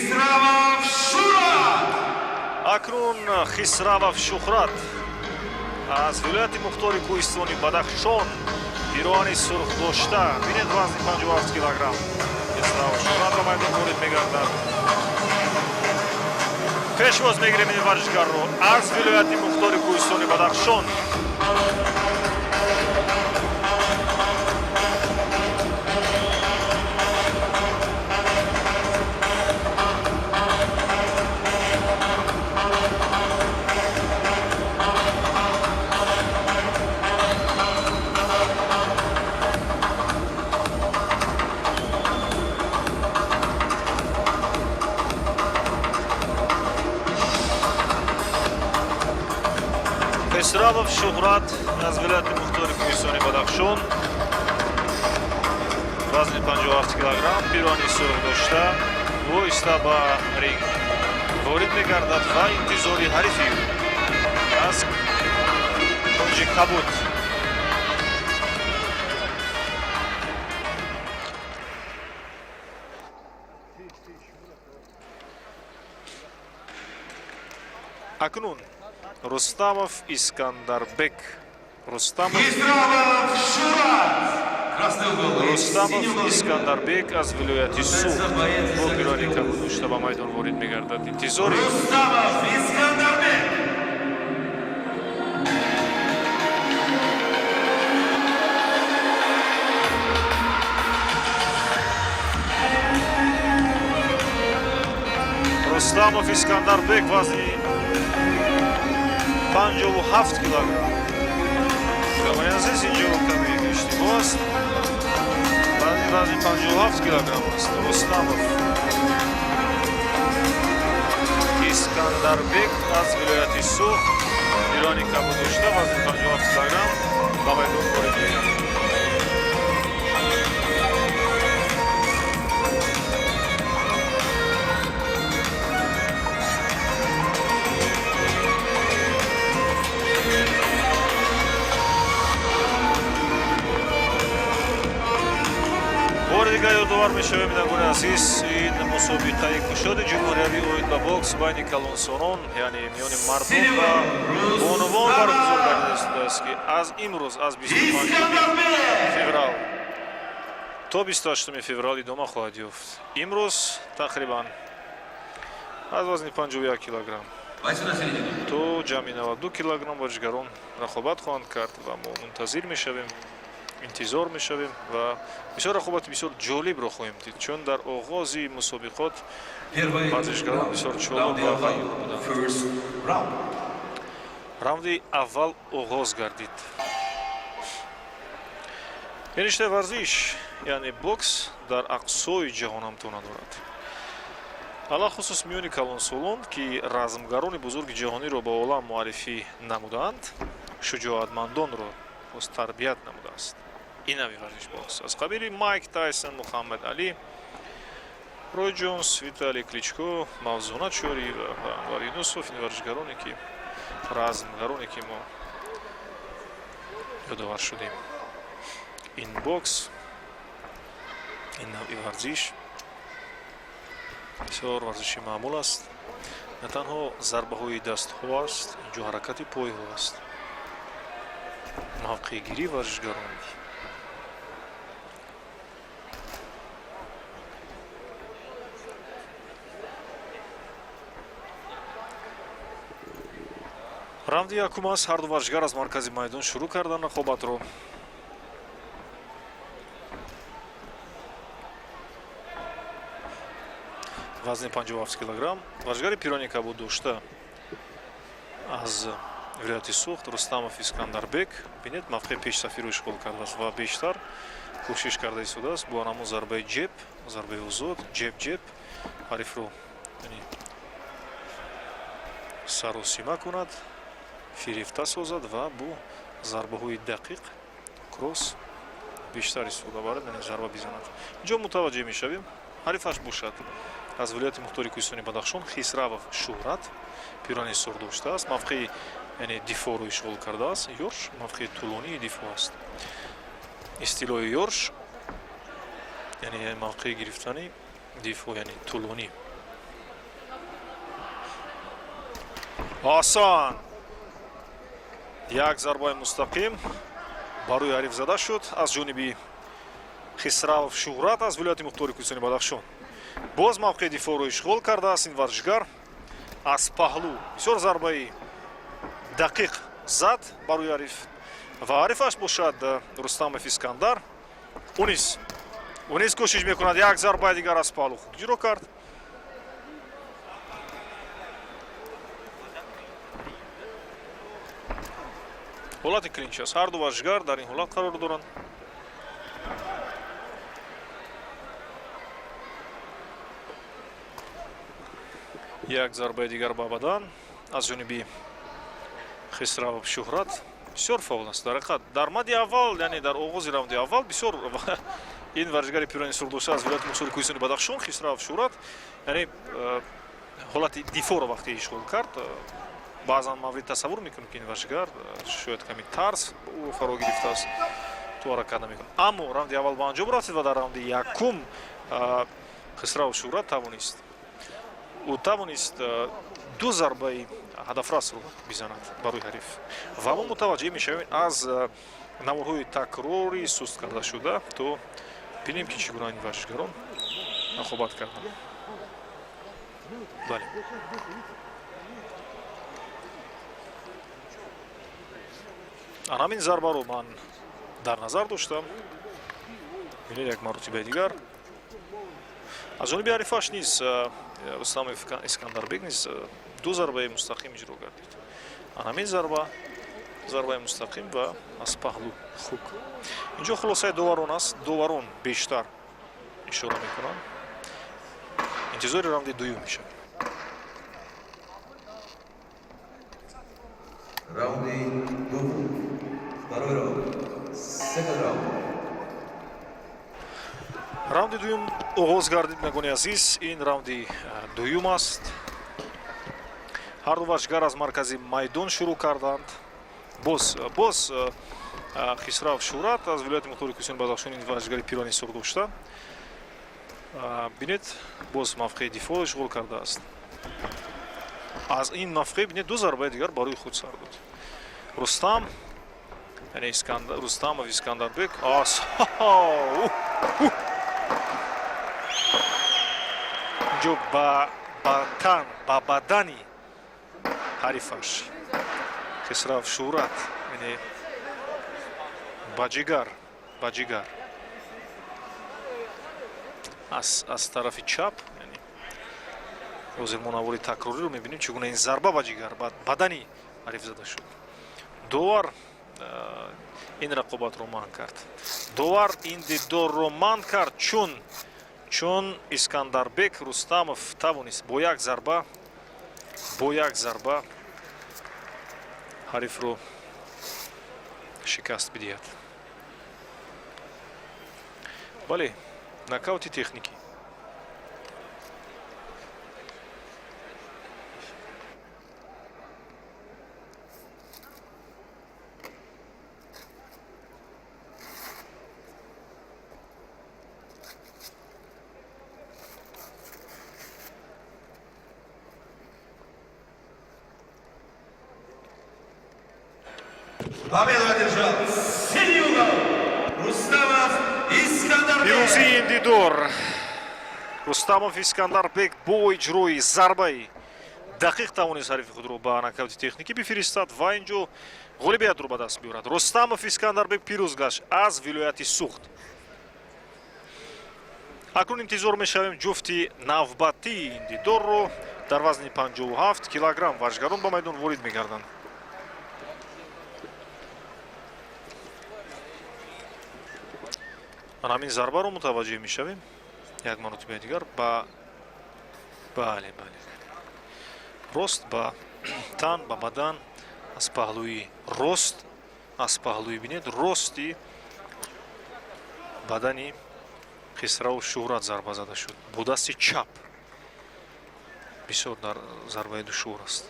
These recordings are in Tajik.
Хисравов Шӯҳрат. Акнун Хисравов Шӯҳрат аз вилояти мухтори кӯҳистони Бадахшон, пироҳани сурх дошта. Бинед, вазни 57 килограмм. Хисравов Шӯҳрат ба майдон ворид мегардад. Пешвоз мегирем ин варзишгарро аз вилояти мухтори кӯҳистони Бадахшон. Хисравов Шӯҳрат аз вилояти мухтори кӯҳистони Бадахшон, вазни 57 килограмм, пироҳани сурх дошта, оҳиста ба ринг ворид мегардад ва интизори ҳарифи ӯ аз кунҷи кабуд. Акнун Рустамов Искандарбек, Рустамов Хисравов Шӯҳрат. Красный угол и Рустамов синий угол. Искандарбек аз вилояти Суғд бо пироҳани кабуд дошта ба майдон ворид мегардад. Интизори Рустамов Искандарбек. Рустамов Искандарбек, вазни 57 килограмм. Бинобарин, азиз, инҷо каме иштибоҳ аст. Вазни 57 килограмм аст. Рустамов Искандарбек аз вилояти Суғд, пироҳани кабуд дошта, вазни 57 килограмм ба майдон ворид мегардад. Бори дигар ёдовар мешавем, бинандагони азиз, ин мусобиқаи кушоди ҷумҳуриявӣ оид ба бокс байни калонсолон, яъне миёни мардон ва бонувон баргузор гардида шудааст, ки аз имрӯз, аз 25 Искандарбек. феврал то 28 феврал идома хоҳад ёфт. Имрӯз тақрибан аз вазни 51 килограмм Бойцы на середину. то ҷамъи 92 килограмм варзишгарон рақобат хоҳанд кард ва мо мунтазир мешавем, интизор мешавем ва бисёр рақобати бисёр ҷолибро хоҳем дид, чун дар оғози мусобиқот Первый варзишгарон раунд. бисёр чолок Раунди ва аввал. ғайюр буданд. First round. Раунди аввал оғоз гардид. Ин риштаи варзиш, яъне бокс, дар ақсои ҷаҳон ҳамто надорад, алахусус миёни калонсолон, ки размгарони бузурги ҷаҳониро ба олам муаррифӣ намудаанд, шуҷоатмандонро боз тарбият намудааст ин нави варзиш бокс, аз қабили Майк Тайсон, Мухаммад Али, Рой Ҷонс, Виталий Кличко, Мавзуна Чориева ва Анвар Юнусов. Ин варзишгароне ки, размгароне ки мо ёдовар шудем. Ин бокс, ин навъи варзиш бисёр варзиши маъмул аст. На танҳо зарбаҳои дастҳо аст, инҷо ҳаракати пойҳо аст, мавқеъгирии варзишгарон. Раунди якум аст. Ҳарду варзишгар аз маркази майдон шурӯъ карданд рақобатро. Вазни 57 килограмм, варзишгари пироҳани кабуд дошта аз вилояти Суғд Рустамов Искандарбек, бинед, мавқеи пешсафиро ишғол кардааст ва бештар кӯшиш карда истодааст бо ҳамон зарбаи ҷеб, зарбаи озод, ҷеб, ҷеб ҳарифро, яъне, саросима кунад, фирефта созад ва бо зарбаҳои дақиқ, кросс бештар истифода барад, яъне зарба бизанад. Инҷо мутаваҷҷеҳ мешавем, ҳарифаш бошад аз вилояти мухтори кӯҳистони Бадахшон Хисравов Шӯҳрат, пироҳани сурх доштааст, мавқеи, яъне, дифоъро ишғол кардааст. Ёрш мавқеи тӯлонии дифоъ аст. Истилоҳи ёрш, яъне мавқеи гирифтани дифоъ, яъне тӯлонӣ. Осон як зарбаи мустақим ба рӯи ҳариф зада шуд аз ҷониби Хисравов Шуҳрат аз вилояти мухтори Кӯҳистони Бадахшон. Боз мавқеи дифоъро ишғол кардааст ин варзишгар. Аз паҳлӯ бисёр зарбаи дақиқ зад ба рӯи ҳариф ва ҳарифаш бошад Рустамов Искандар. Ӯ низ кӯшиш мекунад, як зарбаи дигар аз паҳлӯ хуб иҷро кард. Ҳолати клинч аст, ҳарду варзишгар дар ин ҳолат қарор доранд. Як зарбаи дигар ба бадан аз ҷониби Хисравов Шуҳрат. Бисёр фаъол аст дар ҳақиқат. Дар мадди аввал, яъне дар оғози раунди аввал, бисёр ин варзишгари пирони сурдоша аз вилояти мухтори Кӯҳистони Бадахшон Хисравов Шуҳрат, яъне ҳолати дифоъро вақте ишғол кард, баъзан маврид тасаввур мекунем, ки ин варзишгар шояд ками тарс ӯро фаро гирифтааст, ту ҳаракат намекунад. Аммо раунди аввал ба анҷом расид ва дар раунди якум Хисравов Шуҳрат тавонист, ӯ тавонист ду зарбаи ҳадафрасро бизанад ба рӯи ҳариф. Ва мо мутаваҷҷеҳ мешавем аз наворҳои такрори суст карда шуда, то бинем, ки чӣ гуна ин варзишгарон рақобат карданд. Бале, ан ҳамин зарбаро ман дар назар доштам. Бинед, як маротибаи дигар аз ҷониби ҳарифаш низ Рустамов Искандарбек низ ду зарбаи мустақим иҷро гардид. Ан ҳамин зарба, зарбаи мустақим ва аз паҳлу хук. Инҷо хулосаи доварон аст, доварон бештар ишора мекунанд. Интизори раунди дуюм мешавем. Раунди дуввум. Второй раунд. Second round. Раунди дуюм оғоз гардид, бинандагони азиз. Ин раунди дуюм аст. Ҳарду варзишгар аз маркази майдон шурӯъ карданд. Боз Хисрав Шуҳрат аз вилояти мухтори Кӯҳистони Бадахшон, ин варзишгари пирони сур дошта. Бинед, боз мавқеи дифоъ ишғол кардааст. Аз ин мавқеъ, бинед, ду зарбаи дигар ба рӯи худ сар дод Рустам, яъне Рустамов Искандарбек. Инҷо ба тан, ба бадани ҳарифаш Хисрав Шуҳрат, яъне ба ҷигар аз тарафи чап. Яъне ҳозир мо навори такрориро мебинем, чӣ гуна ин зарба ба ҷигар, ба бадани ҳариф зада шуд. Довар ин рақобатро манъ кард, довар ин дидорро манъ кард, чун Искандарбек Рустамов тавонист бо як зарба ҳарифро шикаст бидиҳад. Бале, нокаути техникӣ. Победу одержал синий угол Рустамов Искандарбек. Пирӯзии ин дидор Рустамов Искандарбек бо иҷрои зарбаи дақиқ тавонист ҳарифи худро ба нокаути техникӣ бифиристад ва ин ҷо ғолибиятро ба даст биёрад. Рустамов Искандарбек пирӯз гашт аз вилояти Суғд. Акнун интизор мешавем ҷуфти навбатии ин дидорро. Дар вазни 57 килограмм варзишгарон ба майдон ворид мегарданд. Ман ҳамин зарбаро мутаваҷҷеҳ мешавем як маротибаи дигар. Ба бале, рост ба тан, ба бадан, аз паҳлӯи рост, аз паҳлӯи, бинед, рости бадани Хисраву Шуҳрат зарба зада шуд бо дасти чап. Бисёр дар зарбаи душвор аст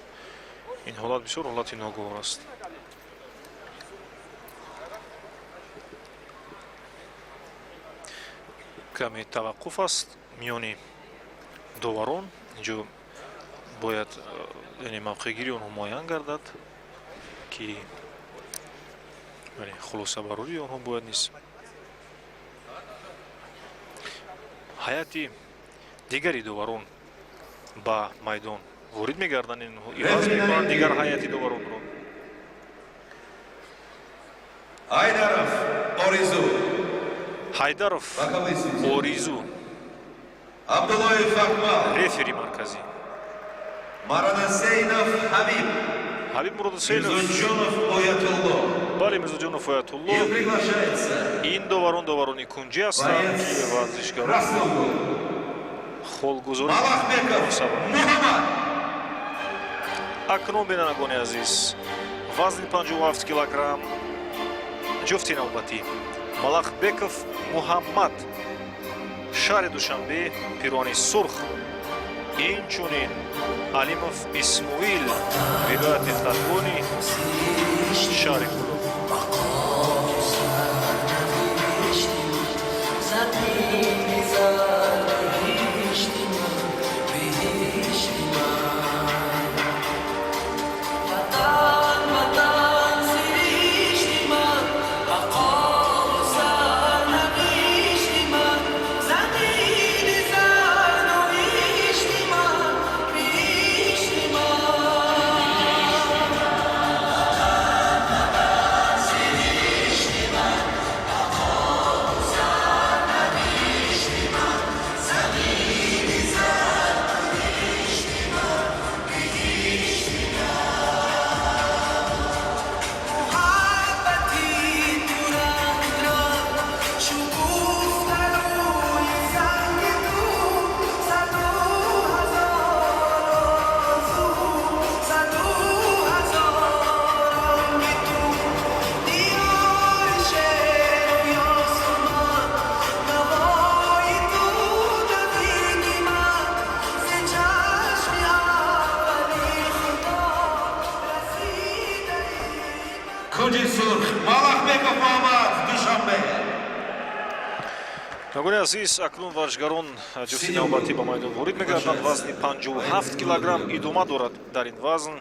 ин ҳолат, бисёр ҳолати ногувор аст. Каме таваққуф аст миёни доварон. Инҷо Бояд, яъне, мавқеъгирии онҳо муайян гардад, ки хулосабарории онҳо бояд низ. Ҳайати дигари доварон ба майдон ворид мегарданд, инҳо иваз мекунанд дигар ҳайати доваронро. Айдаров Оризу. Ҳайдаров Оризу. Абдуллоев Акмал. Рефери марказӣ. Марадасейнов Ҳабиб. Ҳабиб Муродусейнов. Мирзоҷонов Оятулло. Бале, Мирзоҷонов Оятулло. И приглашается Ин доварон доварони кунҷӣ ҳастанд, ки варзишгарон холгузорӣ. Малахбеков Муҳаммад. Акнун, бинандагони азиз, вазни 57 килограмм, ҷуфти навбатӣ: Малахбеков Муҳаммад, шаҳри Душанбе, пирони сурх, инчунин Алимов Исмоил, вилояти Хатлони, шаҳри Кӯлоб. Кунҷи сурх, Малахбеков Муҳаммад, Душанбе. Бинандагони азиз, акнун варзишгарон ҷуфти навбатӣ ба майдон ворид мегарданд. Вазни 57 килограмм идома дорад. Дар ин вазн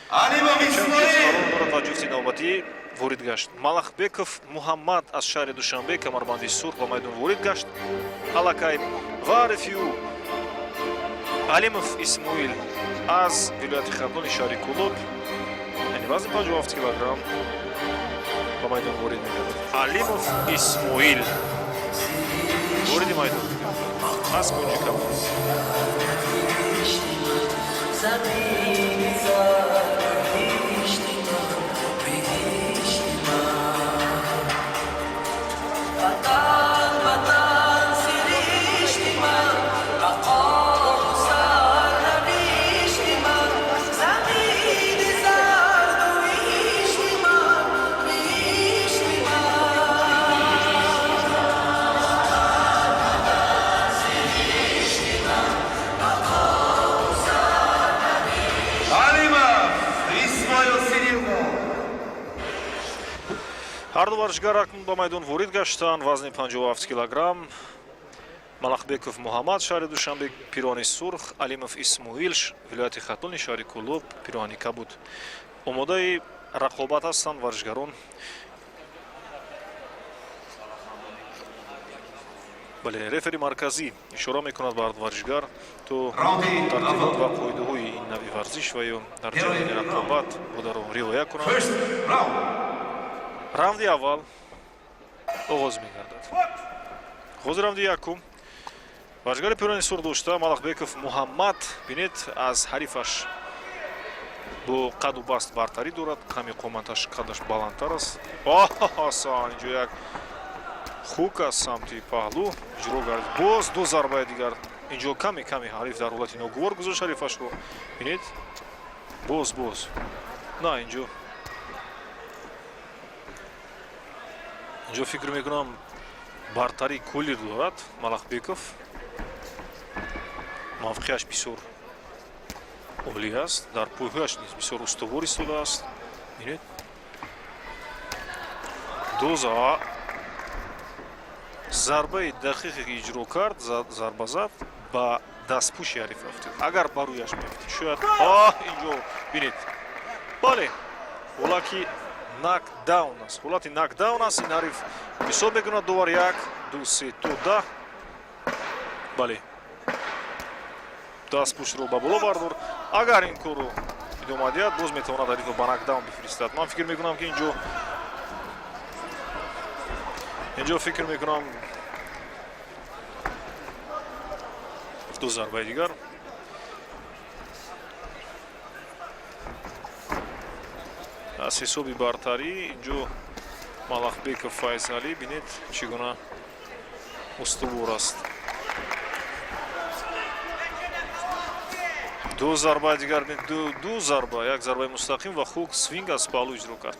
Алимов Исмоил. дорад ва ҷуфти навбатӣ ворид гашт. Малахбеков Муҳаммад аз шаҳри Душанбе, камарбанди сурх, ба майдон ворид гашт аллакай ва рефю Алимов Исмоил аз вилояти Хатлони, шаҳри Кӯлоб, яъне вазни 57 килограмм ба майдон ворид мегардад. Алимов Исмоил вориди майдон аз кунҷи кабуд. زمین زر بهشتی من، بهشتی من. وطن، وطن سرشتی من، بقا و سرنوشتی من. زمین زردوشتی من، بهشتی من. Алимов Исмоил, синий угол. Ҳарду варзишгар акнун ба майдон ворид гаштанд. Вазни 57 килограмм: Малахбеков Муҳаммад, шаҳри Душанбе, пирони сурх, Алимов Исмоил, вилояти Хатлони, шаҳри Кӯлоб, пироҳани кабуд. Омодаи рақобат ҳастанд варзишгарон. Бале, рефери марказӣ ишора мекунад ба ҳарду варзишгар, то Раунди тартибот аввал. ва қоидаҳои ин нави варзиш ва ё дар ҷараёни рақобат бударо риоя кунанд. First round. Раунди аввал оғоз мегардад. Оғози раунди якум. Варзишгари пирони сурх дошта Малахбеков Муҳаммад, бинед, аз ҳарифаш бо қаду баст бартарӣ дорад. Ками қоматаш, қадаш баландтар аст. Асан, инҷо як хук аз самти паҳлӯ иҷро гардид. Боз ду зарбаи дигар. Инҷо каме каме ҳариф дар ҳолати ногувор гузошт ҳарифашро. Бинед, боз, боз на, инҷо фикр мекунам, бартарии куллӣ дорад Малахбеков. Мавқеаш бисёр олӣ аст, дар пойҳояш низ бисёр устувор истодааст. Бинед, доза зарбаи дақиқе ки иҷро кард, зарба зад ба Дастпӯши ҳариф афтид. Агар ба рӯяш меафтид, шояд инҷо бинед, бале, ҳолаки нокдаун аст, ҳолати нокдаун аст. Ин ҳариф ҳисоб мекунад довар: як, ду, се, то 10. Бале, дастпӯшро ба боло бардор. Агар ин корро идома диҳад, боз метавонад ҳарифро ба нокдаун бифиристад. Ман фикр мекунам, ки инҷо фикр мекунам, ду зарбаи дигар. Аз ҳисоби бартарӣ инҷо Малахбеков Файзалӣ, бинед, чӣ гуна устувор аст. Ду зарбаи дигар, ду зарба, як зарбаи мустақим ва хук свинг аз паҳлӯ иҷро кард.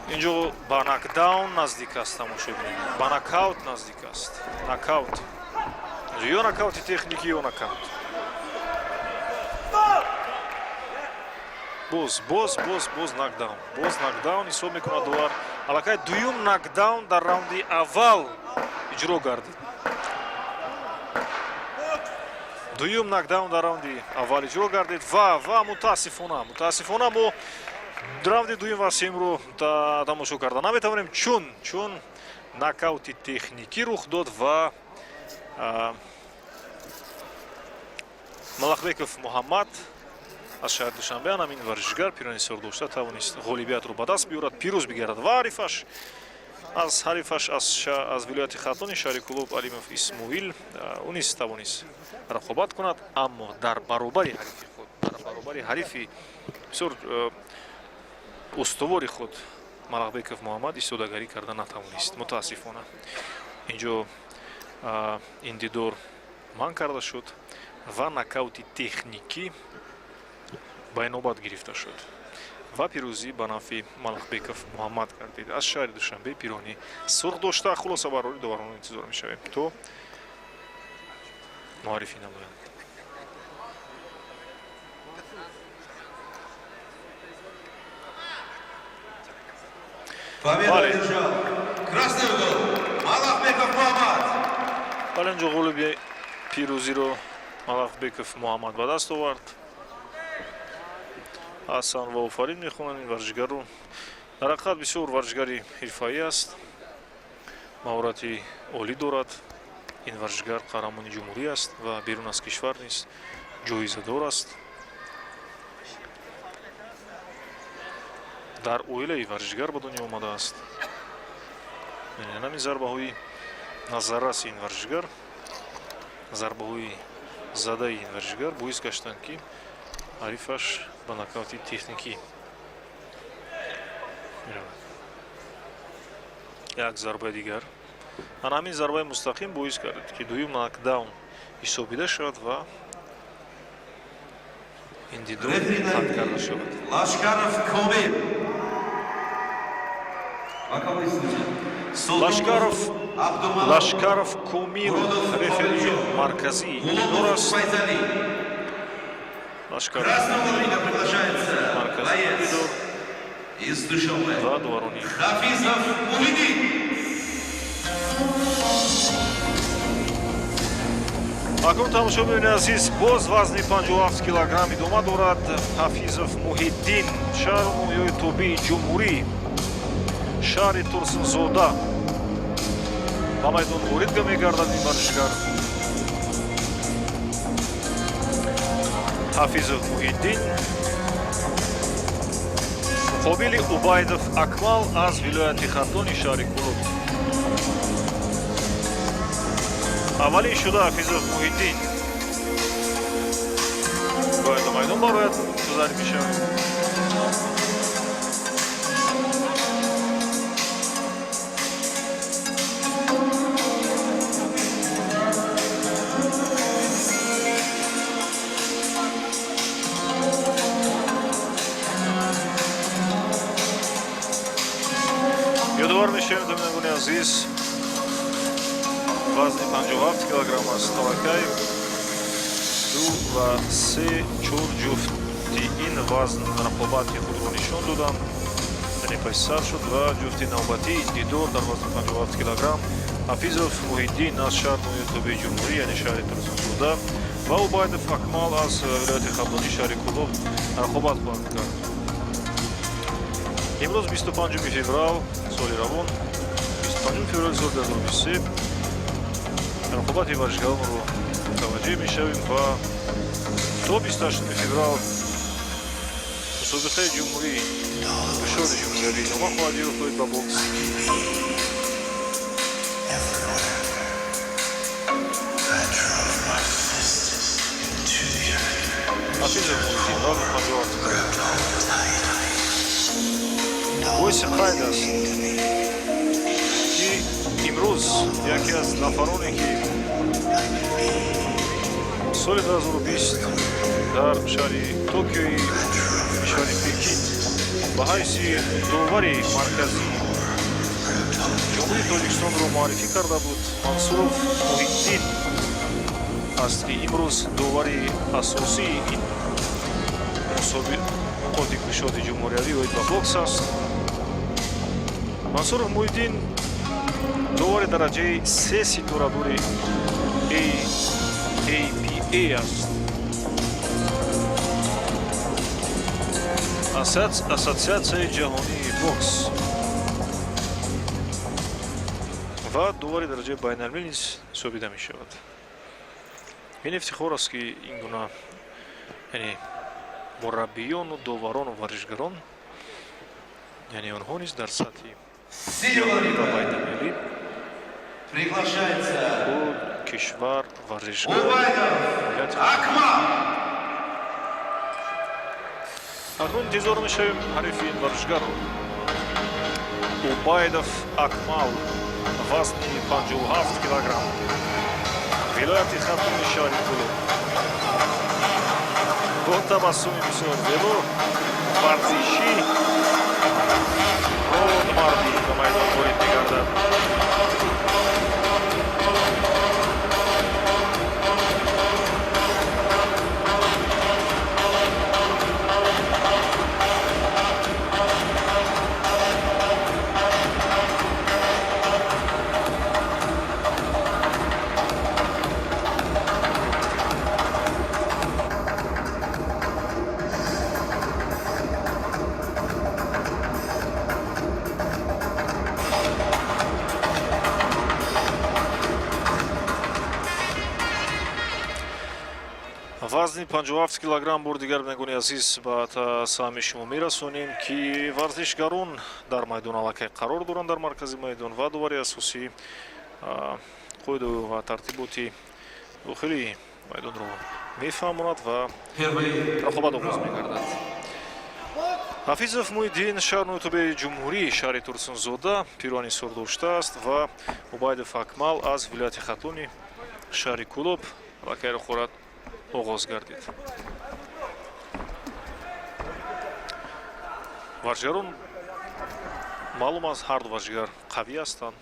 Инҷо ба нокдаун наздик аст, тамошобинон, ба нокаут наздик аст. Нокаут, ё нокаути техникӣ, ё нокаут. Боз, боз, боз, боз нокдаун, боз нокдаун ҳисоб мекунад довар. Аллакай дуюм нокдаун дар раунди аввал иҷро гардид. Дуюм нокдаун дар раунди аввал иҷро гардид ва мутаассифона, мо раунди дуюм ва сеюмро тамошо карда наметавонем, чун нокаути техникӣ рух дод ва Малахбеков Муҳаммад аз шаҳри Душанбе, ҳамин варзишгар пирони сурх дошта, тавонист ғолибиятро ба даст биёрад, пирӯз бигардад ва ҳарифаш аз ҳарифаш аз вилояти Хатлони, шаҳри Кӯлоб, Алимов Исмоил, ӯ низ тавонист рақобат кунад, аммо дар баробари ҳарифи худ, дар баробари ҳарифи бисёр устувори худ Малахбеков Муҳаммад истодагарӣ карда натавонист. Мутаассифона, инҷо ин дидор манъ карда шуд ва нокаути техникӣ ба инобат гирифта шуд ва пирӯзӣ ба нафъи Малахбеков Муҳаммад гардид аз шаҳри Душанбе, пирони сурх дошта. Хулоса барори доварон интизор мешавем, то муаррифӣ намоянд. Победу одержал красный угол Малахбеков Муҳаммад. Бале, инҷо ғолиби пирӯзиро Малахбеков Муҳаммад ба даст овард. Аҳсан ва офарин мехонанд ин варзишгарро. Дар ҳақиқат, бисёр варзишгари ҳирфаӣ аст, маҳорати олӣ дорад. Ин варзишгар қаҳрамони ҷумҳурӣ аст ва берун аз кишвар низ ҷоизадор аст. Дар оилаи варзишгар ба дунё омадааст. Ҳамин зарбаҳои назарраси ин варзишгар, зарбаҳои задаи ин варзишгар боис гаштанд, ки ҳарифаш ба нокаути техникӣ меравад. Як зарбаи дигар, ана ҳамин зарбаи мустақим боис кардед, ки дуюм нокдаун ҳисобида шавад ва ин дидор қатъ карда шавад. Лашкаров Комил. Боковой судья. Лашкаров, Лашкаров Комил, рефери марказии дидор аст. Лашкаров Красного ринга приглашается боец из Душанбе. Ва доварони. Хафизов Мухиддин. Акнун, тамошобинони азиз, боз вазни 57 килограмм идома дорад. Ҳафизов Муҳиддин, шаҳру ноҳияҳои тобеи ҷумҳурӣ, шаҳри Турсунзода, ба майдон ворид мегардад ин варзишгар Ҳафизов Муҳиддин муқобили Убайдов Акмал аз вилояти Хатлони, шаҳри Кӯлоб. Аввалин шуда Ҳафизов Муҳиддин бояд ба майдон барояд. Мунтазар мешавем. Ёдовар мешавем, бинандагони азиз, вазни 57 килограмм аст. Аллакай ду ва се, чор ҷуфти ин вазн рақобати худро нишон доданд, яъне паси сар шуд ва ҷуфти навбатии дидор дар вазни 57 килограмм Ҳафизов Муҳиддин аз шаҳр ноҳияи тобеи ҷумҳурӣ, яъне шаҳри Турсунзода, ва Убайдов Акмал аз вилояти Хатлони, шаҳри Кӯлоб рақобат хоҳанд кард. Имрӯз 25 феврал соли равон, 25 феврали соли 2023, рақобати варзишгаронро мутаваҷҷеҳ мешавем ва то 28 феврал мусобиқаи ҷумҳурӣ, кушоди ҷумҳуриявӣ идома хоҳад ёфт оид ба бокс. Ҳафизов Муҳиддин, вазни 57 килограмм. Боиси қайд аст, ки имрӯз яке аз нафароне, ки соли 2020 дар шаҳри Токиои кишвари Пекин ба ҳайси довари марказии Ҷумҳурии Тоҷикистонро муаррифӣ карда буд, Мансуров Муҳиддин аст, ки имрӯз довари асосии ин мусобиқоти кушоди ҷумҳуриявӣ оид ба бокс аст. Мансуров Муҳиддин довари дараҷаи се ситорадори APA аст, Ассотсиатсияи ҷаҳонии бокс, ва довари дараҷаи байналмилал низ ҳисобида мешавад. Ин ифтихор аст, ки ин гуна, яъне мураббиёну доварону варзишгарон, яъне онҳо низ дар сатҳи ва байналмилалӣ Приглашается худ, кишвар, варзишгар Убайдов Акмал. Акнун интизор мешавем ҳарифи ин варзишгарро. Убайдов Акмал, вазни 57 килограмм, вилояти Хатлони, шаҳри Кӯлоб, бо табассуми бисёр зебо, варзишӣ, родмардӣ ба майдон ворид мегардад. Вазни 57 килограмм. Бор дигар, бинандагони азиз, ба саҳми шумо мерасонем, ки варзишгарон дар майдон аллакай қарор доранд, дар маркази майдон, ва довари асосӣ қоида ва тартиботи дохили майдонро мефаҳмонад ва рақобат оғоз мегардад. Ҳафизов Муҳиддин, шаҳр нотобеи ҷумҳурӣ, шаҳри Турсунзода, пирони сур доштааст, ва Убайдов Акмал аз вилояти Хатлони, шаҳри Кӯлоб. Аллакай рақобат оғоз гардид. Варзишгарон, маълум аст, ҳарду варзишгар қавӣ ҳастанд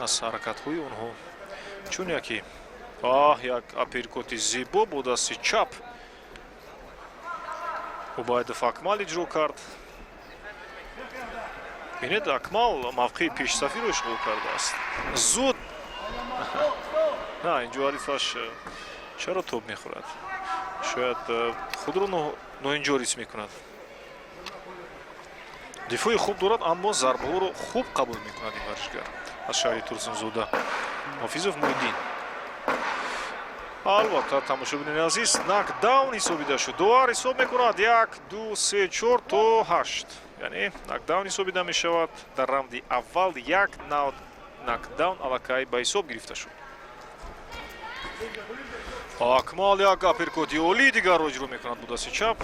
аз ҳаракатҳои онҳо. Чун яке аҳ, як апперкоти зебо бо дасти чап Убайдов Акмал иҷро кард. Бинед, Акмал мавқеи пешсафиро ишғол кардааст. Зуд на инҷо ҳарифаш чаро тоб мехӯрад? Шояд худро ноинҷор ҳис мекунад. Дифои хуб дорад, аммо зарбаҳоро хуб қабул мекунад ин варзишгар аз шаҳри Турсунзода, Ҳофизов Муҳиддин. Албатта, тамошобинони азиз, нокдаун ҳисобида шуд. Довар ҳисоб мекунад: як, ду, се, чор то ҳашт, яъне нокдаун ҳисобида мешавад. Дар раунди аввал як нокдаун аллакай ба ҳисоб гирифта шуд. Акмал як апперкоти олии дигарро иҷро мекунад бо дасти чап.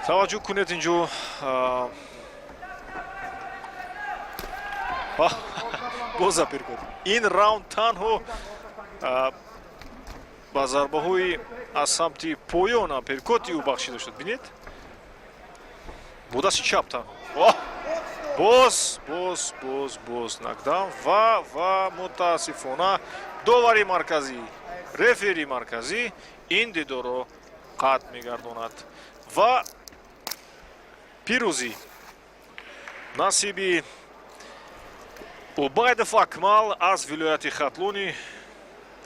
Таваҷҷӯҳ кунед, инҷо боз апперкот. Ин раунд танҳо ба зарбаҳои аз самти поён апперкоти ӯ бахшида шуд. Бинед, бо дасти чап танҳо. Боз, боз, боз, боз нокдаун ва мутаассифона довари марказӣ, рефери марказӣ ин дидорро қатъ мегардонад ва пирӯзӣ насиби Убайдов Акмал аз вилояти Хатлони,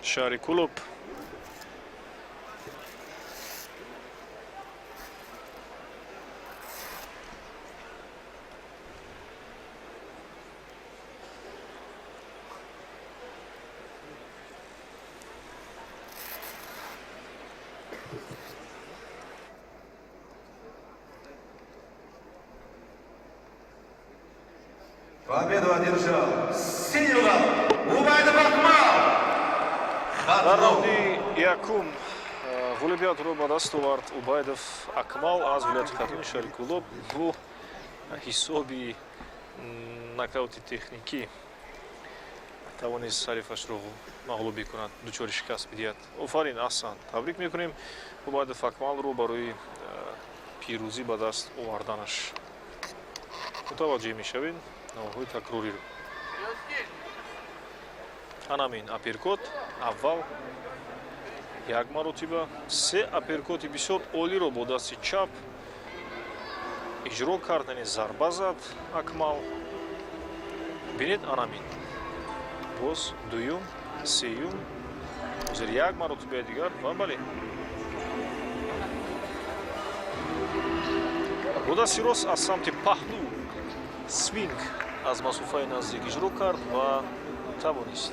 шаҳри Кӯлоб. Победу одержал синий угол Убайдов Акмал. Дар Хатлон. раунди якум ғолибиятро ба даст овард Убайдов Акмал аз вилояти Хатлони, шаҳри Кӯлоб, бо ҳисоби нокаути техникӣ тавонист ҳарифашро мағлубӣ кунад, дучори шикаст бидиҳад. Офарин, аҳсан, табрик мекунем Убайдов Акмалро барои пирӯзӣ ба даст оварданаш. Мутаваҷҷеҳ мешавем наворҳои такрориро. Анамин апперкот аввал як маротиба, се апперкоти бисёр олиро бо дасти чап иҷро кард, яъне зарба зад Акмал. Бинед, анамин боз дуюм, сеюм, ҳозир як маротибаи дигар ва бале, бо дасти рост аз самти паҳлӯ свинг аз масофаи наздик иҷро кард ва тавонист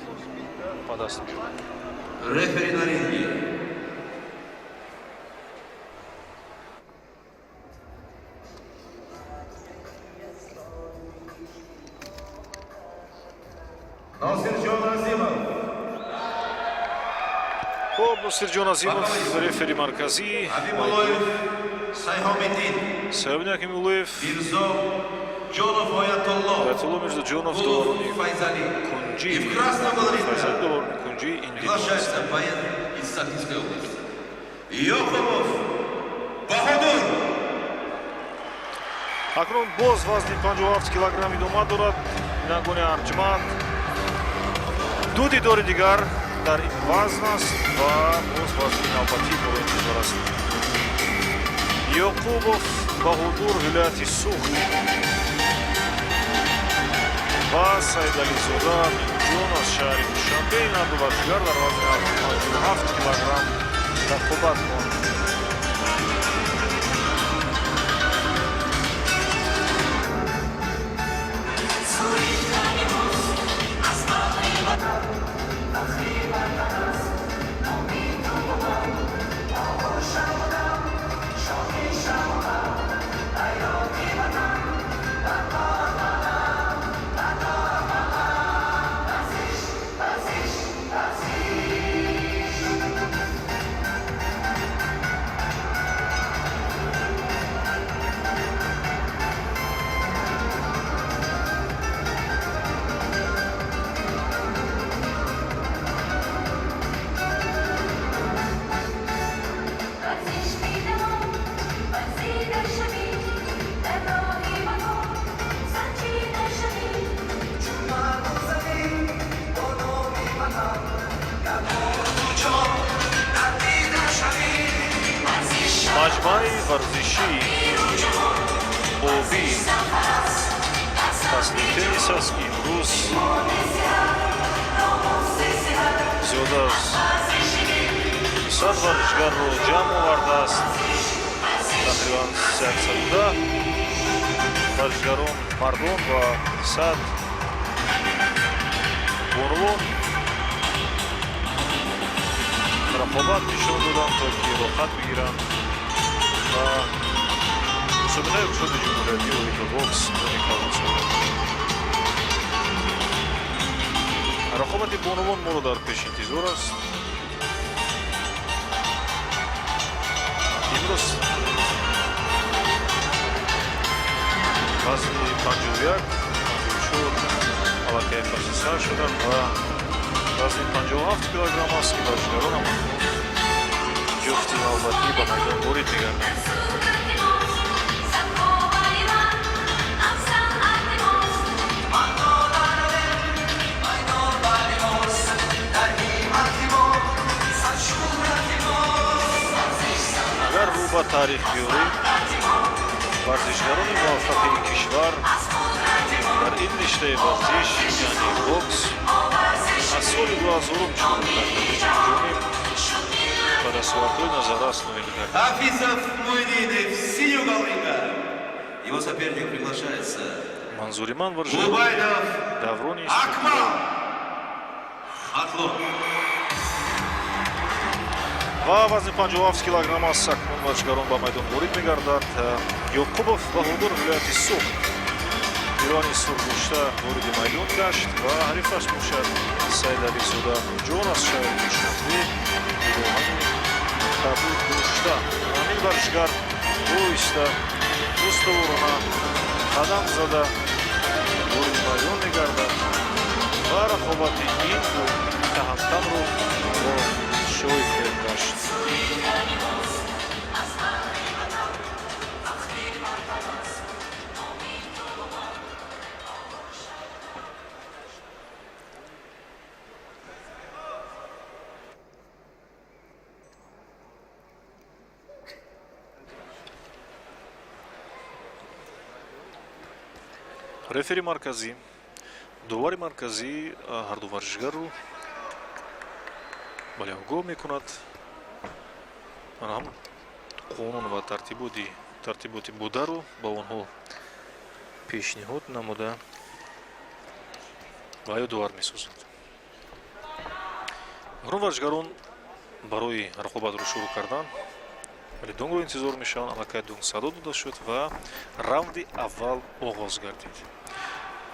ба даст биёрад. Рефери на ринге. Носирҷон Азимов. Хуб, Носирҷон Азимов, рефери марказӣ. Ҳабибуллоев Сайҳомиддин. Сайёбини Ҳакимуллоев. Мирзо Ҷонов Оятулло. Оятулло Мирзоҷонов, Гулов доварони Файзали. кунҷӣ. И в красном углу ринга Файзали, доварони кунҷӣ ин дидор. приглашается боец из Сахтинской области. Ёқубов Баҳодур. Акнун боз вазни 57 килограмм идома дорад. Бинандагони арҷманд, ду дидори дигар дар ин вазн аст ва боз вазни навбатӣ моро интизор аст. Ёқубов Баҳодур, вилояти Суғд, ва Саидализода Минҷон аз шаҳри Душанбе. Ин ҳарду варзишгар дар вазни 57 килограмм рақобат хоҳанд. ورزش میدوان، ورزیده شوی، در راهی بکن، سنجیده شوی. چون مردم زمین با نامی وطن در جان دردیده شوی. Маҷмӯаи варзишии обӣ фасли теннис аст, ки имрӯз зиёда аз 100 варзишгарро ҷамъ овардааст. Тақрибан 110 варзишгарон мардон ва 100 бонувон рақобат нишон доданд, то ки роҳат бигиранд ва мусобиқаи кушоди ҷумҳуриятии оид ба бокс миёни калонсолон. Рақобати бонувон моро дар пеш интизор аст. Имрӯз вазни 51, 54 аллакай паси сар шуданд ва вазни 57 килограмм аст, ки варзишгарон ҳамакнун ҷуфти навбатӣ ба майдон ворид мегарданд. Сурати мост, садховари ман, ҳам санъати мост. Майдон майдон бари мост, дар ҳиммати мо сад шӯҳрати мост. Агар рӯ ба таърих биёрем, варзишгарони муваффақи ин кишвар Аз қудрати Дар ин риштаи варзиш, яъне бокс, аз соли 2000 шурӯъ карда, ҷоми ба дастовардҳои назаррас ноил гардид. Хафизов Муйдин в синий угол ринга. Его соперник приглашается. Манзури ман варзишгари Губайдов даврони Акмал. Хатлон. Ва вазни 57 килограмм аст. Акнун варзишгарон ба майдон ворид мегарданд. Ёқубов Баҳодур, вилояти Суғд, пирони сурхдошта вориди майдон гашт ва ҳарифаш бошад Саидализода Аминҷон аз шаҳри Душанбе, пироҳани кабуд дошта. Ҳамин варзишгар оҳиста, устуворона қадам зада вориди майдон мегардад ва рақобати ин ду таҳамтанро бо шоҳид хоҳем гашт. Рефери марказӣ, довари марказӣ ҳарду варзишгарро, бале, огоҳ мекунад. Мана ҳам қонун ва тартиботи бударо ба онҳо пешниҳод намуда ва ёдовар месозад. Акнун варзишгарон барои рақобатро шурӯъ кардан, вале дунгро интизор мешаванд. Аллакай дунг садо дода шуд ва раунди аввал оғоз гардид.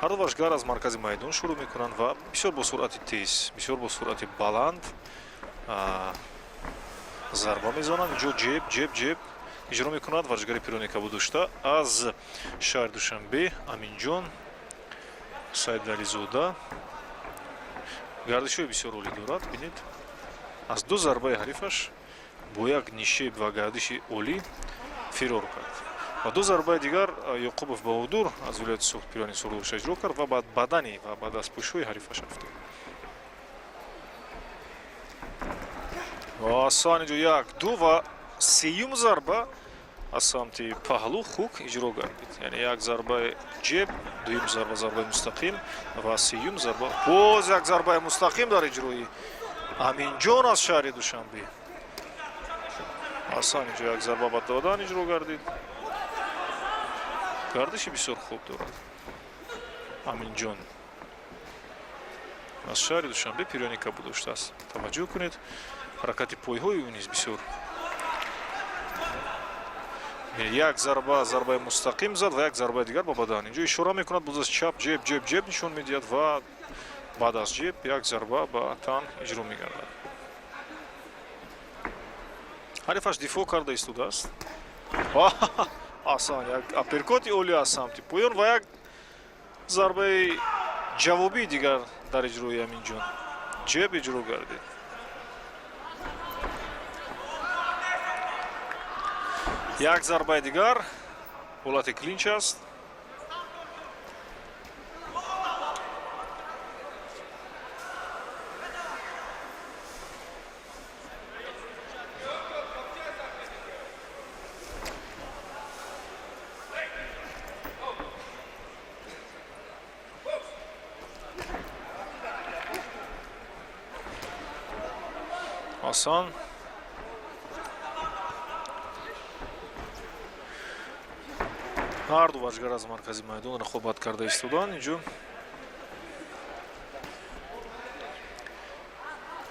Ҳарду варзишгар аз маркази майдон шурӯъ мекунанд ва бисёр бо суръати тез, бисёр бо суръати баланд зарба мезананд. Инҷо ҷеб, ҷеб, ҷеб иҷро мекунад варзишгари пирони кабуддошта аз шаҳри Душанбе Аминҷон Саидализода. Гардишҳои бисёр олӣ дорад. Бинед, аз ду зарбаи ҳарифаш бо як нишеб ва гардиши олӣ фирор кард ва ду зарбаи дигар Ёқубов Баҳодур аз вилояти Суғд, пирони сурхдошта, иҷро кард ва ба бадани ва ба дастпӯшҳои ҳарифаш афтод. Асан инҷо як, ду ва сеюм зарба аз самти паҳлӯ хук иҷро гардид. Яъне як зарбаи ҷеб, дуюм зарба зарбаи мустақим ва сеюм зарба боз як зарбаи мустақим дар иҷрои Аминҷон аз шаҳри Душанбе. Асан инҷо як зарба ба бадан иҷро гардид. Гардиши бисёр хуб дорад Аминҷон аз шаҳри Душанбе, пирони кабуд доштааст. Таваҷҷӯҳ кунед, ҳаракати пойҳои ӯ низ бисёр. Як зарба зарбаи мустақим зад ва як зарбаи дигар ба бадан. Инҷо ишора мекунад, боз аз чап ҷеб, ҷеб, ҷеб нишон медиҳад ва баъд аз ҷеб як зарба ба тан иҷро мегардад. Ҳарифаш дифоъ карда истодааст. Асан, як апперкоти олӣ аз самти поён ва як зарбаи ҷавобии дигар дар иҷрои Аминҷон, ҷеб иҷро гардид. Як зарбаи дигар, ҳолати клинч аст. Асан, ҳарду варзишгар аз маркази майдон рақобат карда истоданд. Инҷо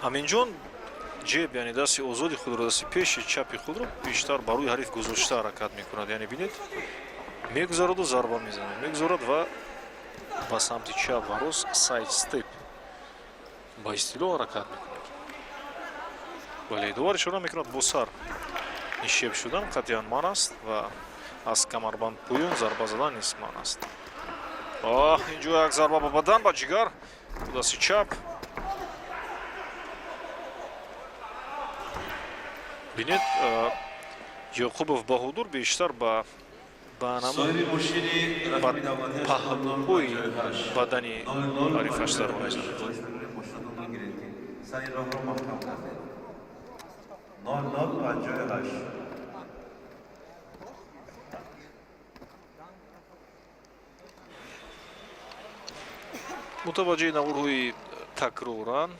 Аминҷон ҷеб, яъне дасти озоди худро, дасти пеши чапи худро бештар ба рӯи ҳариф гузошта ҳаракат мекунад. Яъне бинед, мегузараду зарба мезанад, мегузорад ва ба самти чап ва рост сайд степ ба истилоҳ ҳаракат мекунад. Бале, довар ишора мекунад, бо сар нишеб шудан қатъиян манъ аст ва аз камарбанд поён зарба задан низ манъ аст. Оҳ, инҷо як зарба ба бадан, ба ҷигар бо дасти чап. Бинед, Ёқубов Баҳодур бештар ба Соҳиби мошини ба рақами давлатиаш паҳлӯҳои бадани ҳарифаш зарба мезанад. Сари роҳро маҳкам кардед. 0058. Мутаваҷҷеҳи наворҳои такроран.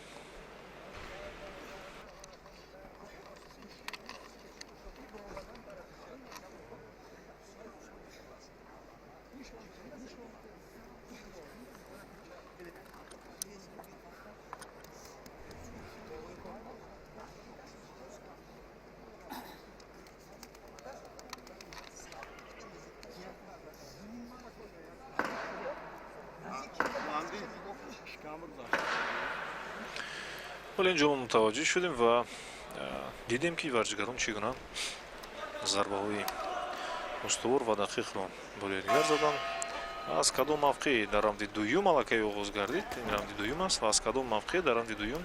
Вале инҷо мо мутаваҷҷеҳ шудем ва дидем, ки варзишгарон чӣ гуна зарбаҳои устувор ва дақиқро бори дигар заданд. Аз кадом мавқеъ дар раунди дуюм аллакай оғоз гардид, ин раунди дуюм аст, ва аз кадом мавқеъ дар раунди дуюм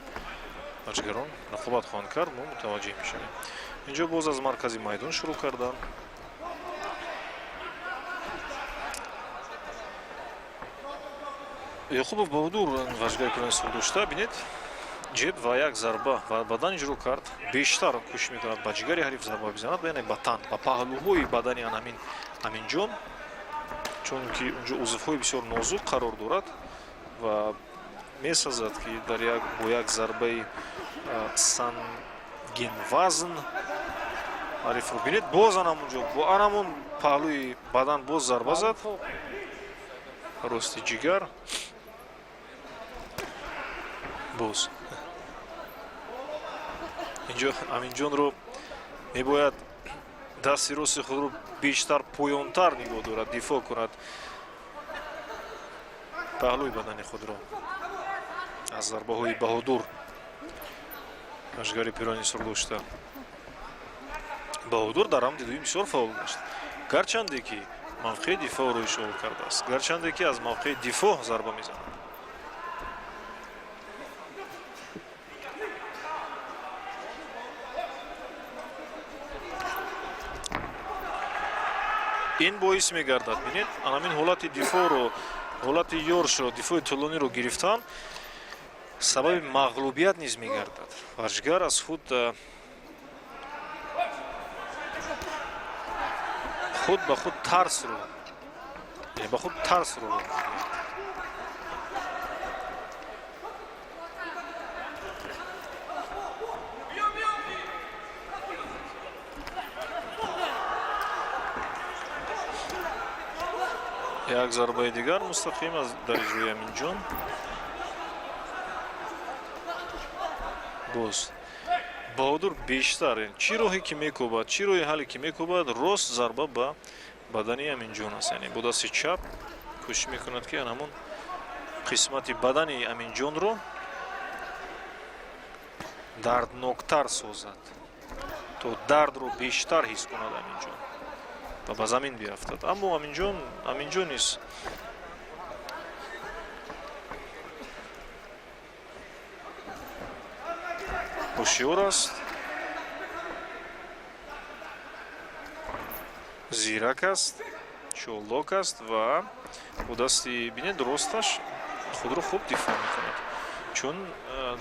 варзишгарон рақобат хоҳанд кард, мо мутаваҷҷеҳ мешавем. Инҷо боз аз маркази майдон шурӯъ карданд. Ёқубов Баҳодур, варзишгари пирони сурх дошта, бинед, ҷеб ва як зарба ба бадан иҷро кард. Бештар кӯшиш мекунад ба ҷигари ҳариф зарба бизанад, яъне ба тан, ба паҳлӯҳои бадани анамин Аминҷон, чунки унҷо узвҳои бисёр нозук қарор дорад ва месазад, ки дар як бо як зарбаи сангинвазн ҳарифро, бинед, боз анамунҷо бо анамун паҳлӯи бадан боз зарба зад, рости ҷигар. Боз инҷо Аминҷонро мебояд дасти рости худро бештар поёнтар нигоҳ дорад, дифоъ кунад паҳлӯи бадани худро аз зарбаҳои Баҳодур, варзишгари пирони сурх дошта. Баҳодур дар раунди дуюм бисёр фаъол гашт, гарчанде ки мавқеи дифоъро ишғол кардааст, гарчанде ки аз мавқеи дифоъ зарба мезанад. Ин боис мегардад, бинед, анамин ҳолати дифоъро, ҳолати ёршро, дифои тӯлониро гирифтан сабаби мағлубият низ мегардад. Варзишгар аз худ худ ба худ тарсро, яъне ба худ тарсро роҳ медиҳад. Як зарбаи дигар мустақим аз дар иҷрои Аминҷон. Боз Баҳодур бештар чӣ роҳе ки мекӯбад, чӣ роҳи ҳалле ки мекӯбад, рост зарба ба бадани Аминҷон аст, яъне бо дасти чап кӯшиш мекунад, ки ҳамон қисмати бадани Аминҷонро дардноктар созад, то дардро бештар ҳис кунад Аминҷон ва ба замин биафтад. Аммо Аминҷон низ ҳушёр аст, зирак аст, чолок аст ва бо дасти, бинед, росташ худро хуб дифоъ мекунад, чун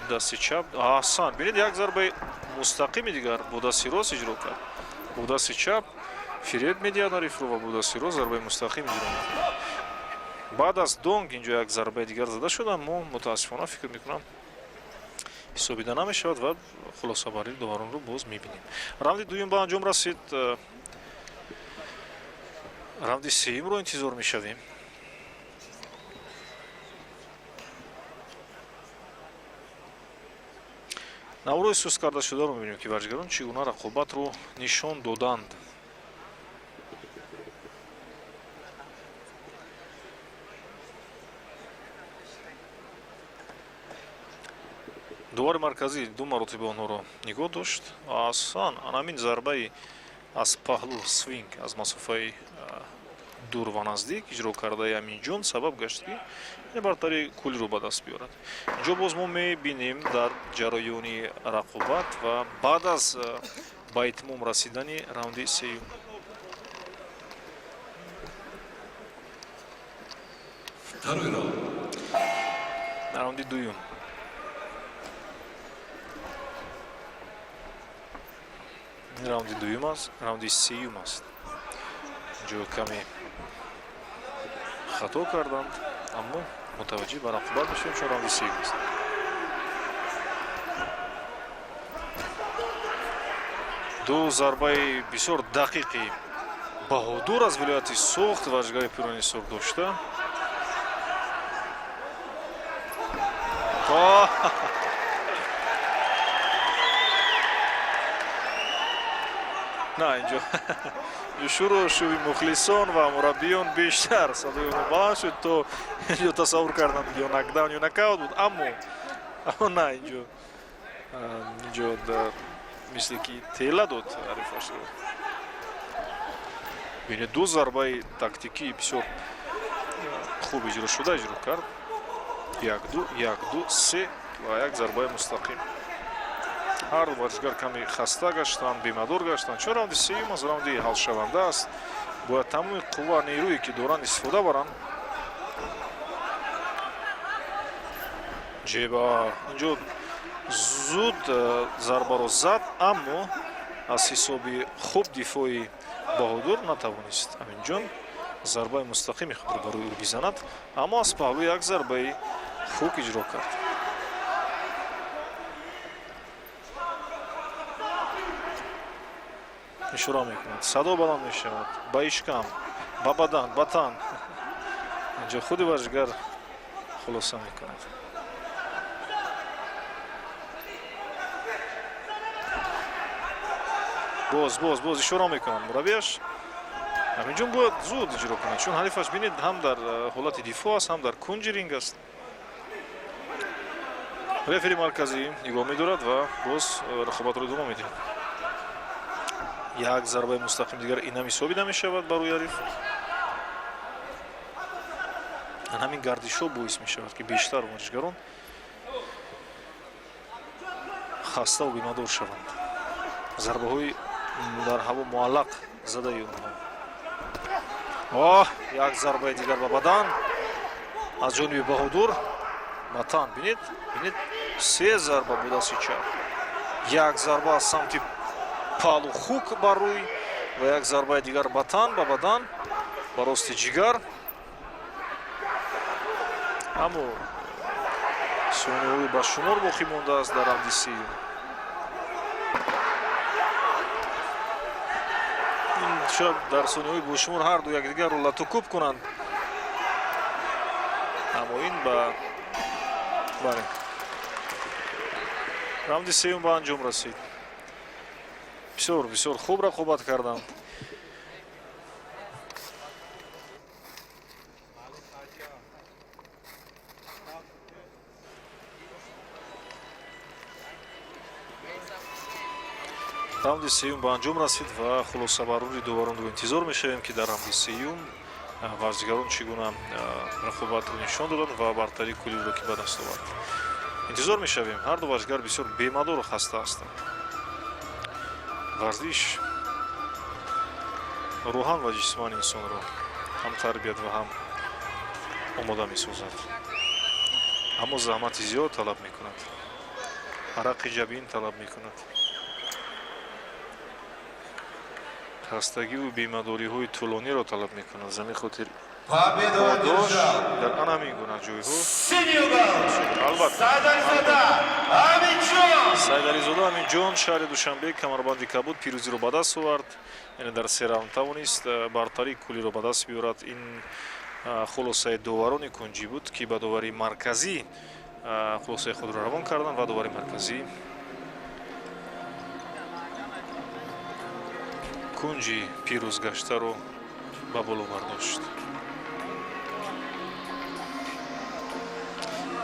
дасти чап, аҳсан, бинед, як зарбаи мустақими дигар бо дасти рост иҷро кард. Бо дасти чап фиреб медиҳад ҳарифро ва бо дасти рост зарбаи мустақим иҷро мекунад. Баъд аз донг инҷо як зарбаи дигар зада шуд, аммо мутаассифона, фикр мекунам, ҳисобида намешавад ва хулосабарии доваронро боз мебинем. Раунди дуюм ба анҷом расид, раунди сеюмро интизор мешавем. Наврои суст карда шударо мебинем, ки варзишгарон чӣ гуна рақобатро нишон доданд. Дувори марказӣ ду маротиба онҳоро нигоҳ дошт. Аҳсан, анамин зарбаи аз паҳлӯ, свинг, аз масофаи дур ва наздик иҷро кардаи Аминҷон сабаб гашт, ки бартарии куллиро ба даст биёрад. Инҷо боз мо мебинем дар ҷараёни рақобат ва баъд аз ба итмом расидани раунди сеюм. Второй раунд. Раунди дуюм. Раунди дуюм аст, раунди сеюм аст. Инҷо каме хато карданд, аммо Мутаваҷҷеҳ ба рақобат мешавем, чун раунди сеюм аст. Ду зарбаи бисёр дақиқи Баҳодур аз вилояти Суғд, варзишгари пирони сурх дошта. На, инҷо шурӯъ шуби мухлисон ва мураббиён бештар садои онҳо баланд шуд, то инҷо тасаввур карданд, ё нокдаун, ё нокаут буд, аммо на, инҷо мисле ки тела дод ҳарифашро. Бинед, ду зарбаи тактикии бисёр хуб иҷрошуда иҷро кард: як, ду, як, ду, се ва як зарбаи мустақим. Ҳар ду варзишгар каме хаста гаштанд, бемадор гаштанд, чун раунди сеюм аз раунди ҳалшаванда аст. Бояд тамоми қувва, нерӯе ки доранд, истифода баранд. Ҷеба инҷо зуд зарбаро зад, аммо аз ҳисоби хуб дифои Баҳодур натавонист Аминҷон зарбаи мустақими худро ба рӯи ӯ бизанад, аммо аз паҳлӯ як зарбаи хук иҷро кард. Ишора мекунад, садо баланд мешавад: ба ишкам, ба бадан, ба тан. Инҷо худи варзишгар хулоса мекунад. Боз, боз, боз ишора мекунад мураббиаш. Аминҷон бояд зуд иҷро кунад, чун ҳарифаш, бинед, ҳам дар ҳолати дифоъ аст, ҳам дар кунҷи ринг аст. Рефери марказӣ нигоҳ медорад ва боз рақобатро идома медиҳад. Як зарбаи мустақим дигар инам ҳисобида мешавад ба рӯи ҳариф. Ҳамин гардишҳо боис мешавад, ки бештар варзишгарон хаставу бемадор шаванд. Зарбаҳои дар ҳаво муаллақ задаи онҳо. Оҳ, як зарбаи дигар ба бадан аз ҷониби Баҳодур, ба тан. Бинед, бинед, се зарба бо дасти чап, як зарба аз самти паҳлу, хук бар рӯй ва як зарбаи дигар ба тан, ба бадан, ба рости ҷигар. Аммо сониҳои ба шумор боқӣ мондааст дар раунди сеюм. Ин шояд дар сониҳои бошумор ҳарду якдигарро латукӯб кунанд, аммо ин ба бале, раунди сеюм ба анҷом расид. Бисёр, бисёр хуб рақобат карданд. Раунди сеюм ба анҷом расид ва хулосабарори доваронро интизор мешавем, ки дар раунди сеюм варзигарон чӣ гуна рақобатро нишон доданд ва бартарии куллиро ки ба даст овард. Интизор мешавем. Ҳарду варзишгар бисёр бемадору хаста ҳастанд. Варзиш рӯҳан ва ҷисман инсонро ҳам тарбият ва ҳам омода месозад, аммо заҳмати зиёд талаб мекунад, арақи ҷабин талаб мекунад, хастагиву бемадориҳои тӯлониро талаб мекунад. Аз ҳамин хотир Победу подош одержал дар ана ҳамин гуна ҷойҳо синий угол албатта Сайдализода Аминҷон. Сайдализода Аминҷон, шаҳри Душанбе, камарбанди кабуд, пирӯзиро ба даст овард, яъне дар се раунд тавонист бартарии куллиро ба даст биёрад. Ин хулосаи доварони кунҷӣ буд, ки ба доварии марказӣ хулосаи худро равон карданд ва довари марказӣ кунҷи пирӯзгаштаро ба боло бардошт.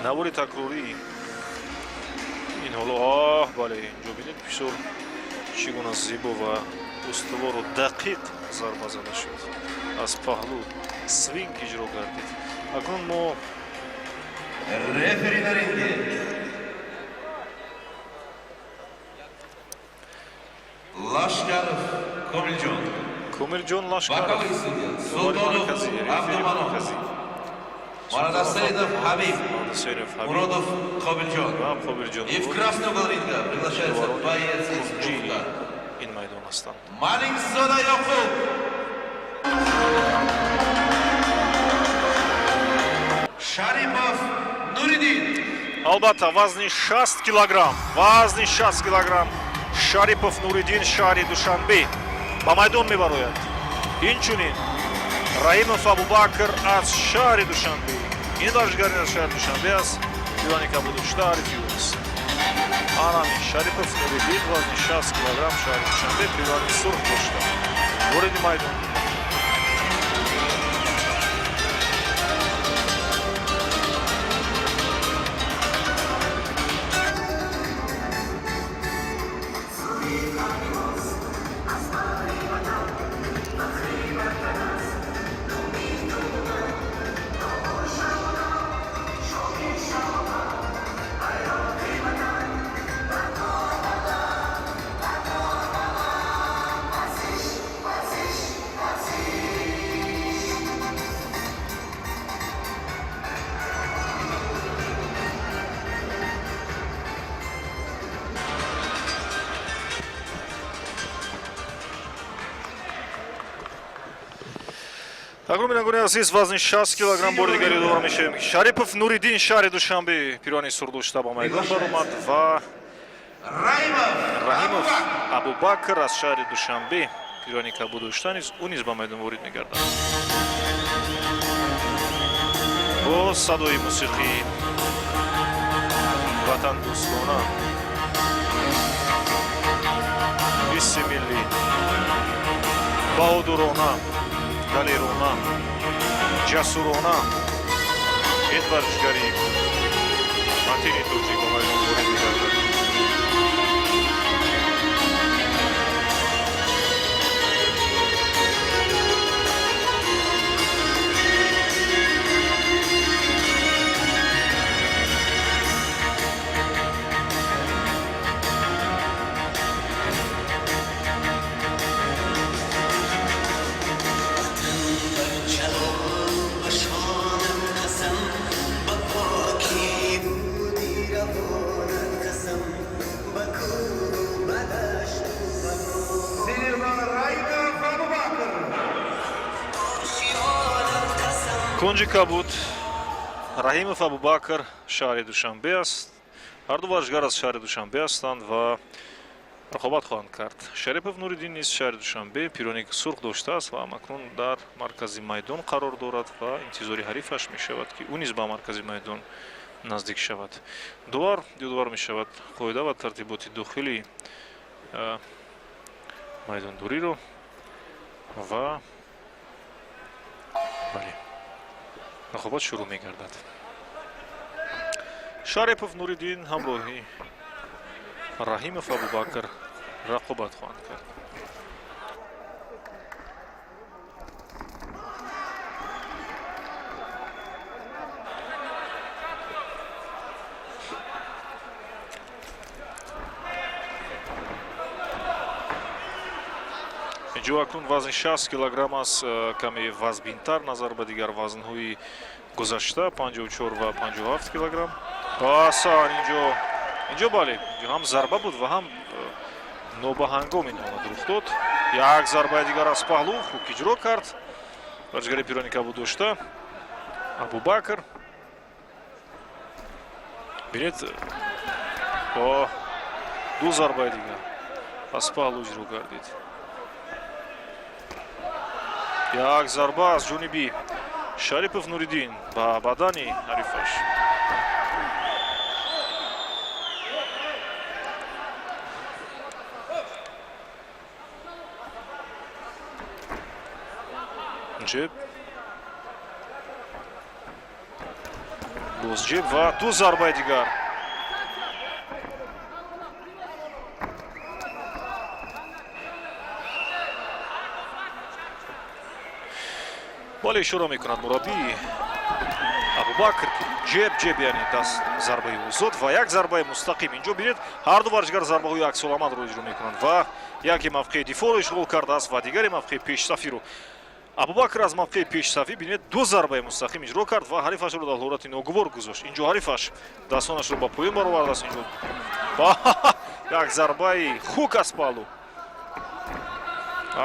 Навори такрорӣ ин ҳоло. Оҳ, бале, инҷо бинед, бисёр чӣ гуна зебо ва устувору дақиқ зарба зада шуд, аз паҳлу свинг иҷро гардид. Акнун мо Рефери на ринге Лашкаров Комилҷон. Комилҷон Лашкаров, Боковые судья довари Султонов марказӣ, рефери Абдуманон. марказӣ. Марадасаидов Хабиб. Саидов Ҳабиб Муродов Қобилҷон. ва Қобилҷон. И в красный угол ринга приглашается боец из кунҷии Курска ин майдон ҳастанд. Маликзода Ёқуб. Шарипов Нуриддин. Албатта, вазни 60 килограмм, вазни 60 килограмм Шарипов Нуриддин, шаҳри Душанбе, ба майдон мебарояд. Инчунин Раимов Абубакр аз шаҳри Душанбе. Ин варзишгари аз шаҳри Душанбе аст, пирони кабудошта, ҳарифи ӯ аст. Анами Шарипов Нуриддин, вазни 60 килограмм, шаҳри Душанбе, пирони сурх дошта вориди майдон. Акнун, бинандагони азиз, вазни 60 килограмм бори дигар ёдовар мешавем, ки Шарипов Нуриддин, шаҳри Душанбе, пирони сурх дошта ба майдон баромад ва Раҳимов Абубакр аз шаҳри Душанбе, пирони кабуд дошта низ, ӯ низ ба майдон ворид мегардад бо садои мусиқии ватандӯстона, ҳисси миллӣ, баҳодурона, далерона, ҷасурона ин варзишгари матини тоҷик ба майдон ворид мегардад. بر شانم قسم به پاکی بودی روانت قسم به کوه و به دشت و به Синий угол Раимов Абубакр. آشیانت قسم. Кунҷи кабуд Раҳимов Абубакр, шаҳри Душанбе аст. Ҳарду варзишгар аз шаҳри Душанбе ҳастанд ва рақобат хоҳанд кард. Шарипов Нуриддин низ шаҳри Душанбе, пирони сурх доштааст ва ҳамакнун дар маркази майдон қарор дорад ва интизори ҳарифаш мешавад, ки ӯ низ ба маркази майдон наздик шавад. Довар ёдовар мешавад қоида ва тартиботи дохили майдондориро ва бале, рақобат шурӯъ мегардад. Шарипов Нуриддин ҳамроҳи Раҳимов Абубакр рақобат хоҳанд кард. Инҷо акнун вазни 60 килограмм аст, каме вазбинтар назар ба дигар вазнҳои гузашта, 54 ва 57 килограмм. Асан, инҷо, бале, инҷо ҳам зарба буд ва ҳам нобаҳангом ин ҳолат рух дод. Як зарбаи дигар аз паҳлӯ хуб иҷро кард варзишгари пирони кабуд дошта Абубакр. Бинед, ду зарбаи дигар аз паҳлӯ иҷро гардид. Як зарба аз ҷониби Шарипов Нуриддин ба бадани ҳарифаш. Ҷеб, боз ҷеб ва ду зарбаи дигар. Бале, ишора мекунад мураббии Абубакр, ки ҷеб, ҷеб, яъне даст, зарбаи озод ва як зарбаи мустақим. Инҷо бинед, ҳарду варзишгар зарбаҳои аксуламалро иҷро мекунанд ва яке мавқеи дифоъро ишғол кардааст ва дигаре мавқеи пешсафиро. Абубакр аз мавқеи пешсафӣ, бинед, ду зарбаи мустақим иҷро кард ва ҳарифашро дар ҳолати ногувор гузошт. Инҷо ҳарифаш дастонашро ба поён баровардааст. Инҷо як зарбаи хук аз паҳлӯ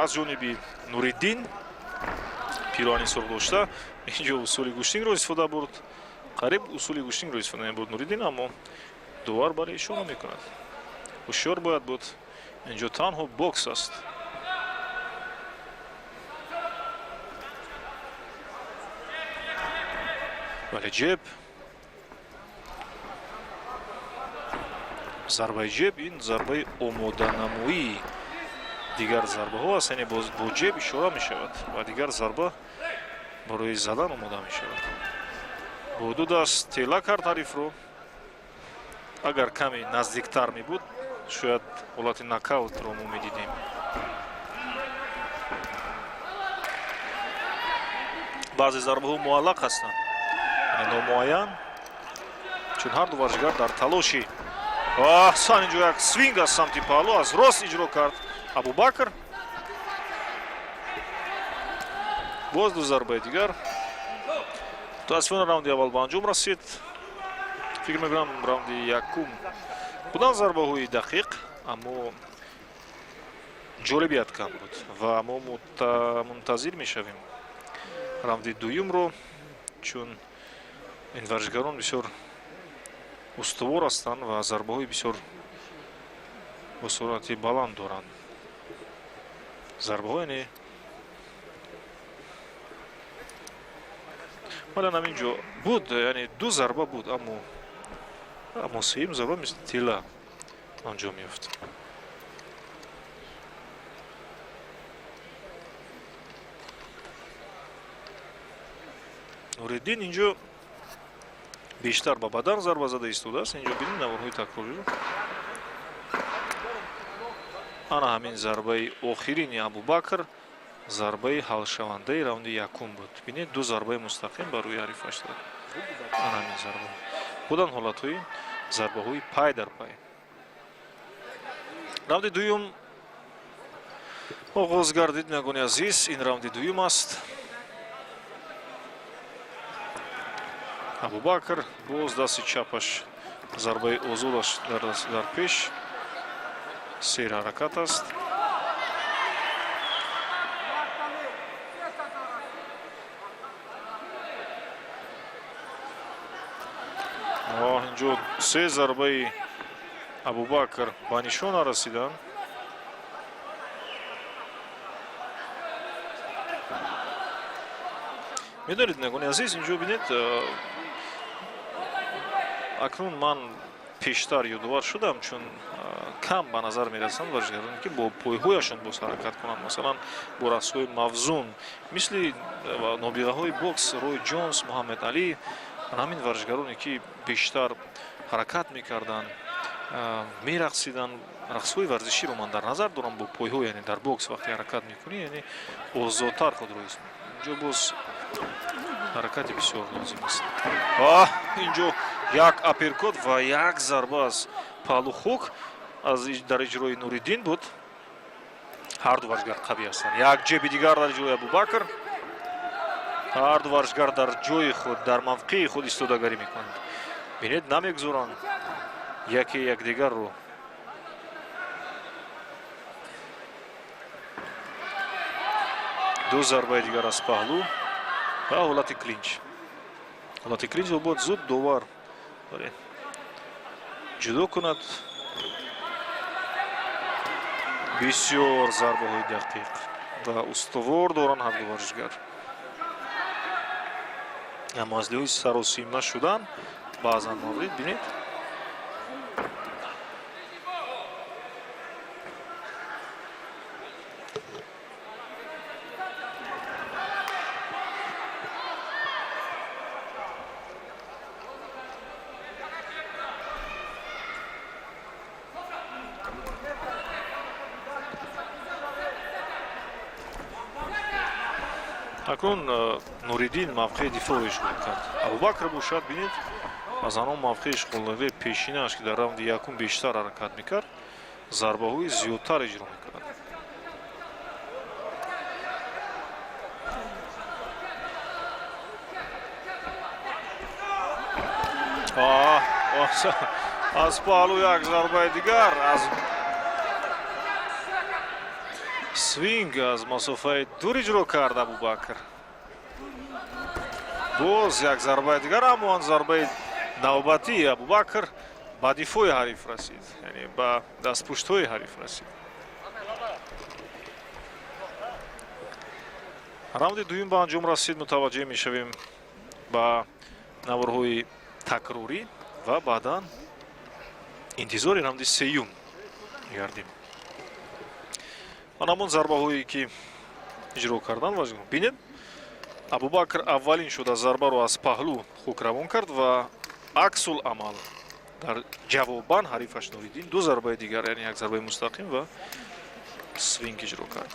аз ҷониби Нуриддин, пироҳани сурх дошта. Инҷо усули гӯштингро истифода бурд Қариб усули гӯштингро истифода мебурд Нуриддин, аммо довар бале ишора мекунад. Ҳушёр бояд буд, инҷо танҳо бокс аст. Бале, ҷеб, зарбаи ҷеб ин зарбаи омоданамоии дигар зарбаҳо аст, яъне бо ҷеб ишора мешавад ва дигар зарба барои задан омода мешавад. Бо ду даст тела кард ҳарифро. Агар каме наздиктар мебуд, шояд ҳолати нокаутро мо медидем. Баъзе зарбаҳо муаллақ ҳастанд, яъне номуайян, чун ҳар ду варзишгар дар талоши. Аҳсан, инҷо як свинг аз самти паҳлу аз рост иҷро кард Абубакр. Боз ду зарбаи дигар. Мутаассифона, раунди аввал ба анҷом расид. Фикр мекунам, раунди якум буданд зарбаҳои дақиқ, аммо ҷолибият кам буд ва мо мунтазир мешавем раунди дуюмро, чун ин варзишгарон бисёр устувор ҳастанд ва зарбаҳои бисёр бо суръати баланд доранд. Зарбаҳо, яъне, малан ҳамин ҷо буд, яъне ду зарба буд, аммо сеюм зарба мисли тела анҷом ёфт. Нуриддин инҷо бештар ба бадан зарба зада истодааст. Инҷо бинед наворҳои такрориро. Ана ҳамин зарбаи охирини Абубакр зарбаи ҳалшавандаи раунди якум буд. Бинед, ду зарбаи мустақим ба рӯи ҳарифаш дод. Ана ҳамин зарба буданд, ҳолатҳои зарбаҳои пай дар пай. Раунди дуюм оғоз гардид, бинандагони азиз. Ин раунди дуюм аст. Абубакр боз дасти чапаш, зарбаи озодаш дар пеш, сер ҳаракат аст. Инҷо се зарбаи Абубакр ба нишона расиданд. Медонед, бинандагони азиз, инҷо бинед, акнун ман пештар ёдовар шудам, чун кам ба назар мерасанд варзишгароне, ки бо пойҳояшон боз ҳаракат кунанд, масалан, бо рақсҳои мавзун, мисли нобиғаҳои бокс Рой Ҷонс, Муҳаммед Алӣ. Ҳамин варзишгароне, ки бештар ҳаракат мекарданд, мерақсиданд, рақсҳои варзиширо ман дар назар дорам, бо пойҳо, яъне дар бокс вақте ҳаракат мекунӣ, яъне озодтар худро ҳис. Инҷо боз ҳаракати бисёр лозим аст. Инҷо як апперкот ва як зарба аз паҳлу хук аз дар иҷрои Нуриддин буд. Ҳарду варзишгар қавӣ ҳастанд. Як ҷеби дигар дар иҷрои Абубакр. Ҳарду варзишгар дар ҷои худ, дар мавқеи худ истодагарӣ мекунанд. Бинед, намегузоранд яке якдигарро. Ду зарбаи дигар аз паҳлу ва ҳолати клинч. Ҳолати клинчро бояд зуд довар ҷудо кунад. Бисёр зарбаҳои дақиқ ва устувор доранд ҳарду варзишгар, аммо аз лиҳози саросима шудан баъзан маврид, бинед. Акнун Нуриддин мавқеи дифоъро ишғол кард. Абубакр бошад, бинед, аз ҳамон мавқеи ишғолнавии пешинааш, ки дар раунди якум бештар ҳаракат мекард, зарбаҳои зиёдтар иҷро мекунад. Аз паҳлу як зарбаи дигар, аз свинг аз масофаи дур иҷро кард Абубакр. Боз як зарбаи дигар, аммо он зарбаи навбатии Абубакр ба дифои ҳариф расид, яъне ба дастпуштҳои ҳариф расид. Раунди дуюм ба анҷом расид. Мутаваҷҷеҳ мешавем ба наворҳои такрорӣ ва баъдан интизори раунди сеюм мегардем. Ман ҳамон зарбаҳое, ки иҷро кардан, бинед, Абубакр аввалин шуда зарбаро аз паҳлӯ хук равон кард ва аксул амал дар ҷавобан ҳарифаш Нуриддин ду зарбаи дигар, яъне як зарбаи мустақим ва свинг иҷро кард.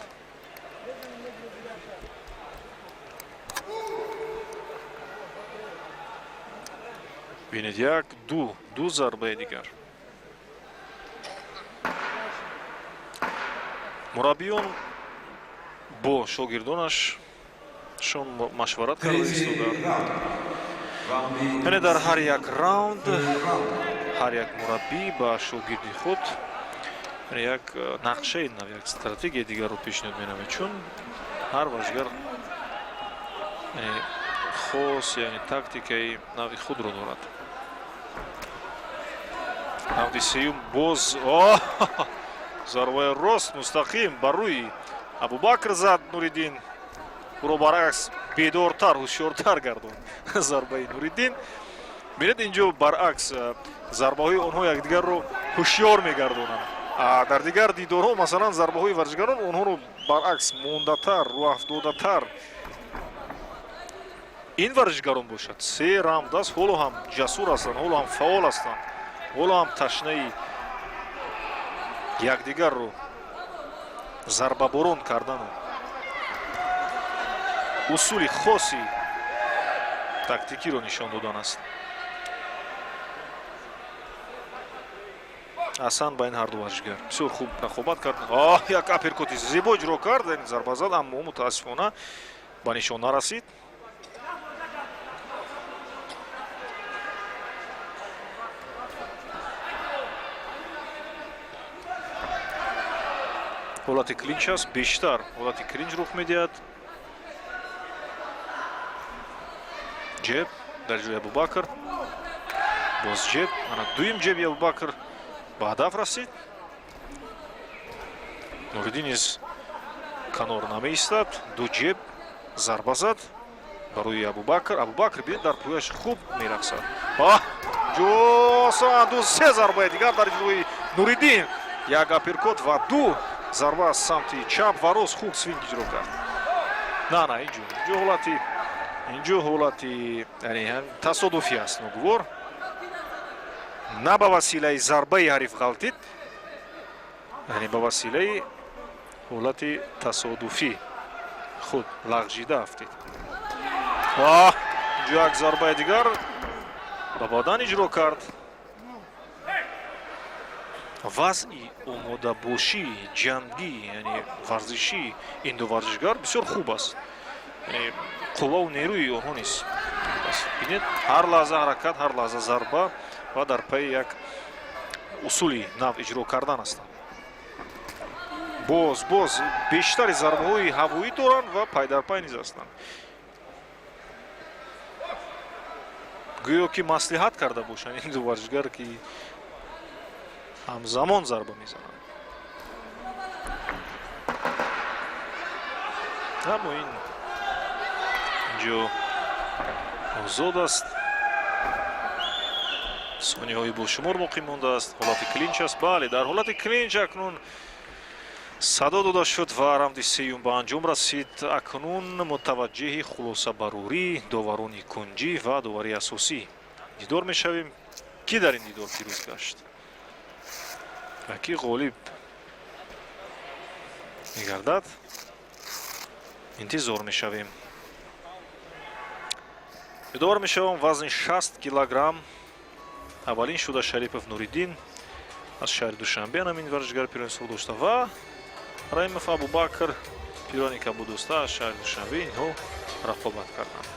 Бинед, як, ду, ду зарбаи дигар. Мураббиён бо шогирдонаш шон машварат карда истодаанд, яъне дар ҳар як раунд ҳар як мураббӣ ба шогирди худ як нақшаи нав, як стратегияи дигарро пешниҳод менамояд, чун ҳар варзишгар хос, яъне тактикаи нави худро дорад. Раунди сеюм боз зарбаи рост мустақим бар рӯи Абубакр зад Нуриддин. Ӯро баръакс бедортар, ҳушёртар гардонд зарбаи Нуриддин. Бинед, инҷо баръакс зарбаҳои онҳо якдигарро ҳушёр мегардонанд. Дар дигар дидорҳо, масалан, зарбаҳои варзишгарон онҳоро баръакс мондатар, рӯҳафтодатар. Ин варзишгарон бошад, се раунд аст, ҳоло ҳам ҷасур ҳастанд, ҳоло ҳам фаъол ҳастанд, ҳоло ҳам ташнаи якдигарро зарбаборон кардану усули хоси тактикиро нишон додан аст. Аҳсан ба ин ҳарду варзишгар, бисёр хуб рақобат кард. Як апперкоти зебо иҷро кард, яъне зарба зад, аммо мутаассифона ба нишон нарасид. Ҳолати клинч аст, бештар ҳолати клинч рух медиҳад. Ҷеб дар ҷои Абубакр, боз ҷеб. Ана дуюм ҷеби Абубакр ба ҳадаф расид. Нуриддин низ канор намеистад, ду ҷеб зарба зад барои Абубакр. Абубакр, бинед, дар пӯяш хуб мерақсад. Ҷосан, ду, се зарбаи дигар дар ҷои Нуриддин, як апперкот ва ду зарба аз самти чап ва рост, хуб свинг иҷро кард. На, на, инҷо ҳолати, инҷо ҳолати, яъне, тасодуфӣ аст, ногувор. На ба василаи зарбаи ҳариф ғалтид, яъне ба василаи ҳолати тасодуфӣ худ лағжида афтид. Инҷо як зарбаи дигар ба бадан иҷро кард. Вазъи омодабошии ҷангӣ, яъне варзишии ин ду варзишгар бисёр хуб аст, яъне қувваву нерӯи онҳо низ. Бинед, ҳар лаҳза ҳаракат, ҳар лаҳза зарба ва дар пайи як усули нав иҷро кардан ҳастанд. Боз, боз бештари зарбаҳои ҳавоӣ доранд ва пайдарпай низ ҳастанд, гӯё ки маслиҳат карда бошанд ин ду варзишгар, ки ҳамзамон зарба мезананд. Аммо ин инҷо озод аст, сониҳои бошумор боқӣ мондааст. Ҳолати клинч аст, бале, дар ҳолати клинч акнун садо дода шуд ва раунди сеюм ба анҷом расид. Акнун мутаваҷҷеҳи хулосабарорӣ доварони кунҷӣ ва довари асосӣ дидор мешавем, ки дар ин дидор пирӯз гашт ва ки ғолиб мегардад, интизор мешавем. Ёдовар мешавам, вазни 60 килограмм аввалин шуда Шарипов Нуриддин аз шаҳри Душанбе, ҳамин варзишгари пиронисол дошта, ва Раимов Абубакр, пирони кабудоста аз шаҳри Душанбе, инҳо рақобат карданд.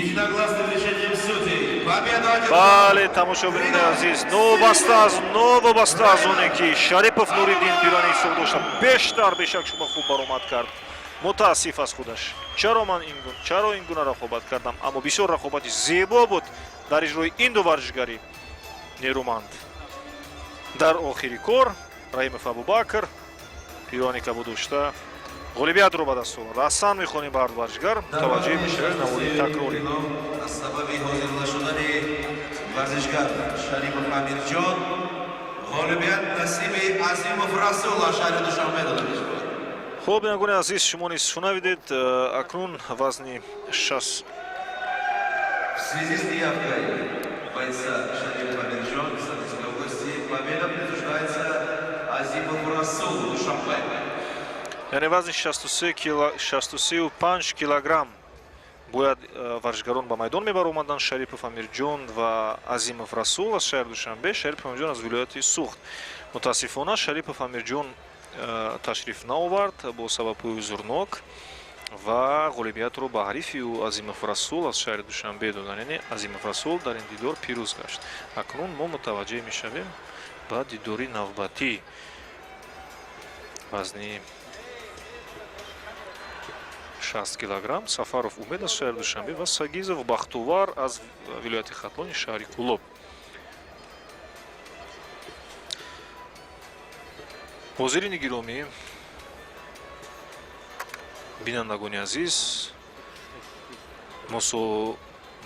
Единогласным решением судей Победу одержал. Бале, тамошобинони азиз, новобаста аз оне ки Шарипов Нуриддин пирани ҳисоб дошта, бештар бешак шуба хуб баромад кард. Мутаассиф аз худаш, чаро ман чаро ин гуна рақобат кардам, аммо бисёр рақобати зебо буд дар иҷрои ин ду варзишгари нерӯманд. Дар охири кор Раҳимов Абубакр пирони кабуд дошта ғолибиятро ба даст овард. Аҳсан мехонем ба ҳарду варзишгар. Мутаваҷҷеҳ мешавем навори такрорӣ. Аз сабаби ҳозир нашудани варзишгар Шарипов Амирҷон ғолибият насиби Азимов Расул аз шаҳри Душанбе дода мешавад. Хуб, бинандагони азиз, шумо низ шунавидед. Акнун вазни шас В связи с неявкой бойца Шарипова Амирджон из Согдийской области победа присуждается Азимову Расулу, Душанбе. Яъне вазни 63 кила, 63,5 килограмм бояд варзишгарон ба майдон мебаромаданд: Шарипов Амирҷон ва Азимов Расул аз шаҳри Душанбе, Шарипов Амирҷон аз вилояти Суғд. Мутаассифона, Шарипов Амирҷон ташриф наовард бо сабабҳои узрнок ва ғолибиятро ба ҳарифи ӯ Азимов Расул аз шаҳри Душанбе доданд. Яъне Азимов Расул дар ин дидор пирӯз гашт. Акнун мо мутаваҷҷеҳ мешавем ба дидори навбатӣ, вазни 60 килограмм: Сафаров Умед аз шаҳри Душанбе ва Сагизов Бахтувар аз вилояти Хатлони, шаҳри Кӯлоб. Ҳозирини гиромӣ, бинандагони азиз,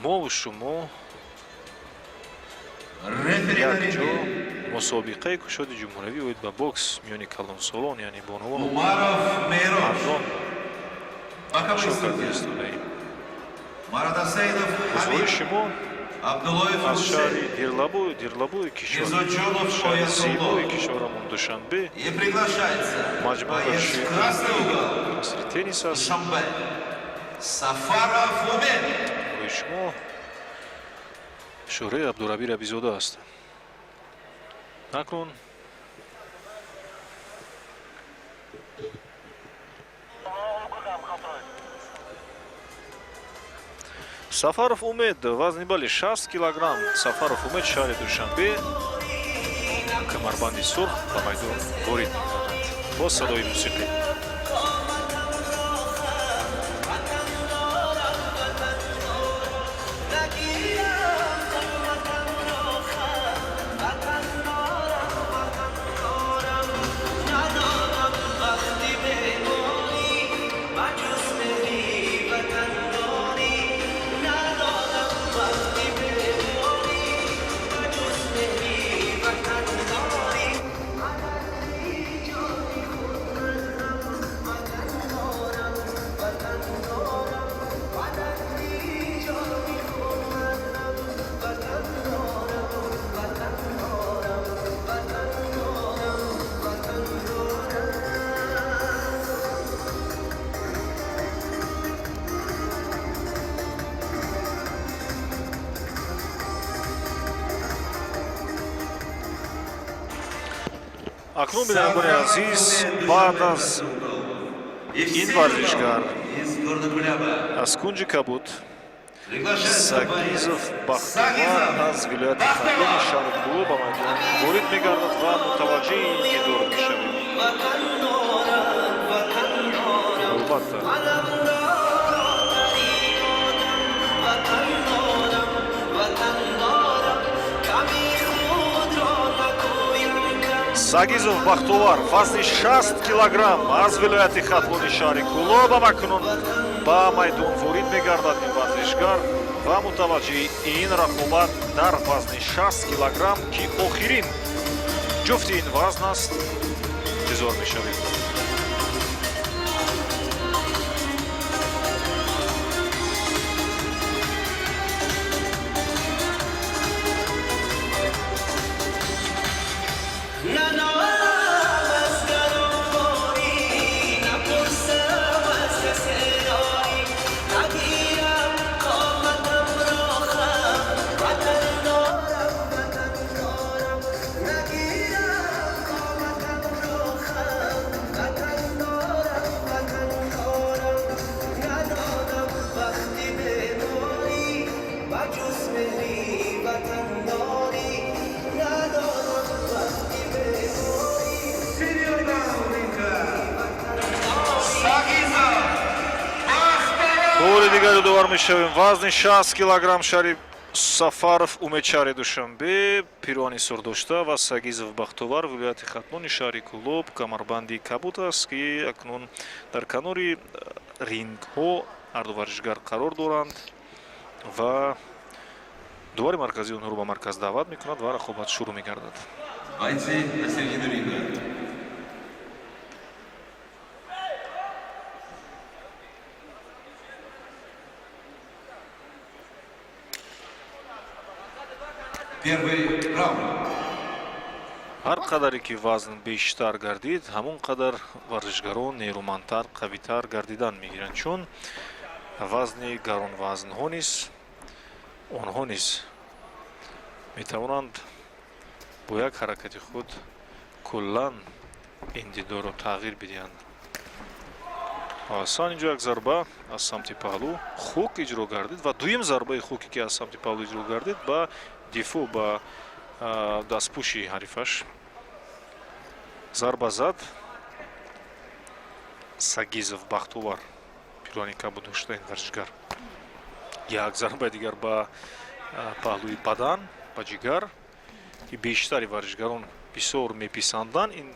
мову шумо якҷо мусобиқаи кушоди ҷумҳуриявӣ оид ба бокс миёни калонсолон, яъне бонувон, мардон тамошо карда истодаем. Гузориши мо аз шаҳри Дирлабои кишвар, шаҳри зебои кишварамон Душанбе, маҷмӯи варзишии асри теннис аст. Барои шумо Шӯҳраи Абдураби Рабизода аст. Акнун Сафаров Умед, вазни, бале, 60 килограмм. Сафаров Умед, шаҳри Душанбе, камарбанди сурх, ба майдон ворид мегардад бо садои мусиқӣ. Акнун, бинандагони азиз, баъд аз ин варзишгар аз кунҷи кабуд Сагизов Бахтувар аз вилояти Хатлони, шаҳри Кӯлоб ба майдон ворид мегардад ва мутаваҷҷеҳи ин дидор мешавем. Албатта, Сагизов Бахтувар, вазни 60 килограмм, аз вилояти Хатлони, шаҳри Кӯлоб акнун ба майдон ворид мегардад ин варзишгар ва мутаваҷҷеҳи ин рақобат дар вазни 60 килограмм, ки охирин ҷуфти ин вазн аст, интизор мешавем. ننالم از گرانباری، نپرسم از کس رایی، نگیرم قامتم را خم، وطن دارم، وطن دارم، نگیرم قامتم را خم. Ёдовар мешавем, вазни 60 килограмм Шариф Сафаров, Умед, шаҳри Душанбе, пироҳани сур дошта ва Сагизов Бахтовар, вилояти Хатлони, шаҳри Кӯлоб, камарбанди кабуд аст, ки акнун дар канори рингҳо ҳарду варзишгар қарор доранд ва дувари марказии онҳоро ба марказ даъват мекунад ва рақобат шурӯъ мегардад. Бойцы на середину ринга. Первый раунд. Ҳар қадаре ки вазн бештар гардид, ҳамон қадар варзишгарон нерӯмандтар, қавитар гардидан мегиранд, чун вазни гаронвазнҳо низ, онҳо низ метавонанд бо як ҳаракати худ куллан ин дидорро тағйир бидиҳанд. Асан инҷо як зарба аз самти паҳлӯ, хук иҷро гардид ва дуюм зарбаи хуке, ки аз самти паҳлӯ иҷро гардид, ба дифоъ, ба дастпӯши ҳарифаш зарба зад Сагизов Бахтовар, пироҳани кабуд дошта ин варзишгар. Як зарбаи дигар ба паҳлӯи бадан, ба ҷигар, ки бештари варзишгарон бисёр меписанданд ин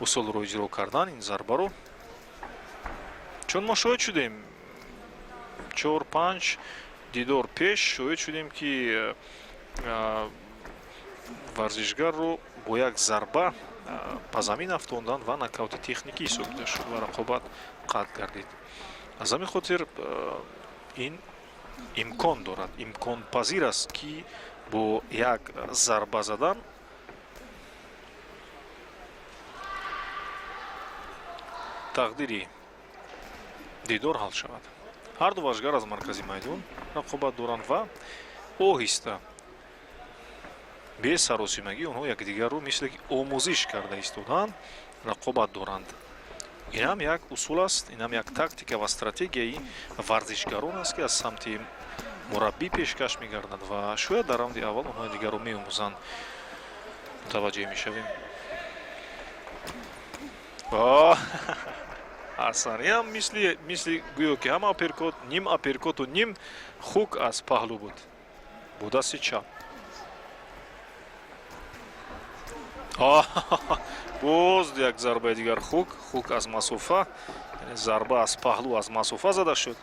усулро иҷро кардан, ин зарбаро, чун мо шоҳид шудем, чор панҷ дидор пеш шоҳид шудем, ки варзишгарро бо як зарба ба замин афтонданд ва нокаути техникӣ ҳисобида шуд ва рақобат қатъ гардид. Аз ҳамин хотир ин имкон дорад, имконпазир аст, ки бо як зарба задан тақдири дидор ҳал шавад. Ҳарду варзишгар аз маркази майдон рақобат доранд ва оҳиста, бесаросимагӣ онҳо якдигарро мисле ки омӯзиш карда истодаанд, рақобат доранд. Ин ҳам як усул аст, ин ҳам як тактика ва стратегияи варзишгарон аст, ки аз самти мураббӣ пешкаш мегардад ва шояд дар раунди аввал онҳо дигарро меомӯзанд. Мутаваҷҷеҳ мешавем, асан ям мисли гӯё ки ҳам апперкот, ним апперкоту ним хук аз паҳлӯ буд бо дасти чап. Боз як зарбаи дигар, хук аз масофа, яъне зарба аз паҳлӯ, аз масофа зада шуд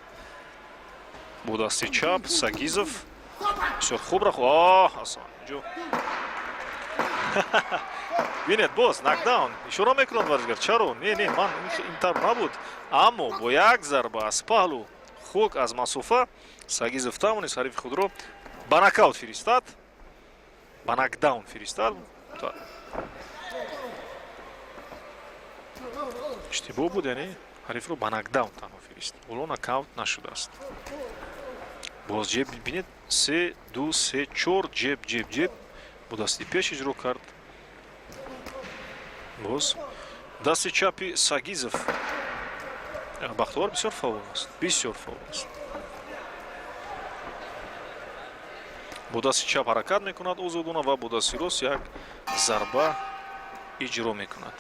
бо дасти чап. Сагизов бисёр хуб рах. Асан инҷо бинед, боз нокдаун ишора мекунад варзишгар. Чаро не, не, ман ин тавр набуд, аммо бо як зарба аз паҳлӯ, хук аз масофа, Сагизов тавонист ҳарифи худро ба нокаут фиристад, ба нокдаун фиристад. Иштибоҳ буд, яъне ҳарифро ба нокдаун танҳо фирист, ҳоло нокаут нашудааст. Боз ҷеб, бинед, се, ду, се, чор ҷеб, ҷеб, ҷеб бо дасти пеш иҷро кард. Боз дасти чапи Сагизов Бахтовар бисёр фаъол аст, бисёр фаъол аст. Бо дасти чап ҳаракат мекунад озодона ва бо дасти рост як зарба иҷро мекунад.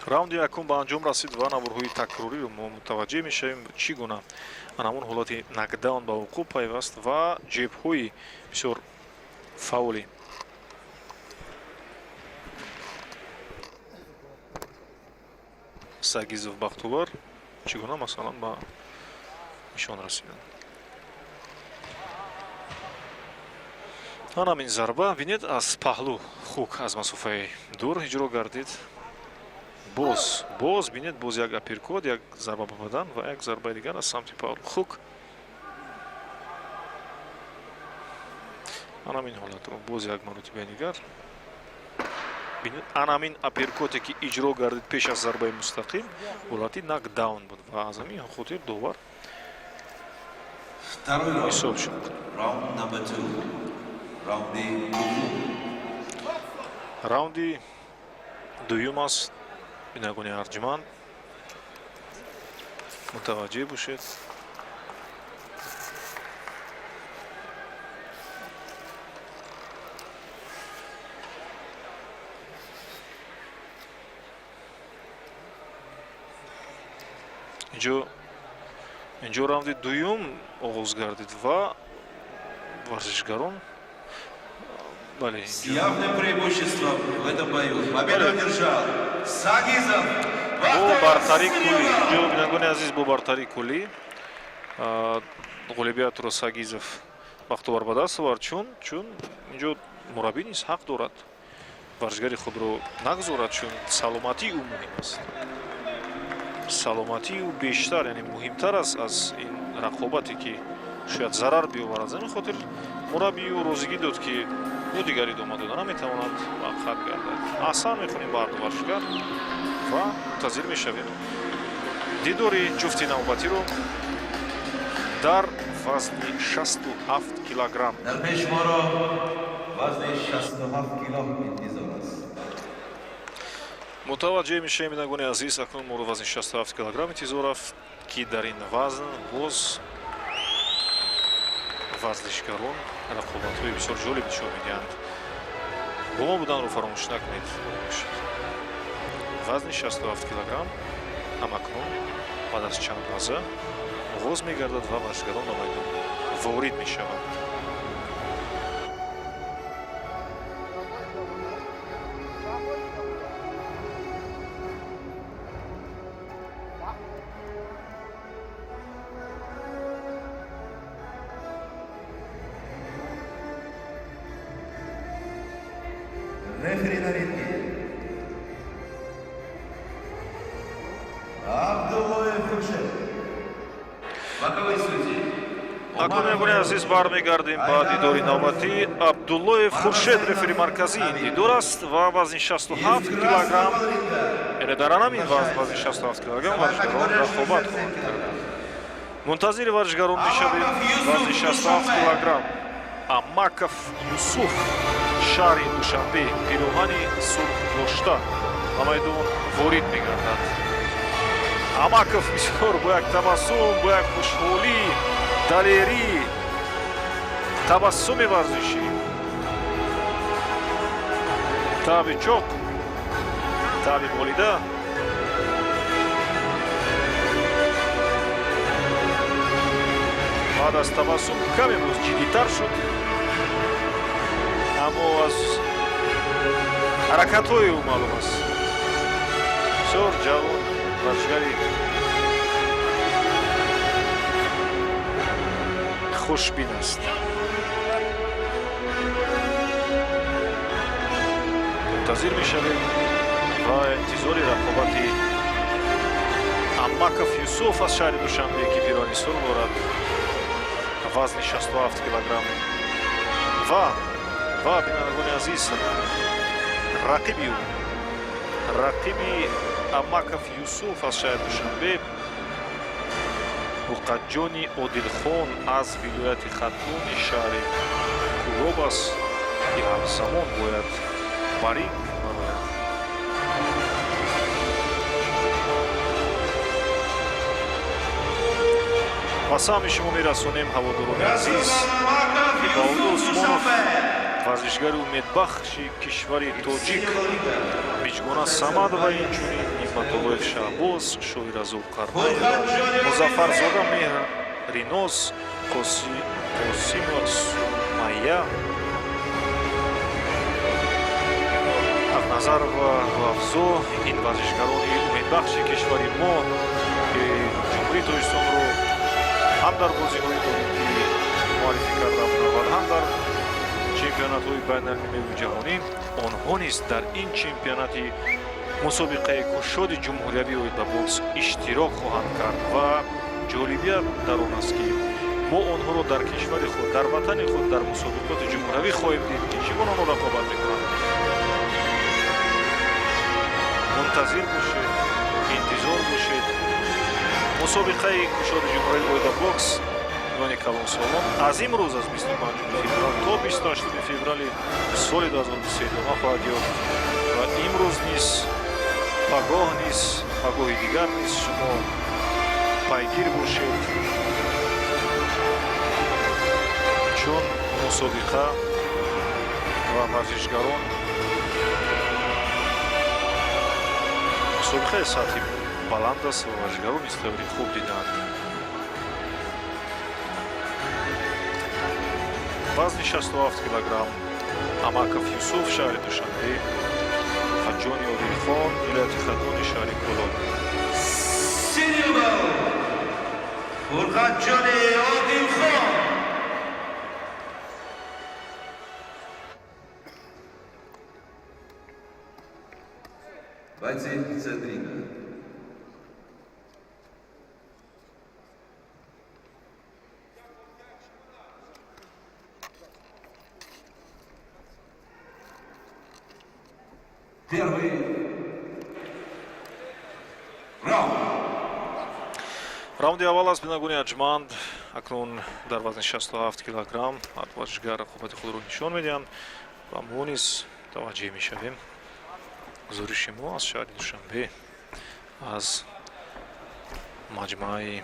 Раунди якум ба анҷом расид ва наворҳои такрориро мо мутаваҷҷеҳ мешавем, чӣ гуна ан ҳамон ҳолати нокдаун ба вуқӯъ пайваст ва ҷебҳои бисёр фаъоли Сагизов Бахтувар чӣ гуна, масалан, ба нишон расиданд. Анам ин зарба, бинед, аз паҳлӯ, хук аз масофаи дур иҷро гардид. Боз, боз, бинед, боз як апперкот, як зарба ба бадан ва як зарбаи дигар аз самти паҳлӯ, хук. Анам ин ҳолатро боз як маротибаи дигар бинед. Анам ин апперкоте, ки иҷро гардид пеш аз зарбаи мустақим, ҳолати нокдаун буд ва аз ҳамин хотир довар Второй раунд. ҳисоб шуд. Раунд number two. Раунди дуввум. Раунди дуюм аст, бинандагони арҷманд, мутаваҷҷеҳ бошед. Инҷо раунди дуюм оғоз гардид ва варзишгарон, бале. С явным преимуществом в этом бою. Победу одержал Сагизов. Бо бартарии куллӣ инҷо, бинандагони азиз, бо бартарии куллӣ ғолибиятро Сагизов бахтовар ба даст овард, чун инҷо мураббӣ низ ҳақ дорад варзишгари худро нагузорад, чун саломатии ӯ муҳим аст. Саломатии ӯ бештар, яъне муҳимтар аст аз ин рақобате, ки шояд зарар биёварад. Аз ҳамин хотир мураббии ӯ розигӣ дод, ки ӯ дигар идома дода наметавонад ва қатъ гардад. Аҳсан мехонем ба ҳарду варзишгар ва мунтазир мешавем дидори ҷуфти навбатиро дар вазни 67 килограмм. Дар пеш моро вазни 67 кило интизор аст. Мутаваҷҷеҳ мешавем, бинандагони азиз, акнун моро вазни 67 килограмм интизор аст, ки дар ин вазн боз варзишгарон рақобатҳои бисёр ҷолиб нишон медиҳанд. Бо мо буданро фаромӯш накунед. Вазни 67 килограмм ҳамакнун баъд аз чанд лаҳза оғоз мегардад ва варзишгарон ба майдон ворид мешаванд. Рефери на ринге. Абдуллоев Хуршед. Боковые судьи. Акнун, бинандагони азиз, бармегардем ба дидори навбатӣ. Абдуллоев Хуршед рефери марказии ин дидор аст ва вазни 67 килограмм, яъне дар ҳамин вазн, вазни 67 килограмм, варзишгарон рақобат хоҳанд кард. Мунтазири варзишгарон мешавем. Вазни 67 килограмм, Амаков Юсуф, шаҳри Душанбе, пироҳани сурх дошта ба майдон ворид мегардад. Амаков бисёр бо як табассум, бо як хушҳолӣ, далерӣ, табассуми варзишӣ, таби чоқ, таби болида. Баъд аз табассум каме боз ҷиддитар шуд, аммо аз ҳаракатҳои ӯ маълум аст, бисёр ҷавон, варзишгари хушбин аст. Мунтазир мешавем ва интизори рақобати Амаков Юсуф аз шаҳри Душанбе, ки пироҳани сурх дорад, вазни 67 килограмм, ва, бинандагони азиз, рақиби ӯ, рақиби Амаков Юсуф аз шаҳри Душанбе, Буқаҷони Одилхон аз вилояти Хатлони шаҳри Кӯлоб аст, ки ҳамзамон бояд ба ринг барояд. Ба самъи шумо мерасонем, ҳаводорони азиз, ки Баҳодур Усмонов, варзишгари умедбахши кишвари тоҷик, Миҷгона Самадова, инчунин Ниматуллоев Шаҳбоз, Шоира Зулқарнаев, Музаффарзода Меҳриноз, Қосимова Сумайя, Ҳақназарова Руафзо, ин варзишгарони умедбахши кишвари мо, ки Ҷумҳурии Тоҷикистонро ҳам дар бозиҳои олимпӣ муаррифӣ карда буданд ва ҳам дар чемпионатҳои байналмилалию ҷаҳонӣ, онҳо низ дар ин чемпионати мусобиқаи кушоди ҷумҳуриявӣ оид ба бокс иштирок хоҳанд кард. Ва ҷолибият дар он аст, ки мо онҳоро дар кишвари худ, дар ватани худ, дар мусобиқоти ҷумҳуриявӣ хоҳем дид, ки чӣ гуна онҳо рақобат мекунанд. Мунтазир бошед, интизор бошед мусобиқаи кушоди ҷумҳуриявии оид ба бокс миёни калонсолон аз имрӯз, аз 25 феврал то 28 феврали соли 2023 идома хоҳад ёфт. Ва имрӯз низ, пагоҳ низ, пагоҳи дигар низ шумо пайгир бошед, чун мусобиқа ва варзишгарон мусобиқаи сатҳи Баланд аст ва варзишгарон низ таври хуб диданд. Вазни 67 килограмм Амаков Юсуф, шаҳри Душанбе, Фурқатҷони Одилхон, вилояти Хатлони, шаҳри Кӯлоб. Синий угол. Фурқатҷони Одилхон. Бойцы в центре ринга. Первый раунд. Раунди аввал аст, бинандагони арҷманд. Акнун дар вазни 67 килограмм варзишгар рақобати худро нишон медиҳанд ва мо низ таваҷҷӯҳ мешавем. Гузориши мо аз шаҳри Душанбе, аз маҷмӯаи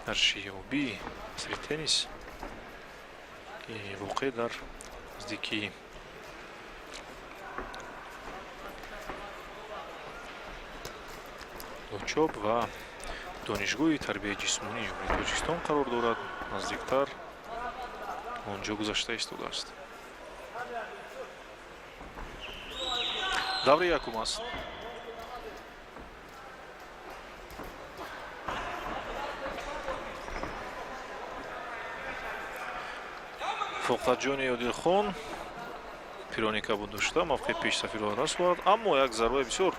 варзиши обии асри теннис, ки воқеъ дар наздикии Лучоб ва Донишгоҳи тарбияи ҷисмонии Ҷумҳурии Тоҷикистон қарор дорад, наздиктар он ҷо гузашта истодааст. Даври якум аст. Фурқатҷони Одилхон пирони кабуд дошта, мавқеи пешсафиро даст овард, аммо як зарбаи бисёр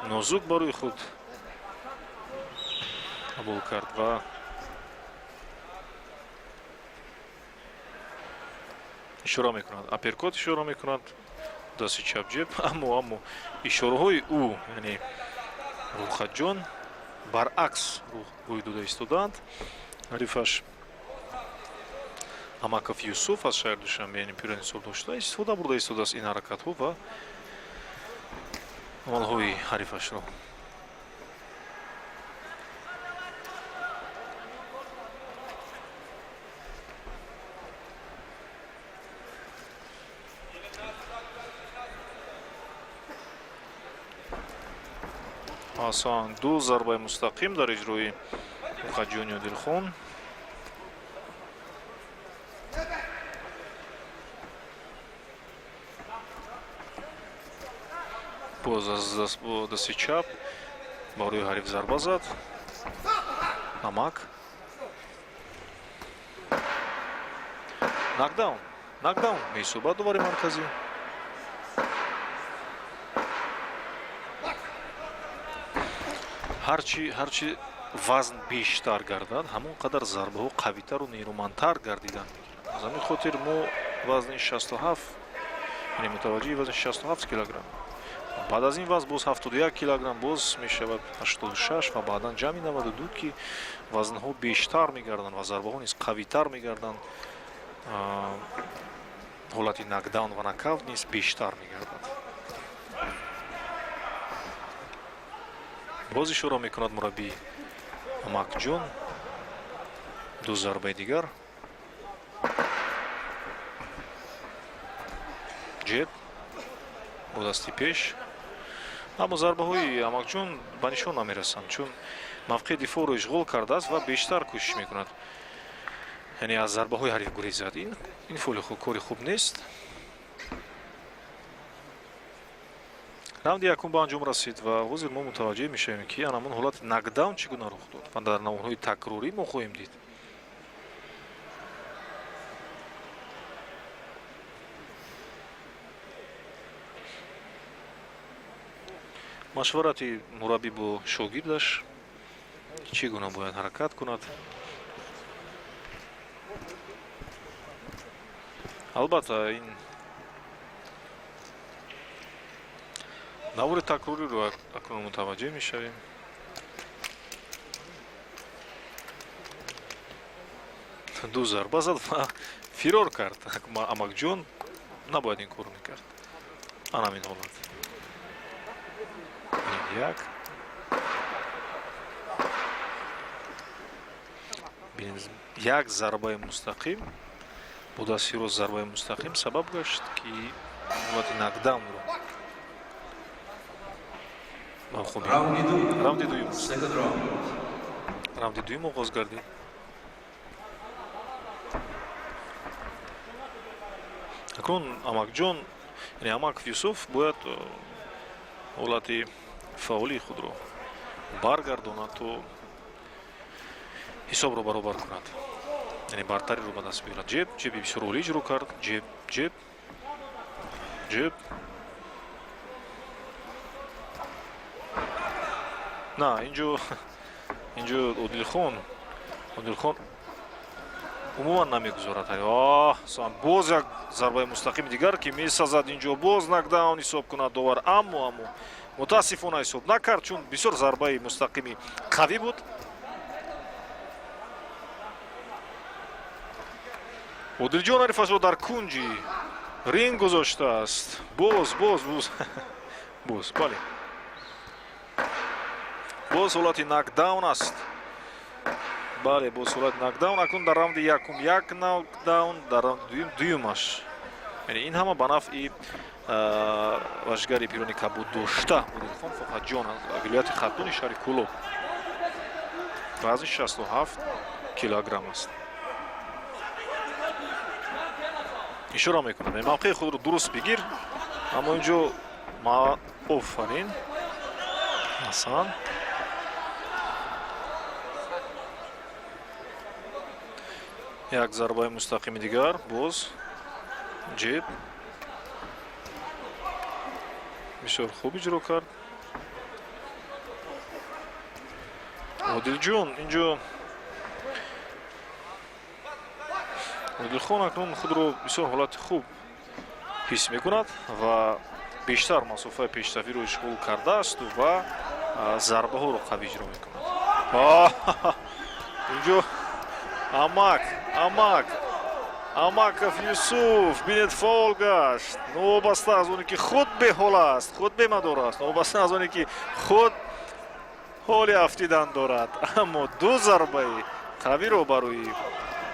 нозук барои худ қабул кард ва ишора мекунад, апперкот ишора мекунад, дасти чап ҷеб, аммо ишораҳои ӯ, яъне Рухатҷон, баръакс рӯй дода истодаанд. Ҳарифаш Амаков Юсуф аз шаҳри Душанбе, яъне пирони сурх дошта, истифода бурда истодааст ин ҳаракатҳо ва амалҳои ҳарифашро. Асан, ду зарбаи мустақим дар иҷрои Фурқатҷони Одилхон. Боз аз дасти чап барои ҳариф зарба зад Амак. Нокдаун, нокдаун меҳисобад довари марказӣ. Ҳарчи вазн бештар гардад, ҳамон қадар зарбаҳо қавитару нерӯмандтар гардидан мегиранд. Аз ҳамин хотир мо вазни 67, яъне мутаваҷҷиҳи вазни 67 килограмм, баъд аз ин вазн боз 71 килограмм, боз мешавад 86 ва баъдан ҷамъи 92, ки вазнҳо бештар мегарданд ва зарбаҳо низ қавитар мегарданд, ҳолати нокдаун ва нокаут низ бештар мегардад. Боз ишора мекунад мураббӣ Амакҷон, ду зарбаи дигар, ҷеб бо дасти пеш, аммо зарбаҳои Амакҷон ба нишон намерасанд, чун мавқеи дифоъро ишғол кардааст ва бештар кӯшиш мекунад, яъне аз зарбаҳои ҳариф гурезад. Ин фоли кори хуб нест. Раунди якум ба анҷом расид ва ҳозир мо мутаваҷҷеҳ мешавем, ки анамон ҳолати нокдаун чӣ гуна рух дод, ва дар наворҳои такрорӣ мо хоҳем дид. Машварати мураббӣ бо шогирдаш, чӣ гуна бояд ҳаракат кунад. Албатта, ин навори такрориро акнун мутаваҷҷеҳ мешавем. Ду зарба зад ва фирор кард Амакҷон, набояд ин корро мекард. Анамин ҳолат як як зарбаи мустақим бо дасти рост, зарбаи мустақим сабаб гашт, ки ҳолати нокдаунро Ба хубӣ. Раунди ду. Раунди дуюм аст. Second round. Раунди дуюм оғоз гардид. Акнун Амакҷон, яъне Амаков Юсуф, бояд ҳолати фаъолии худро баргардонад, то ҳисобро баробар кунад, яъне бартариро ба даст биёрад. Ҷеб, ҷеби бисёр олӣ иҷро кард. Ҷеб, ҷеб, ҷеб. На, инҷо Одилхон умуман намегузорад. Боз як зарбаи мустақими дигар, ки месазад. Инҷо боз нокдаун ҳисоб кунад довар, аммо мутаассифона ҳисоб накард, чун бисёр зарбаи мустақими қавӣ буд. Одилҷон ҳарифашро дар кунҷи ринг гузоштааст. Боз, боз, боз, боз, бале, боз ҳолати нокдаун аст. Бале, боз ҳолати нокдаун. Акнун дар раунди якум як нокдаун, дар раунди дуюм дуюмаш, яъне ин ҳама ба нафъи варзишгари пирони кабуд дошта Одилхон Фоҳатҷон аз вилояти Хатлони шаҳри Кӯлоб, вазни 67 килограмм аст. Ишора мекунад: мавқеи худро дуруст бигир. Аммо инҷо ма, офарин, ҳасан. Як зарбаи мустақими дигар, боз ҷеб, бисёр хуб иҷро кард Одилҷон. Инҷо Одилхон акнун худро бисёр ҳолати хуб ҳис мекунад ва бештар масофаи пештафиро ишғол кардаасту ва зарбаҳоро қавӣ иҷро мекунад. Инҷо Амаков Юсуф, бинед, фаол гашт. Новобаста аз оне ки худ беҳол аст, худ бемадор аст, новобаста аз оне ки худ ҳоли афтидан дорад, аммо ду зарбаи қавиро барои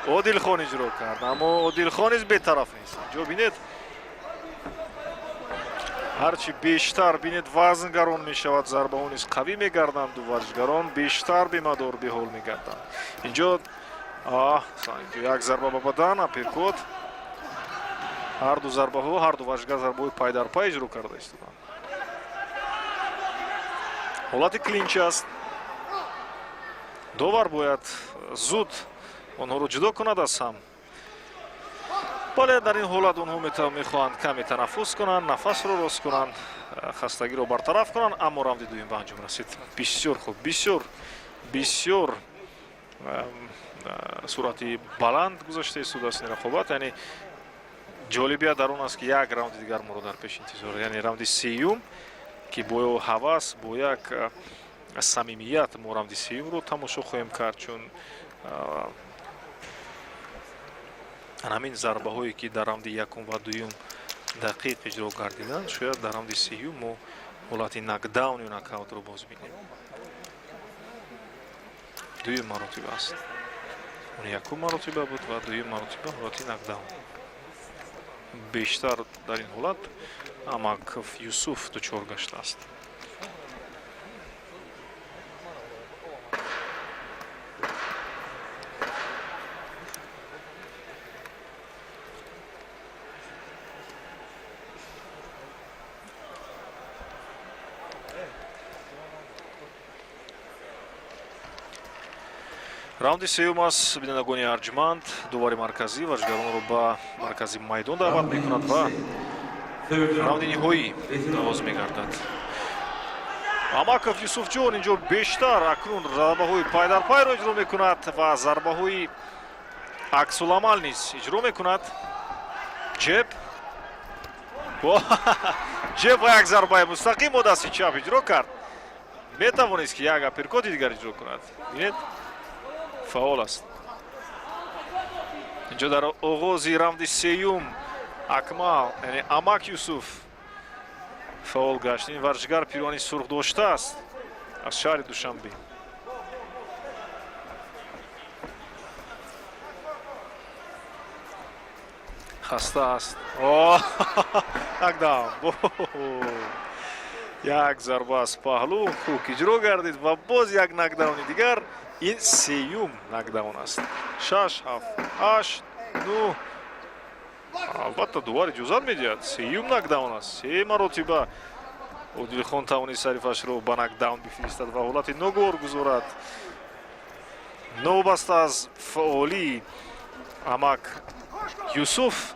Одилхон иҷро кард. Аммо Одилхон низ бетараф нест. Инҷо бинед, ҳарчи бештар, бинед, вазн гарон мешавад, зарбаҳо низ қавӣ мегарданду варзишгарон бештар бемадор, беҳол мегарданд. Инҷо як зарба ба бадан, апперкот. Ҳарду зарбаҳо, ҳарду варзишгар зарбаҳои пайдарпай иҷро карда истоданд. Ҳолати клинч аст. Довар бояд зуд онҳоро ҷудо кунад аз ҳам. Бале, дар ин ҳолат онҳо мехоҳанд каме танаффус кунанд, нафасро рост кунанд, хастагиро бартараф кунанд. Аммо раунди дуюм ба анҷом расид. Бисёр хуб, бисёр, бисёр суръати баланд гузашта истодааст ин рақобат. Яъне ҷолибият дар он аст, ки як раунди дигар моро дар пеш интизор, яъне раунди сеюм, ки бо ҳавас, бо як самимият мо раунди сеюмро тамошо хоҳем кард, чун ҳамин зарбаҳое, ки дар раунди якум ва дуюм дақиқ иҷро гардиданд, шояд дар раунди сеюм мо ҳолати нокдаун ё нокаутро боз бинем. Дуюм маротиба аст. Он якум маротиба буд ва дуюм маротиба ҳолати нокдаун. Бештар дар ин ҳолат Амаков Юсуф дучор гаштааст. Раунди сеюм аст, бинандагони арҷманд. Довари марказӣ варзишгаронро ба маркази майдон даъват мекунад ва раунди ниҳоӣ оғоз мегардад. Амаков Юсуфҷон инҷо бештар акнун зарбаҳои пайдарпайро иҷро мекунад ва зарбаҳои аксуламал низ иҷро мекунад. Ҷеб, ҷеб ва як зарбаи мустақим бо дасти чап иҷро кард. Метавонист, ки як апперкоти дигар иҷро кунад. Бинед, фаъол аст инҷо. Дар оғози раунди сеюм Акмал, яъне Амак Юсуф фаъол гашт. Ин варзишгар пирони сурх доштааст, аз шаҳри Душанбе. Хаста аст. Нокдаун. Як зарба аз паҳлӯ хук иҷро гардид ва боз як нокдауни дигар. Ин сеюм нокдаун аст. 6, 7, 8, 9. Албатта, дувар иҷозат медиҳад. Сеюм нокдаун аст. Се маротиба Одилхон тавонист ҳарифашро ба нокдаун бифиристад ва ҳолати ногувор гузорад. Новобаста аз фаъолии Амак Юсуф,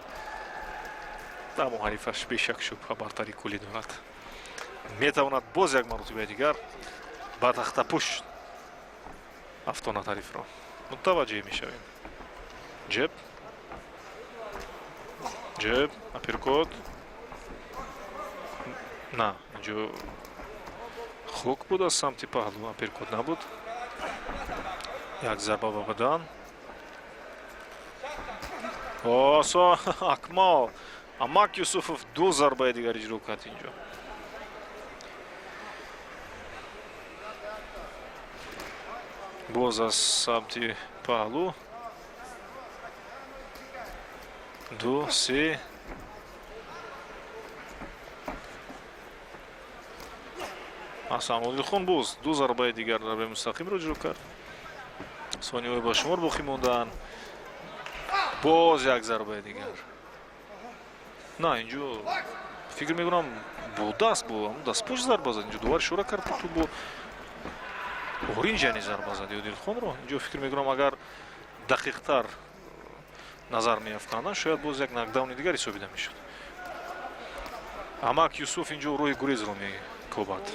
аммо ҳарифаш бешак шубҳа бартари куллӣ дорад. Метавонад боз як маротибаи дигар ба тахтапушт афтонад ҳарифро. Мутаваҷҷеҳ мешавем. Ҷеб, ҷеб, апперкот. На, инҷо хук буд аз самти паҳлу, апперкот набуд. Як зарба ба бадан. Осо Акмал Амак Юсуфов ду зарбаи дигар иҷро кард инҷо. Боз аз самти паҳлу. Ду, се. Аҳсан, Одилхон боз ду зарбаи дигар зарбаи мустақимро иҷро кард. Сониҳои ба шумор боқӣ мондаанд. Боз як зарбаи дигар. На, инҷо фикр мекунам, бо даст, бо ҳамун дастпӯш зарба зад. Инҷо дувар ишора кард, ки ту бо оринҷ, яъне зарба зади Одилхонро. Инҷо фикр мекунам, агар дақиқтар назар меафканданд, шояд боз як нокдауни дигар ҳисобида мешуд. Амак Юсуф инҷо роҳи гурезро мекобад.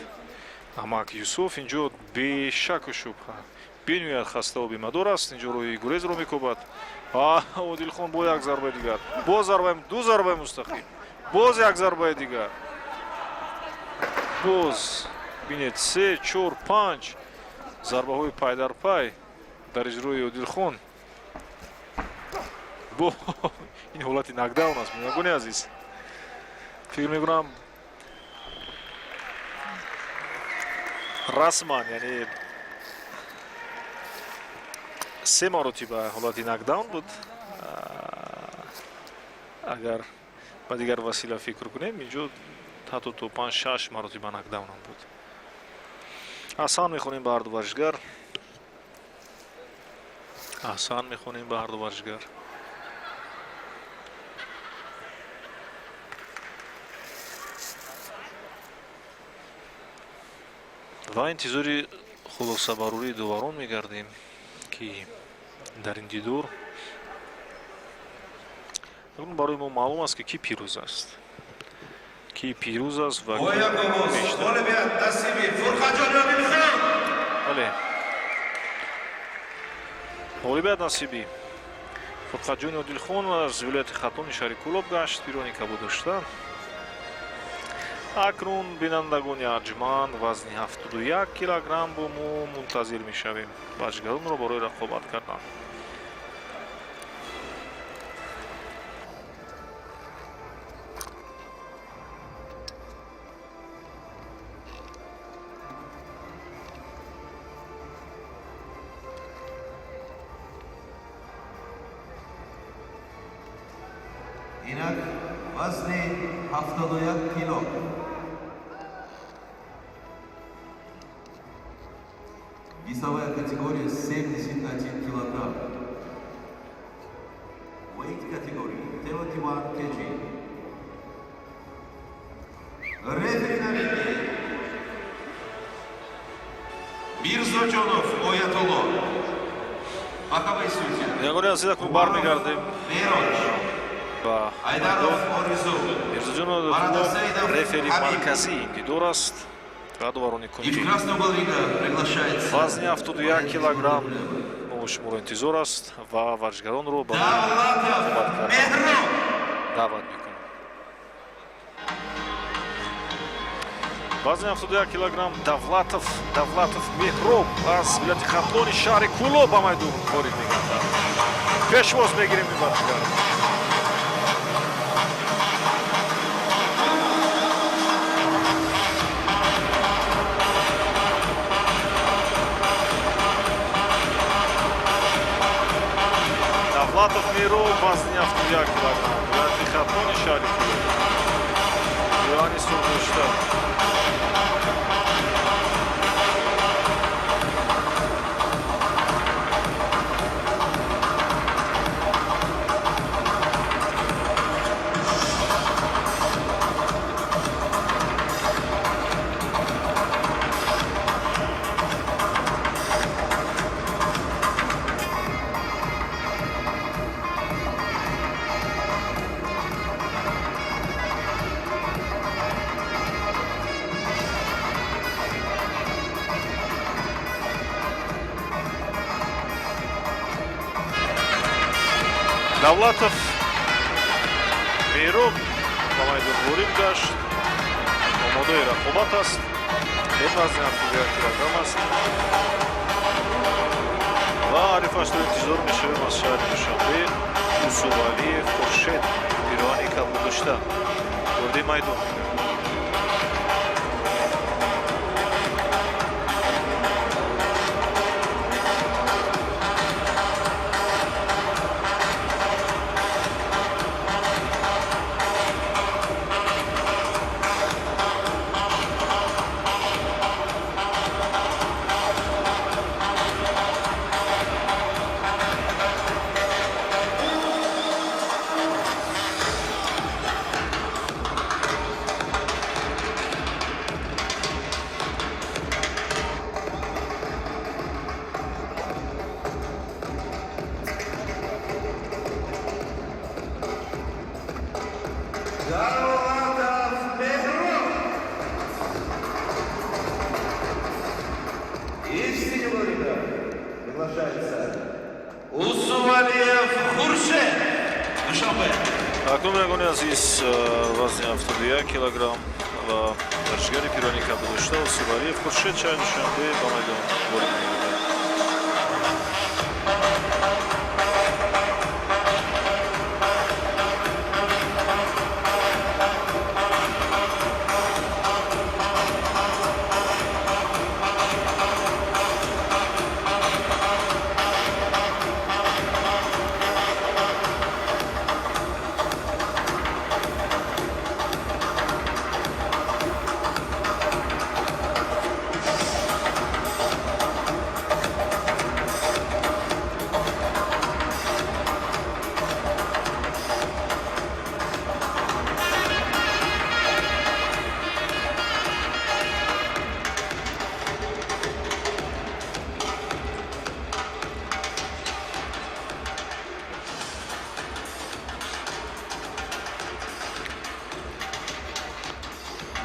Амак Юсуф инҷо бешаку шубҳа бениҳоят хаставу бемадор аст. Инҷо роҳи гурезро мекобад. Одилхон бо як зарбаи дигар, боз зарбаи, ду зарбаи мустақим, боз як зарбаи дигар, боз бинед, се, чор, панҷ зарбаҳои пайдарпай дар иҷрои Одилхон. Бо ин ҳолати нокдаун аст, бинандагони азиз. Фикр мекунам, расман, яъне се маротиба ҳолати нокдаун буд. Агар ба дигар васила фикр кунем, инҷо ҳатто то панҷ, шаш маротиба нокдаунам буд. Аҳсан мехонем ба ҳарду варзишгар, аҳсан мехонем ба ҳарду варзишгар. Ва интизори хулосабарории доварон мегардем, ки дар ин дидор акнун барои мо маълум аст, ки кӣ пирӯз аст, кӣ пирӯз аст ва Бо як овоз бештар. ғолибият насиби Фурқатҷони Одилхон. Бале, ғолибият насиби Фурқатҷони Одилхон аз вилояти Хатлони шаҳри Кӯлоб гашт, пирони кабуд дошта. Акнун, бинандагони арҷманд, вазни 71 килограмм бо мо мунтазир мешавем варзишгаронро барои рақобат кардан. Инак вазни 71 кило. Весовая категория 71 килограмм. Weight category 71 kg. Рефери на ринге Мирзоджонов Оятолло. Боковые судьи. Бинандагони азиз, акнун бармегардем Меҳроҷ. ба Айдаров Оризу. Мирзоҷон Бародар Саидов рефери Ҳабиб. марказии ин дидор аст ва доварони И в кунҷӣ. красный угол ринга приглашается Вазни 71 килограмм мо шуморо интизор аст ва варзишгаронро ба Давлатов Меҳроб. даъват мекунем. Вазни 71 килограмм Давлатов Меҳроб аз вилояти Хатлони шаҳри Кӯлоб ба майдон ворид мегардад. Пешвоз мегирем ин варзишгарро. Давлатов Меҳроб, вазни 71 килограмм, вилояти Хатлони шаҳри Кӯлоб, пироҳани сурх дошта. Давлатов Меҳроб ба майдон ворид гашт, омодаи рақобат аст. Ин вазни 71 килограмм аст ва ҳарифашро интизор мешавем аз шаҳри Душанбе, Усувалиев Хуршед, пироҳани кабуд дошта вориди майдон. Давлатов Меҳроб. И в синего ринга приглашается Усувалиев Хуршед. Душанбе. Акнун, бинандагони азиз, вазни 71 килограмм ва варзишгари пироҳани кабуд дошта Усувалиев Хуршед, шаҳри Душанбе, ба майдон ворид мегардад.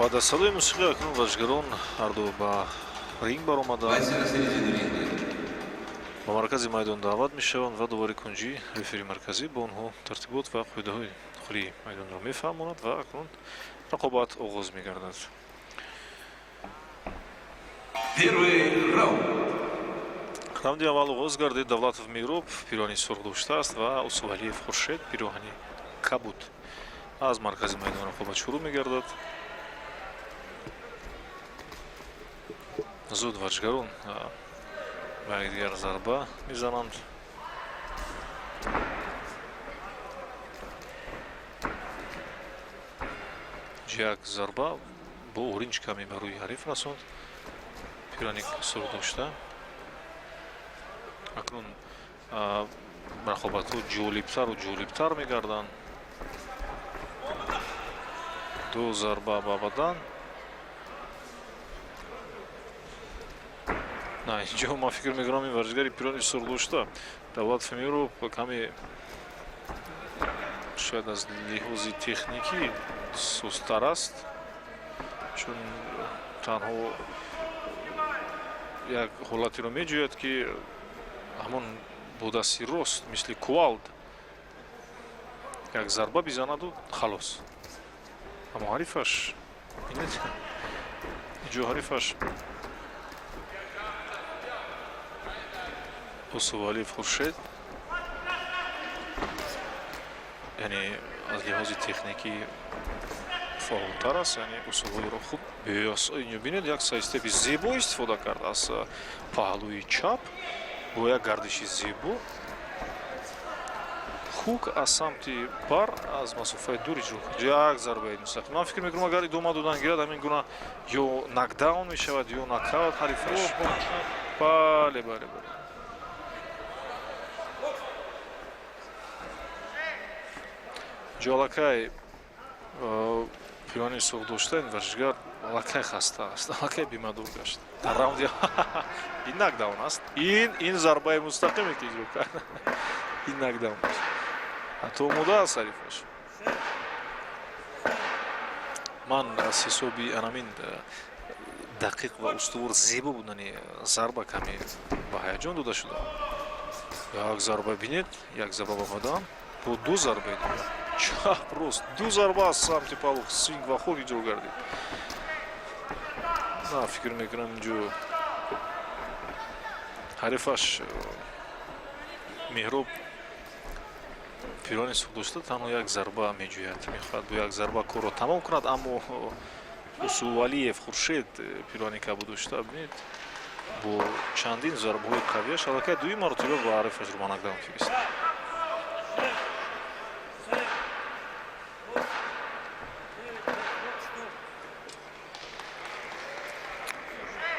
Баъд аз садои мусиқӣ акнун варзишгарон ҳарду ба ринг баромаданд. Бойцы на середину ринга. Ба маркази майдон даъват мешаванд ва довари кунҷӣ, рефери марказӣ, бо онҳо тартибот ва қоидаҳои дохилии майдонро мефаҳмонад ва акнун рақобат оғоз мегардад. Первый раунд. Раунди аввал оғоз гардид. Давлатов Меҳроб пироҳани сурх доштааст ва Усувалиев Хуршед пироҳани кабуд. Аз маркази майдон рақобат шурӯъ мегардад. Зуд варзишгарон ба якдигар зарба мезананд. Як зарба бо оринҷ каме ба рӯи ҳариф расонд пироҳани сурх дошта. Акнун рақобатҳо ҷолибтару ҷолибтар мегарданд. Ду зарба ба бадан. На, инҷо ман фикр мекунам, ин варзишгари пироҳани сурх дошта, Давлатов Меҳроб, каме шояд аз лиҳози техникӣ сусттар аст, чун танҳо як ҳолатеро меҷӯяд, ки ҳамон бо дасти рост мисли кувалда як зарба бизанаду халос. Аммо ҳарифаш, инҷо ҳарифаш Усувалиев Хуршед, яъне аз лиҳози техникӣ фаъолтар аст, яъне усулҳоеро хуб. Бинед, як сайдстепи зебо истифода кард аз паҳлӯи чап бо як гардиши зебо, хук аз самти бар аз масофаи дур иҷро кард. Як зарбаи мустақим. Ман фикр мекунам, агар идома додан гирад ҳамин гуна, ё нокдаун мешавад, ё нокаут ҳарифаш. Бале. Ҷо аллакай пироҳани сурх дошта ин варзишгар аллакай хаста аст, аллакай бемадор гашт дар раунди. Ин нокдаун аст, ин зарбаи мустақиме, ки иҷро кард, ин нокдаун аст. Ҳатто омода аст ҳарифаш. Ман аз ҳисоби анамин дақиқ ва устувор, зебо будани зарба каме ба ҳаяҷон дода шудам. Як зарба, бинед, як зарба ба бадан. Бо ду зарбаи дигар, чап, рост, ду зарба аз самти паҳлу, свинг ва хук иҷро гардид. На, фикр мекунам, инҷо ҳарифаш Меҳроб пирони сурхдошта танҳо як зарба меҷӯяд, мехоҳад бо як зарба корро тамом кунад, аммо Усувалиев Хуршед, пирони кабуддошта, бинед, бо чандин зарбаҳои қавияш аллакай дуюм маротиба ба ҳарифашро ба нокдаун фиристод.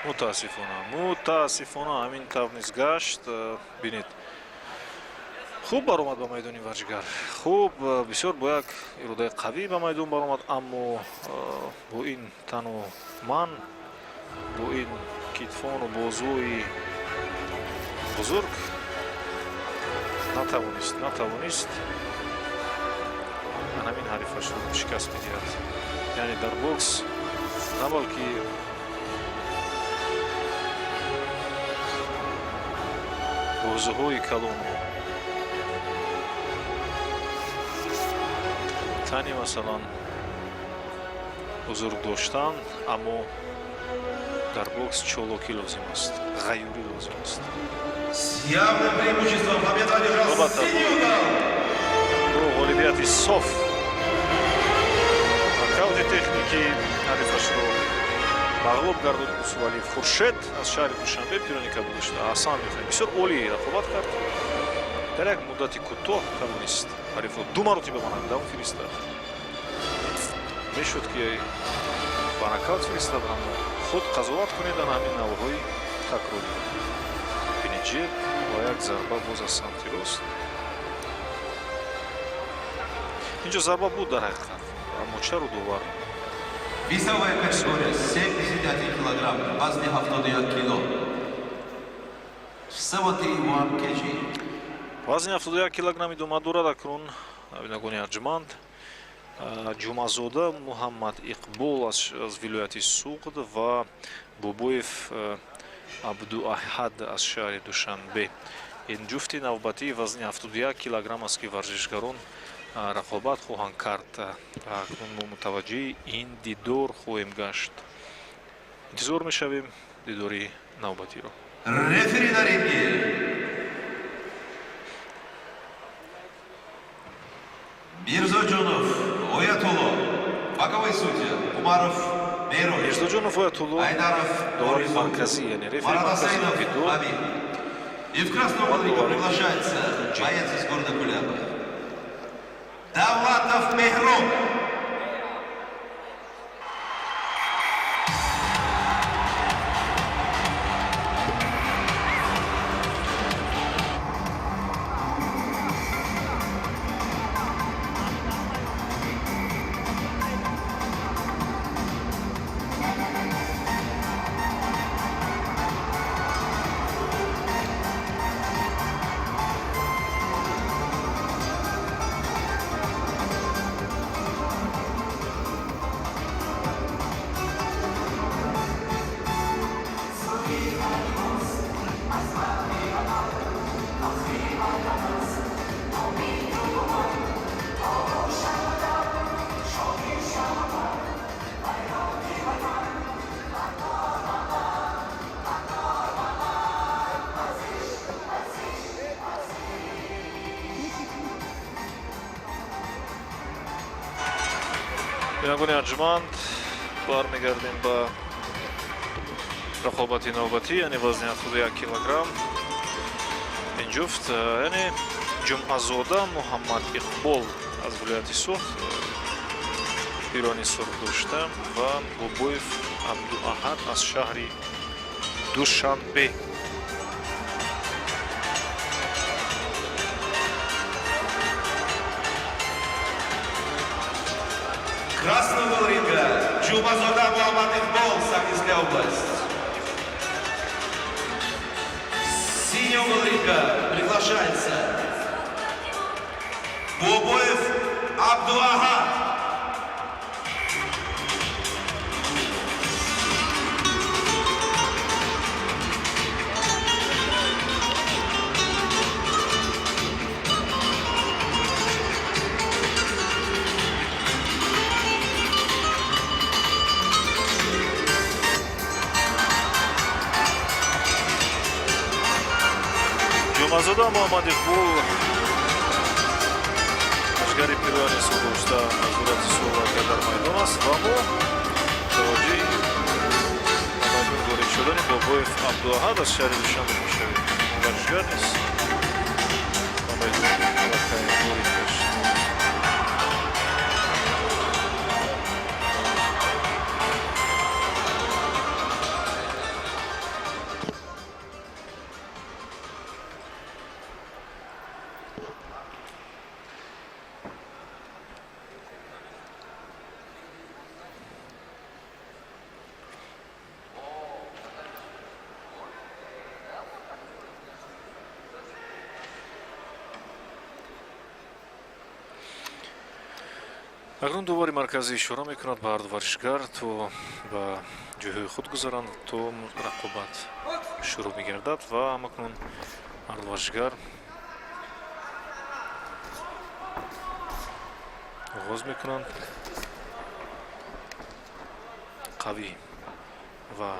Мутаассифона, мутаассифона, ҳамин тавр низ гашт. Бинед, хуб баромад ба майдони варзишгар, хуб, бисёр бо як иродаи қавӣ ба майдон баромад, аммо бо ин тану ман, бо ин китфону бозуи бузург натавонист ҳамин ҳарифашро шикаст бидиҳад. Яъне дар бокс на балки бозуҳои калону тани, масалан, бузург доштан, аммо дар бокс чолокӣ лозим аст, ғаюрӣ лозим аст. С явным преимуществом победу одержал Албатта. синий угол. Бо ғолибияти соф, нокаути техникӣ ҳарифашро мағлуб гардонид Усувалиев Хуршед аз шаҳри Душанбе, пирони кабуддошта. Аҳсан мехоҳем, бисёр олӣ рақобат кард, дар як муддати кӯтоҳ тавонист ҳарифро ду маротиба ба нокдаун фиристад. Мешуд, ки ба нокаут фиристад, аммо худ қазоват кунед. Ана ҳамин навъҳои такрорӣ, бинед, ҷеб ва як зарба боз аз самти рост. Инҷо зарба буд дар ҳақиқат, аммо чаро довар Весовая категория 71 килограмм, вазни 71 кило. 71 kg. Вазни 71 килограмм идома дорад. Акнун, бинагони арҷманд, Ҷумъазода Муҳаммад Иқбол аз вилояти Суғд ва Бобоев Абдуаҳад аз шаҳри Душанбе. Ин ҷуфти навбатии вазни 71 килограмм аст, ки варзишгарон рақобат хоҳанд кард. Акнун мо мутаваҷҷеҳи ин дидор хоҳем гашт, интизор мешавем дидори навбатиро. Рефери на ринге. Мирзоджонов Оятулло. Боковой судья Умаров Мейрой. Мирзоҷонов Оятулло Айдаров довари Оризу. марказӣ, яъне рефери Марат марказии Асайнов дидор. Амир. И в красном углу ринга приглашается боец из города Куляба. Давлатов Мехроб. Бинандагони арҷманд, бармегардем ба рақобати навбатӣ, яъне вазни 71 килограмм. Ин ҷуфт, яъне Ҷумъазода Муҳаммад Иқбол аз вилояти Суғд, пирони сурхдошта, ва Бобоев Абдуаҳад аз шаҳри Душанбе. Красный угол ринга Джумазода Мухаммад Икбол, Согдийская область. Синий угол ринга приглашается Бобоев Абдуахад. Қурбонзода Муҳаммад Иқбол, варзишгари пирояни судошта назорати суолака дар майдон аст ва мо мутаваҷҷеҳи ба майдон ворид шудани Бобоев Абдуаҳад аз шаҳри Душанбе мешавем. Варзишгар низ ба майдон аллакай ворид гашт. Акнун довари марказӣ ишора мекунад ба ҳарду варзишгар, то ба ҷойҳои худ гузаранд, то рақобат шурӯъ мегардад. Ва ҳамакнун ҳарду варзишгар оғоз мекунанд қавӣ ва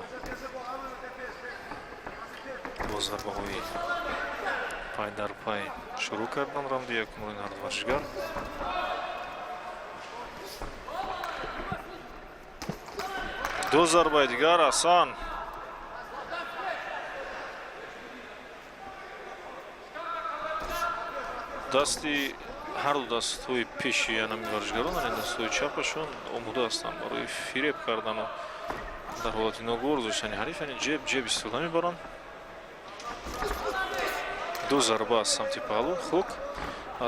бо зарбаҳои пай дар пай шурӯъ кардан раунди якумро ин ҳарду варзишгар. Ду зарбаи дигар, аҳсан. Дасти ҳарду дастҳои пеши анами варзишгарон, яъне дастҳои чапашон, омода ҳастанд барои фиреб кардану дар ҳолати ногувор гузоштани ҳариф, яъне ҷеб ҷеб истифода мебаранд. Ду зарба аз самти паҳлӯ, хук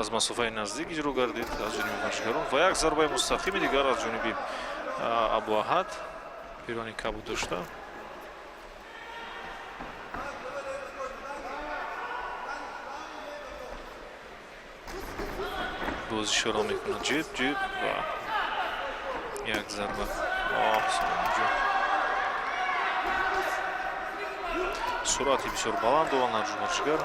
аз масофаи наздик иҷро гардид аз ҷониби варзишгарон ва як зарбаи мустақими дигар аз ҷониби Абуаҳад, пирони кабуд дошта. Боз ишора мекунад ҷеб ҷеб ва як зарба. Аҳсан, суръати бисёр баланд доранд ҳарду варзишгар.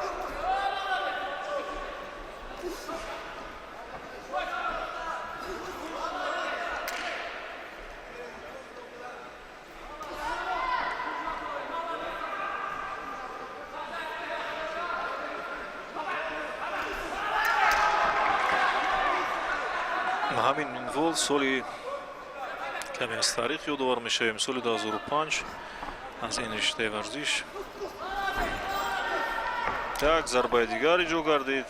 Ҳамин минвол соли каме аз таърих ёдовар мешавем. Соли 2005 аз ин риштаи варзиш як зарбаи дигар иҷро гардид.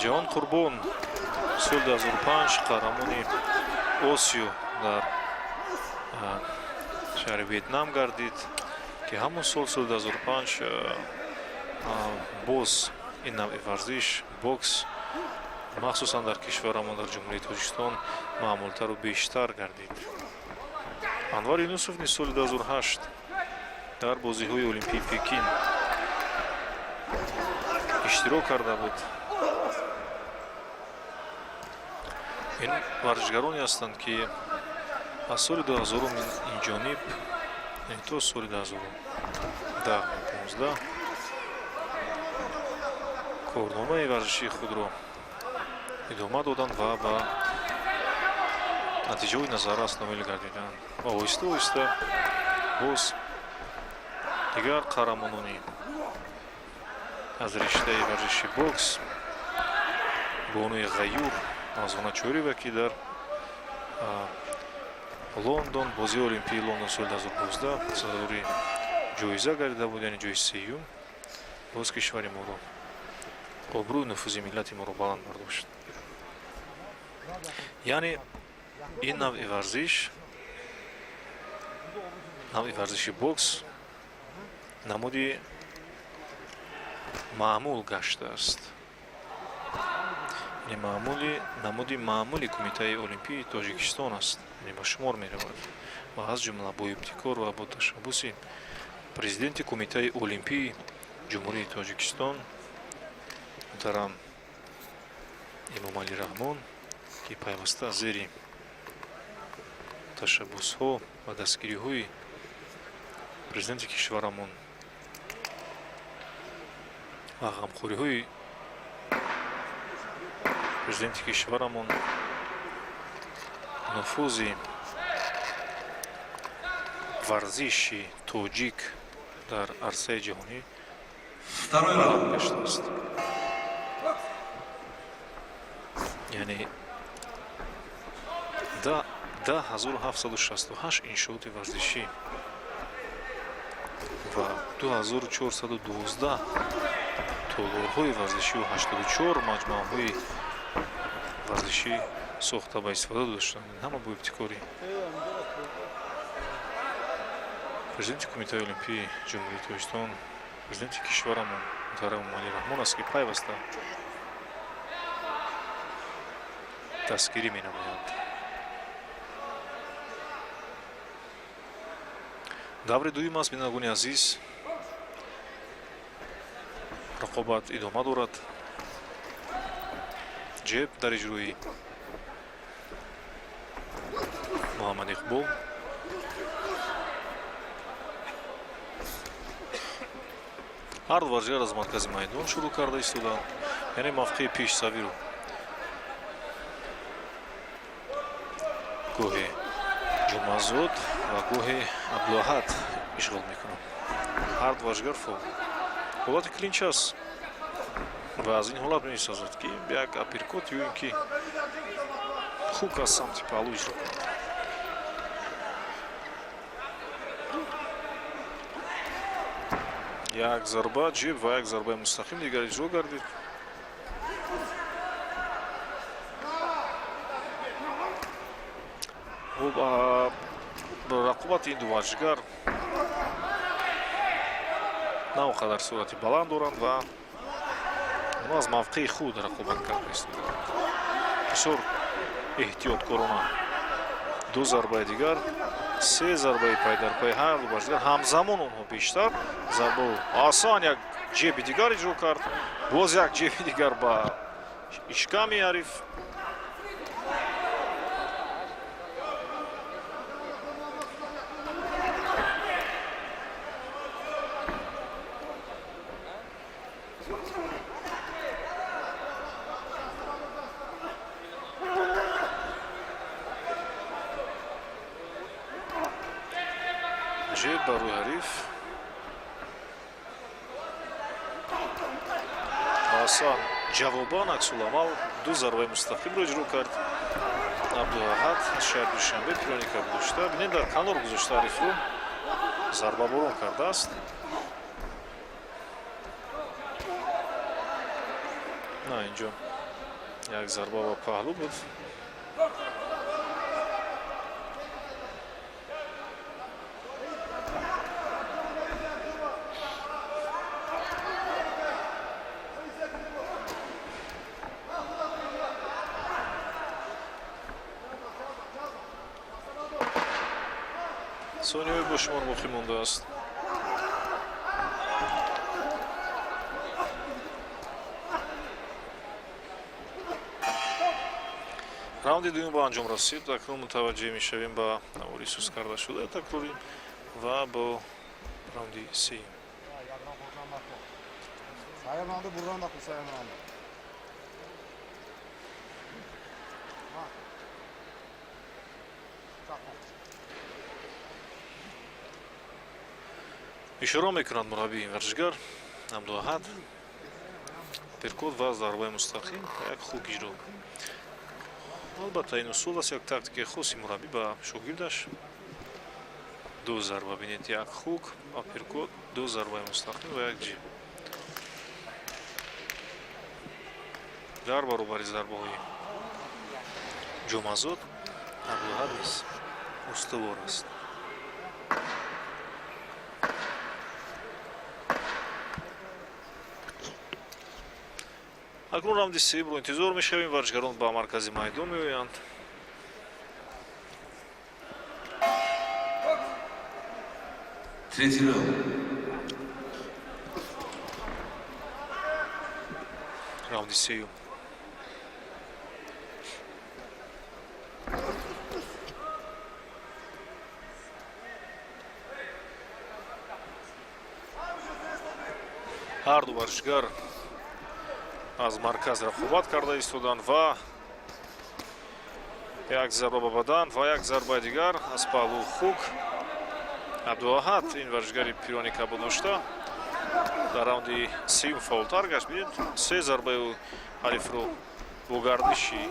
Ҷавон Қурбон соли 2005 қаҳрамони Осиё дар шаҳри Вьетнам гардид, ки ҳамон сол, соли 2005, боз ин навъи варзиш, бокс, махсусан дар кишварамон, дар Ҷумҳурии Тоҷикистон, маъмултару бештар гардид. Анвар Юнусов низ соли 2008 дар бозиҳои Олимпии Пекин иштирок карда буд. Ин варзишгароне ҳастанд, ки аз соли 2000 инҷониб, то соли 2010, 15 корномаи варзишии худро идома доданд ва ба натиҷаҳои назаррас ноил гардиданд ва оҳиста оҳиста боз дигар қаҳрамонони аз риштаи варзиши бокс, бонуи ғаюр Мавзуна Чӯриева, ки дар Лондон, бозии Олимпии Лондон соли 2012 сазовори ҷоиза гардида буд, яъне ҷои сеюм, боз кишвари моро, обрӯи нуфузи миллати моро баланд бардошт. Яъне ин навъи варзиш, навъи варзиши бокс, намуди маъмул гаштааст, яъне маъмули намуди маъмули Кумитаи Олимпии Тоҷикистон аст, яъне ба шумор меравад ва аз ҷумла бо ибтикор ва бо ташаббуси президенти Кумитаи Олимпии Ҷумҳурии Тоҷикистон муҳтарам Эмомалӣ Раҳмон, ки пайваста зери ташаббусҳо ва дастгириҳои президенти кишварамон ва ғамхориҳои президенти кишварамон нуфузи варзиши тоҷик дар арсаи ҷаҳонӣ Второй баланд раунд. гаштааст, яъне 10 768 иншооти варзишӣ ва 2412 толорҳои варзишию 84 маҷмӯаҳои варзишӣ сохта ба истифода дода шуданд. Ин ҳама бо ибтикори президенти Кумитаи Олимпии Ҷумҳурии Тоҷикистон, президенти кишварамон муҳтарам Эмомалӣ Раҳмон аст, ки пайваста дастгирӣ менамоянд. Даври дуюм аст, бинандагони азиз, рақобат идома дорад. Ҷеб дар иҷрои Муҳаммад Иқбол. Ҳар ду варзишгар аз маркази майдон шурӯъ карда истоданд, яъне мавқеи пешсавиро гоҳе Ҷумъазод ва гоҳе Абдуаҳад ишғол мекунанд. Ҳар ду варзишгар фол ҳолати клинч аст ва аз ин ҳолат месозад, ки як апперкот ё ин ки хук аз самти паҳлӯ иҷро кунад. Як зарба ҷеб ва як зарбаи мустақим дигар иҷро гардид. Хуб, рақобати ин ду варзишгар на он қадар суръати баланд доранд ва онҳо аз мавқеи худ рақобат карда истоданд бисёр эҳтиёткорона. Ду зарбаи дигар, се зарбаи пайдарпай ҳар ду варзишгар ҳамзамон. Онҳо бештар зарбао асан як ҷеби дигар иҷро кард, боз як ҷеби дигар ба ишками ҳариф. Ҷеб бар рӯи ҳариф. Асан ҷавобан аксуламал ду зарбаи мустақимро иҷро кард Абдуаҳад аз шаҳри Душанбе, пирони кабудошта. Бинед, дар канор гузошта ҳарифро, зарбаборон кардааст. На, инҷо як зарба ба паҳлӯ буд. Сониҳои бошумор боқӣ мондааст. Раунди дуюм ба анҷом расид. Акнун мутаваҷҷеҳ мешавем ба навори суст карда шуда, такрорӣ ва бо раунди сеюм. Sayılmadı, buradan da sayılmadı. Ha. Tamam. Ишора мекунад мураббии варзишгар Абдуаҳад: апперкот ва зарбаи мустақим, як хук иҷро. Албатта, ин усул аст, як тактикаи хоси мураббӣ ба шогирдаш. Ду зарба, бинед, як хук, апперкот, ду зарбаи мустақим ва як ҷеб дар баробари зарбаҳои Ҷумъазод. Абдуаҳад низ устувор аст. Акнун раунди сеюмро интизор мешавем. Варзишгарон ба маркази майдон меоянд. Третий раунд. Раунди сеюм. Ҳар ду варзишгар аз марказ рақобат карда истоданд ва як зарба ба бадан ва як зарбаи дигар аз паҳлӯ, хук. Абдуаҳад, ин варзишгари пирони кабудошта, Дар раунди сеюм фаъолтар гашт. Бинед, се зарбаи ҳарифро бо гардиши,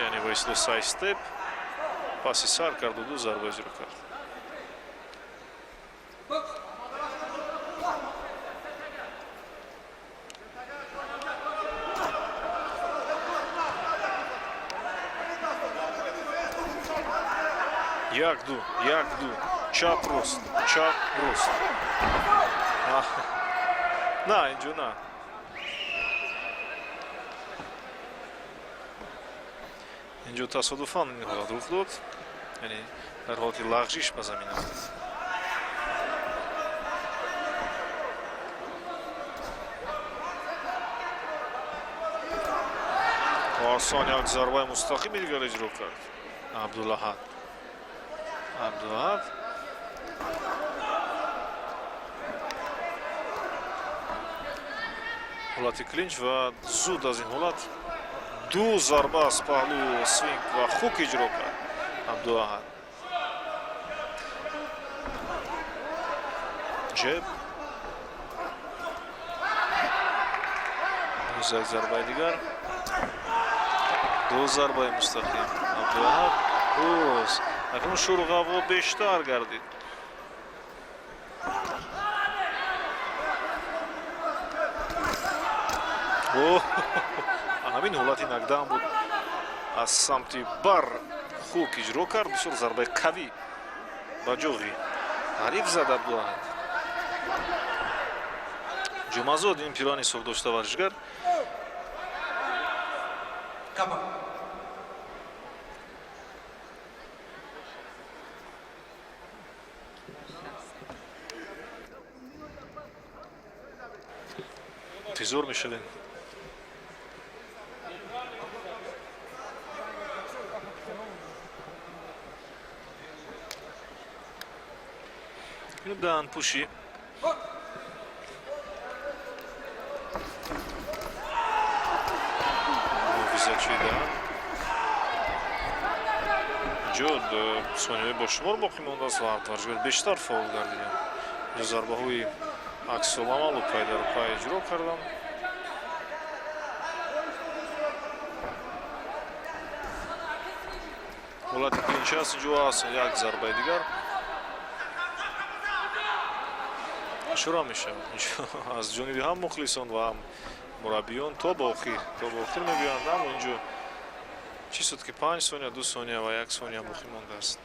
яъне бо истилоҳ сайд-степ паси сар карду ду зарба иҷро кард. Як ду, як ду, чап рост, чап рост. На, инҷо на. Инҷо тасодуфан ин ҳолат рух дод, яъне дар ҳолати лағжиш ба замин афтид. Осон як зарбаи мустақими дигар иҷро кард Абдулаҳад. Абдулаҳад ҳолати клинч ва зуд аз ин ҳолат ду зарба аз паҳлӯ, свинг ва хук иҷро кард Абдулаҳад. Ҷеб, боз як зарбаи дигар, ду зарбаи мустақим Абдулаҳад. Боз акнун шӯру ғавғо бештар гардид. Ҳамин ҳолати нокдаун буд, аз самти бар хук иҷро кард. Бисёр зарбаи қавӣ ба ҷоғи ҳариф зад Абдулаҳад Ҷумазод, ин пирани сурдошта варзишгар. Капа. Интизор мешавем. Даҳанпӯшӣ муҳофизатчии даҳан. Инҷо сониҳои бошумор боқӣ мондааст ва варзишгар бештар фаъол гардиданд. Инҷо зарбаҳои аксуламалу пай дар пай иҷро карданд. Ҳолати клинч аст инҷо, аст як зарбаи дигар. Ишора мешавад аз ҷониби ҳам мухлисон ва ҳам мураббиён, то ба охир мегӯянд, аммо инҷо чӣ суд, ки 5 сония, 2 сония ва 1 сония боқӣ мондааст.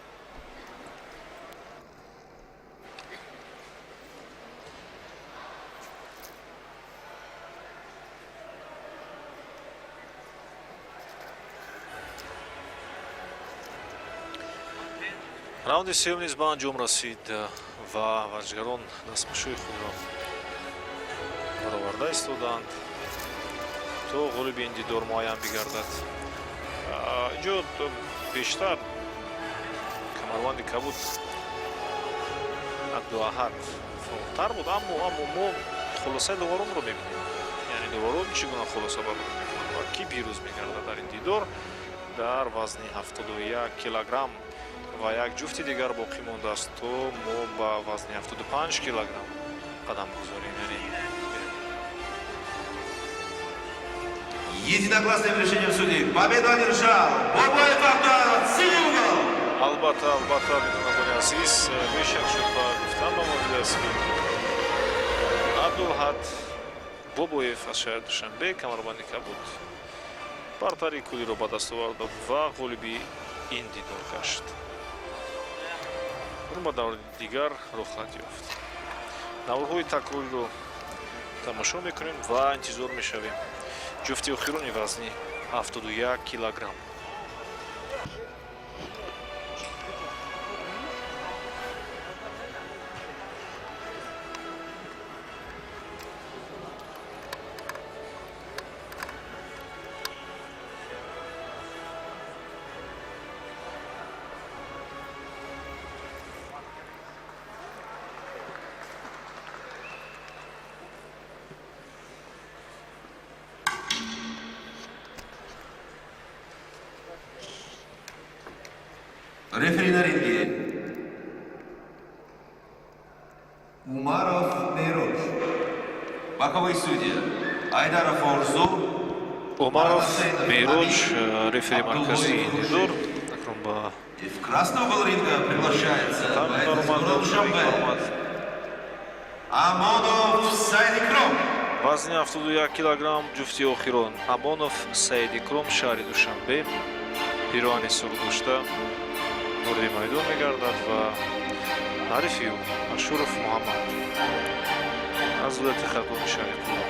Раунди сеюм низ ба анҷом расид ва варзишгарон дастмашои худро бароварда истодаанд, то ғолиби ин дидор муайян бигардад. Инҷо бештар камарбанди кабуд Абдуаҳад фаъолтар буд, аммо мо хулосаи доваронро мебинем, яъне доварон чӣ гуна хулоса баровард мекунанд ва кӣ пирӯз мегардад дар ин дидор дар вазни 71 килограмм. Ва як ҷуфти дигар боқӣ мондааст, то мо ба вазни 75 килограмм қадам гузорем, яъне Единогласным решением судей победу одержал Бобоев Абдуахад, синий угол. Албатта, албатта, бинандагони азиз, бешак шубҳа гуфтан ба маврид аст, ки Абдулаҳад Бобоев аз шаҳри Душанбе, камарбанди кабуд, бартарии куллиро ба даст овард ва ғолиби ин дидор гашт. Ба даври дигар роҳ хоҳад ёфт. Наворҳои такрориро тамошо мекунем ва интизор мешавем ҷуфти охирони вазни 71 килограмм. Рефери на ринге Умаров Мейрош. Боковые судьи: Айдаров Орзу, Умаров Меҳроҷ, рефери марказии дидор. Акнун ба И в красный угол ринга приглашается боец из города Душанбе Амонов Сайдикром. Вазни 71 килограмм, ҷуфти охирон: Амонов Саидикром, шаҳри Душанбе, пироҳани сурх дошта вориди майдон мегардад ва ҳарифи ӯ Ашуров Муҳаммад аз вилояти Хатлони, шаҳри Кӯлоб.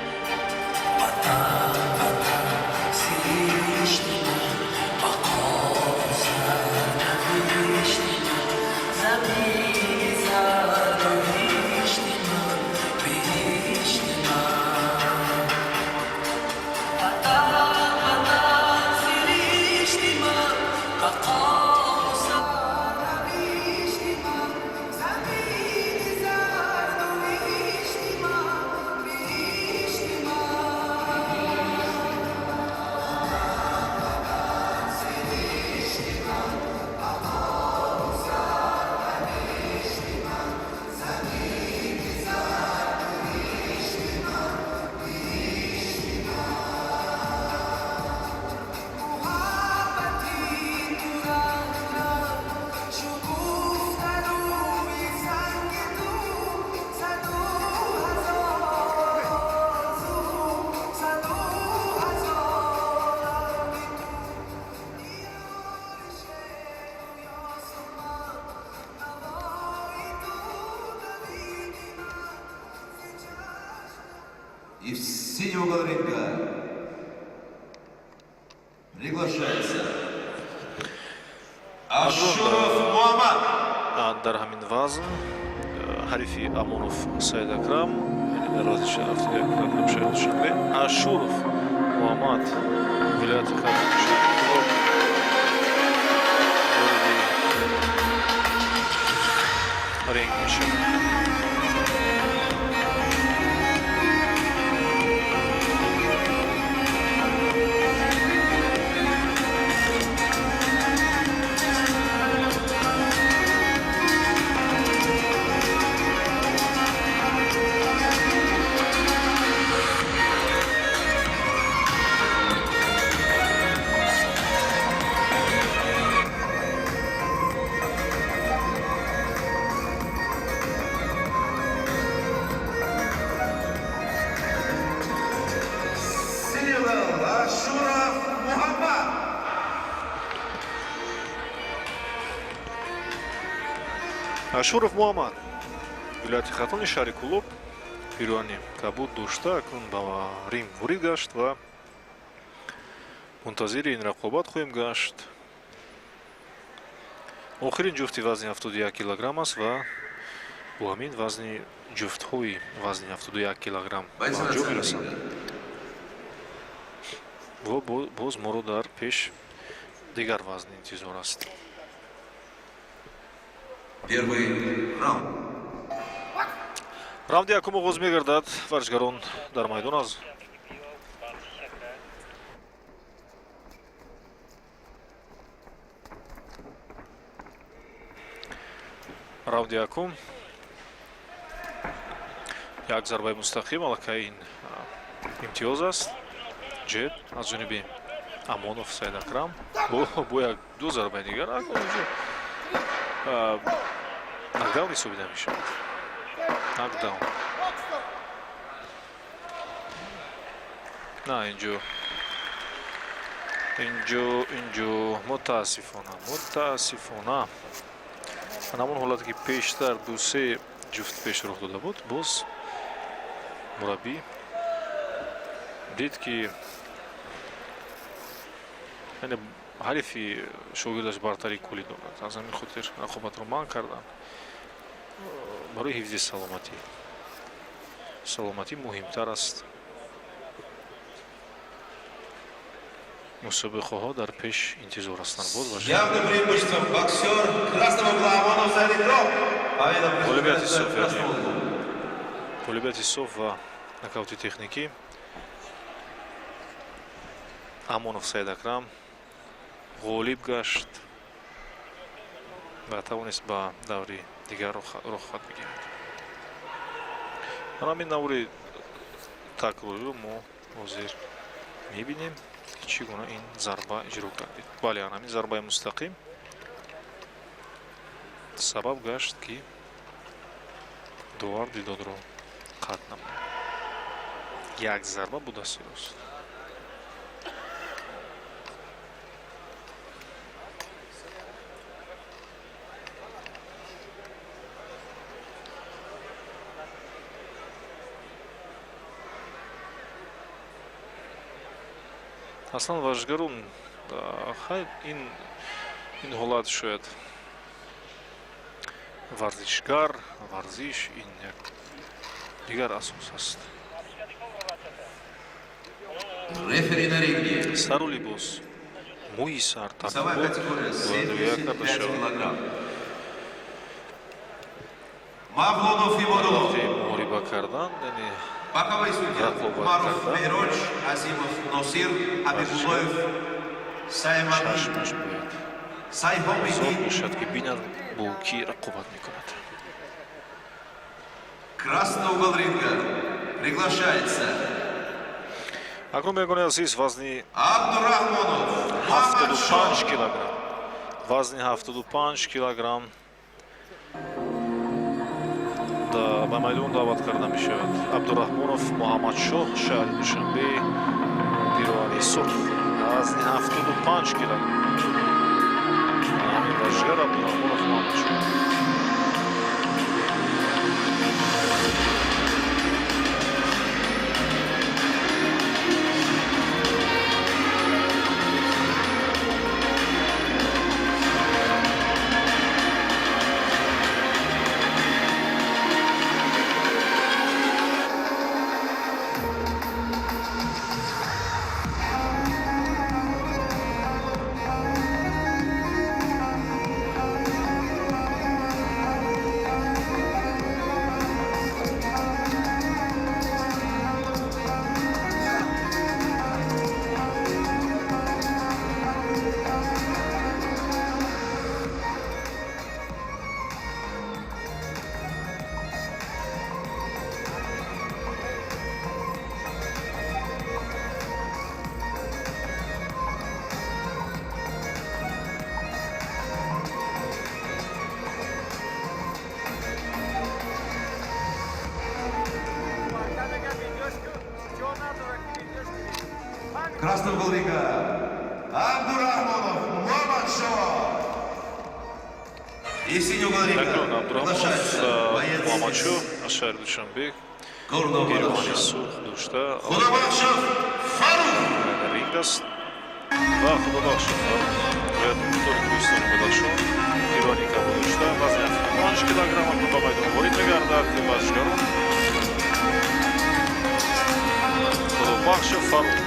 И в синий угол ринга приглашается Ашуров Муаммад. Дар ҳамин вазн ҳарифи Амонов Саид Акрам, яъне дар вазни 71 килограмм, шаҳри Душанбе, Ашуров Муҳаммад, вилояти Хатлон, шаҳри Кӯлоб, вориди ринг мешавад. Синий угол Ашуров Муаммад. Ашуров Муҳаммад, вилояти Хатлони, шаҳри Кӯлоб, пироҳани кабуд дошта акнун ба ринг ворид гашт ва мунтазири ин рақобат хоҳем гашт. Охирин ҷуфти вазни 71 килограмм аст ва бо ҳамин вазни ҷуфтҳои вазни 71 килограмм ба Бойцы на анҷом центр мерасанд ринга. Ва боз моро дар пеш дигар вазни интизор аст. Первый раунд. Раунди якум оғоз мегардад. Варзишгарон дар майдон аз раунди якум як зарбаи мустақим, аллакай ин имтиёз аст, ҷеб аз ҷониби Амонов Саид Акрам бо як ду зарбаи дигар. Акнун инҷо нокдаун ҳисобида мешавад, нокдаун на. Инҷо мутаассифона ҳамон ҳолате, ки пештар ду-се ҷуфт пеш рух дода буд, боз мураббӣ дид, ки яъне ҳарифи шогирдаш бартарии куллӣ дорад. Аз ҳамин хотир рақобатро манъ карданд барои ҳифзи саломатӣ. Саломатӣ муҳимтар аст, мусобиқаҳо дар пеш интизор ҳастанд боз. С явным преимуществом боксер красного угла Амонов Сайдикром. Победа Ғолибияти присуждается соф, красному углу. Ғолибияти соф ва нокаути техникӣ Амонов Саид Акрам ғолиб гашт ва тавонист ба даври дигар роҳхат бигирад. Ҳамин наври Такрориро мо ҳозир мебинем, ки чӣ гуна ин зарба иҷро кардид. Бале, ан ҳамин зарбаи мустақим сабаб гашт, ки довар дидодро қатъ намояд. Як зарба бо дасти рост. Аслан варзишгарон, хай, ин ҳолат шояд варзишгар, варзиш ин як дигар асос аст. Рефери на ринге. Сару либос, мӯи сар Весовая категория риоя карда 75 шавад. килограмм. Мавлонов Имодулов. Вақти муҳориба кардан, яъне Боковые судьи. Рақобат Умаров кардан. Мейроч, Азимов Носир, Хабибуллоев Саймади, чашмаш бояд Сайхомидин. зод бошад, ки бинад, бо кӣ рақобат мекунад. Красный угол ринга. Приглашается Акнун, бинандагони азиз, вазни Абдурахмонов 75 Мамадшо. килограмм, вазни 75 килограмм ба майдон даъват карда мешавад Абдураҳмонов Муҳаммадшоҳ, шаҳри Душанбе, пироҳани сурх, вазни 75 килограмм. Ҳамин варзишгар Абдураҳмонов Муҳаммадшоҳ. Красный угол ринга. Абдурахмонов Мамадшо. И синий угол ринга. Акнун Абдураҳмонов Приглашается боец Муҳаммадшоҳ из аз шаҳри Душанбе, Горного пироҳани Бадахшана. сурх дошта Худобахшов Фарух. дар ринг аст ва Худобахшов Фарух, вилояти мухтори Кӯҳистони Бадахшон, пироҳани кабуд дошта, вазни 75 килограмм акнун ба майдон ворид мегардад варзишгарон. Худобахшов Фарух,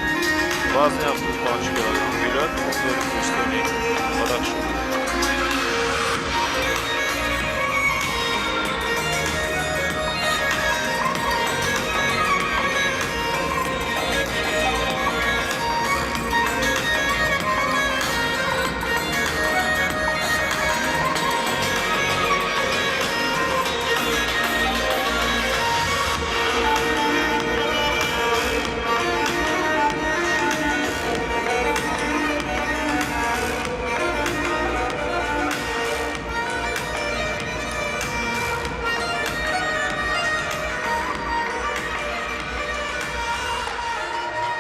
вазни 75 килограмм, вилояти мухтори Кӯҳистони Бадахшон.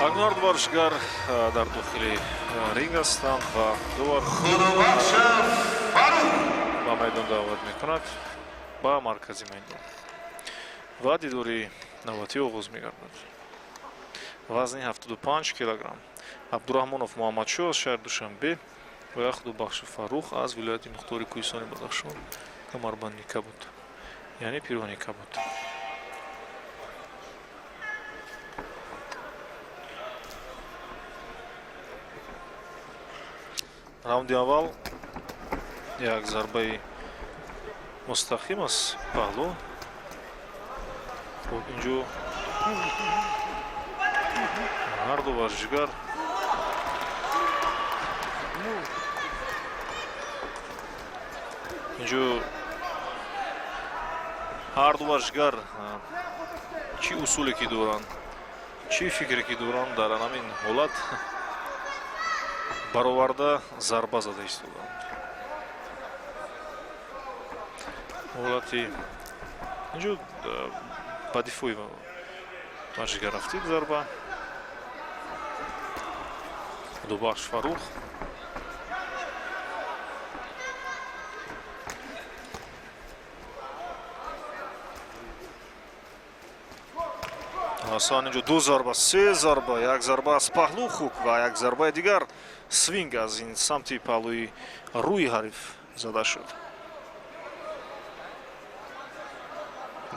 Акнун ҳарду варзишгар дар дохили ринг ҳастанд ва довар Худобахшов Фарух. Ба майдон даъват мекунад, ба маркази майдон, ва дидори навбатӣ оғоз мегардад. Вазни 75 килограмм, Абдураҳмонов Муҳаммадшоҳ аз шаҳри Душанбе ва Худобахшов Фаррух аз вилояти мухтори Кӯҳистони Бадахшон, камарбанди кабуд, яъне пироҳани кабуд. Раунди аввал як зарбаи мустақим аз паҳлӯ. Хуб, инҷо ҳарду варзишгар инҷо ҳарду варзишгар чӣ усуле ки доранд. Чӣ фикре ки доранд, дар ҳамин ҳолат бароварда зарба зада истоданд. Ҳолати инҷо ба дифои варзишгар рафтид зарба. Худобахш Фаррух асан инҷо ду зарба, се зарба, як зарба аз паҳлу хук ва як зарбаи дигар свинг аз ин самти паҳлӯи рӯи ҳариф зада шуд.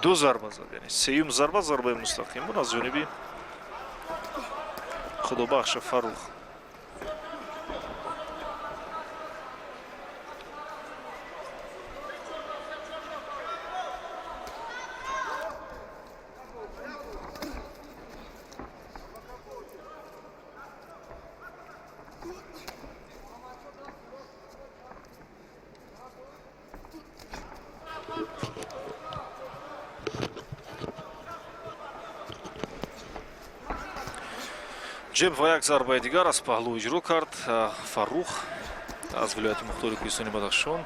Ду зарба зад, яъне сеюм зарба зарбаи мустақим буд аз ҷониби Худобахш Фаррух. Ҷеб ва як зарбаи дигар аз паҳлӯ иҷро кард Фаррух аз вилояти мухтори кӯҳистони Бадахшон,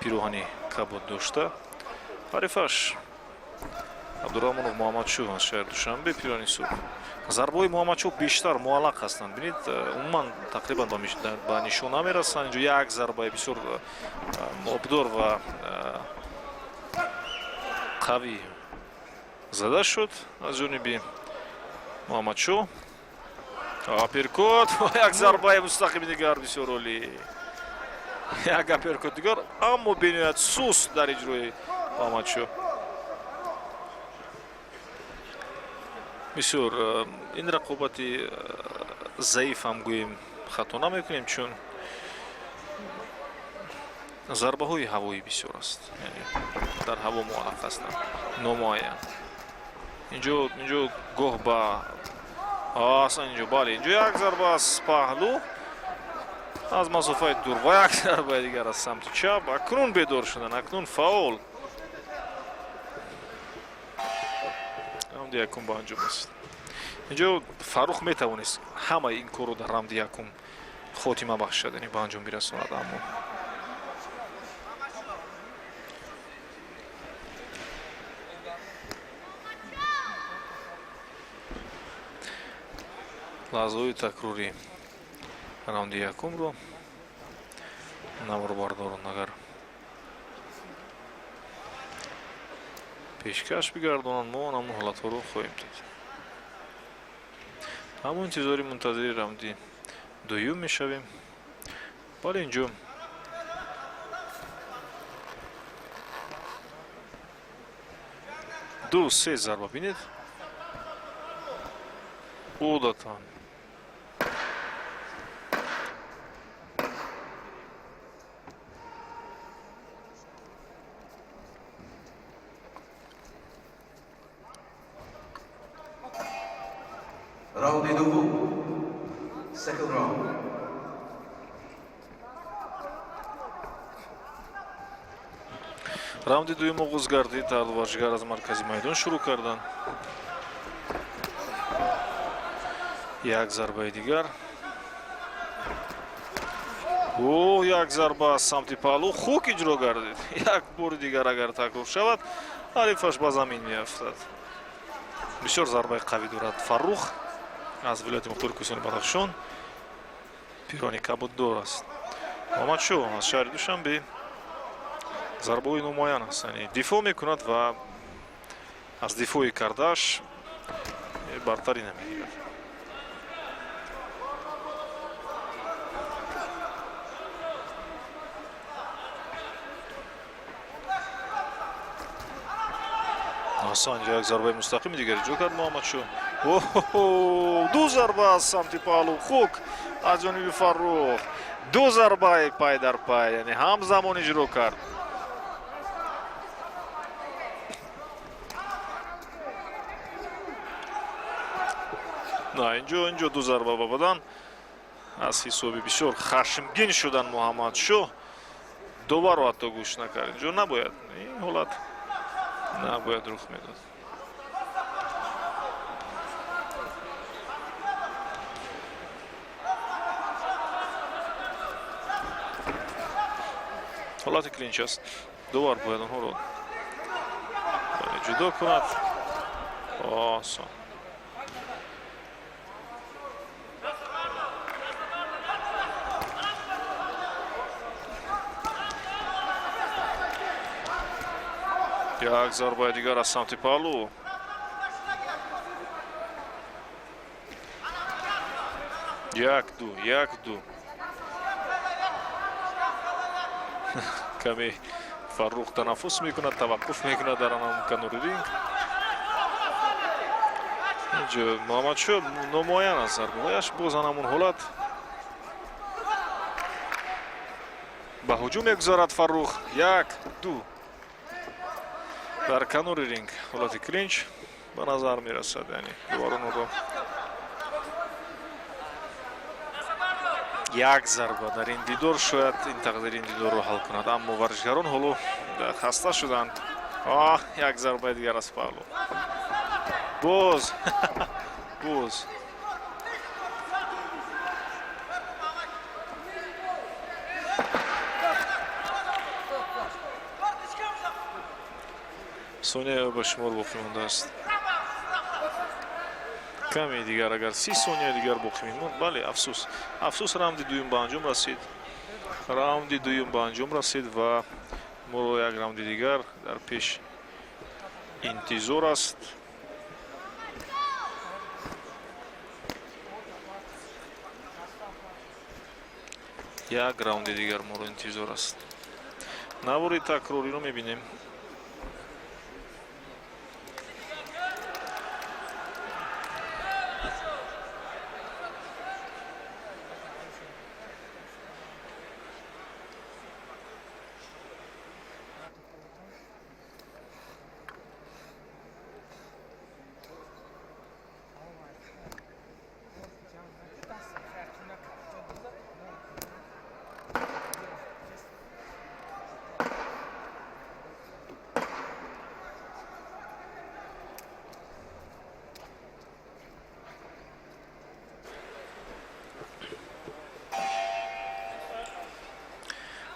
пироҳани кабуд дошта. Ҳарифаш Абдураҳмонов Муҳаммадшоҳ аз шаҳри Душанбе, пироҳани сурх. Зарбаҳои Муҳаммадшоҳ бештар муаллақ ҳастанд. Бинед, умуман тақрибан ба нишон намерасанд. Инҷо як зарбаи бисёр обдор ва қавӣ зада шуд аз ҷониби Муҳаммадшоҳ. Апперкот ва як зарбаи мустақими дигар, бисёр олӣ. Як апперкот дигар, аммо бениҳоят суст дар иҷрои Муҳаммадшоҳ. Бисёр ин рақобати заиф ҳам гӯем хато намекунем, чун зарбаҳои ҳавоӣ бисёр аст, яъне дар ҳаво муаллақ ҳастанд, номуайян. Инҷо гоҳ ба асан инҷо, бале, инҷо як зарба аз паҳлӯ аз масофаи дур ва як зарбаи дигар аз самти чап. Акнун бедор шудан, акнун фаъол. Раунди якум ба анҷом расид. Инҷо Фаррух метавонист ҳамаи ин корро дар раунди якум хотима бахшад, яъне ба анҷом бирасонад, аммо лаҳзаҳои такрори раунди якумро наворбардорон агар пешкаш бигардонанд, мо ҳамон ҳолатҳоро хоҳем дид. Ҳамон интизори мунтазири раунди дуюм мешавем. Бале, инҷо ду се зарба, бинед, одатан Раунди дуввум. Second round. Раунди дуюм оғоз гардид. Ҳарду варзишгар аз маркази майдон шурӯъ карданд. Як зарбаи дигар, о, як зарба аз самти паҳлӯ хук иҷро гардид. Як бори дигар агар такрор шавад, ҳарифаш ба замин меафтад. Бисёр зарбаи қавӣ дорад Фаррух аз вилояти мухтори кӯҳистони Бадахшон, пироҳани кабуддор аст. Муҳаммадшоҳ аз шаҳри Душанбе, зарбаҳои номуайян аст, яъне дифоъ мекунад ва аз дифои кардааш бартарӣ намегирад. Асан, инҷо як зарбаи мустақими дигар иҷро кард Муҳаммадшоҳ. Оҳо, ду зарба аз самти паҳлӯ хук аз ҷониби Фаррух, ду зарбаи пай дар пай, яъне ҳамзамон иҷро кард. На, инҷо ду зарба ба бадан аз ҳисоби бисёр хашмгин шудан Муҳаммадшоҳ доварро ҳатто гӯш накард. Инҷо набояд, ин ҳолат набояд рух медод. Ҳолати клинч аст, довар бояд онҳоро ҷудо кунад. Осон. Як зарбаи дигар аз самти паҳлӯ. Як, ду, як, ду. Каме Фаррух танаффус мекунад, таваққуф мекунад дар анам канори ринг. Инҷо Муҳаммадшо номуайян аст зарбаҳояш. Боз анамун ҳолат, ба ҳуҷум мегузарад Фаррух. Як, ду. Дар канори ринг ҳолати клинч ба назар мерасад, яъне дувар онҳоро. Як зарба дар ин дидор шояд ин тақдири ин дидорро ҳал кунад, аммо варзишгарон ҳоло хаста шуданд. Оҳ, як зарбаи дигар аз паҳлӯ. Боз, боз. Сония ба шумор боқӣ мондааст, каме дигар, агар 30 сония дигар боқӣ мемонд. Бале, афсӯс, афсӯс, раунди дуюм ба анҷом расид, раунди дуюм ба анҷом расид ва моро як раунди дигар дар пеш интизор аст. Як раунди дигар моро интизор аст. Навори такрориро мебинем.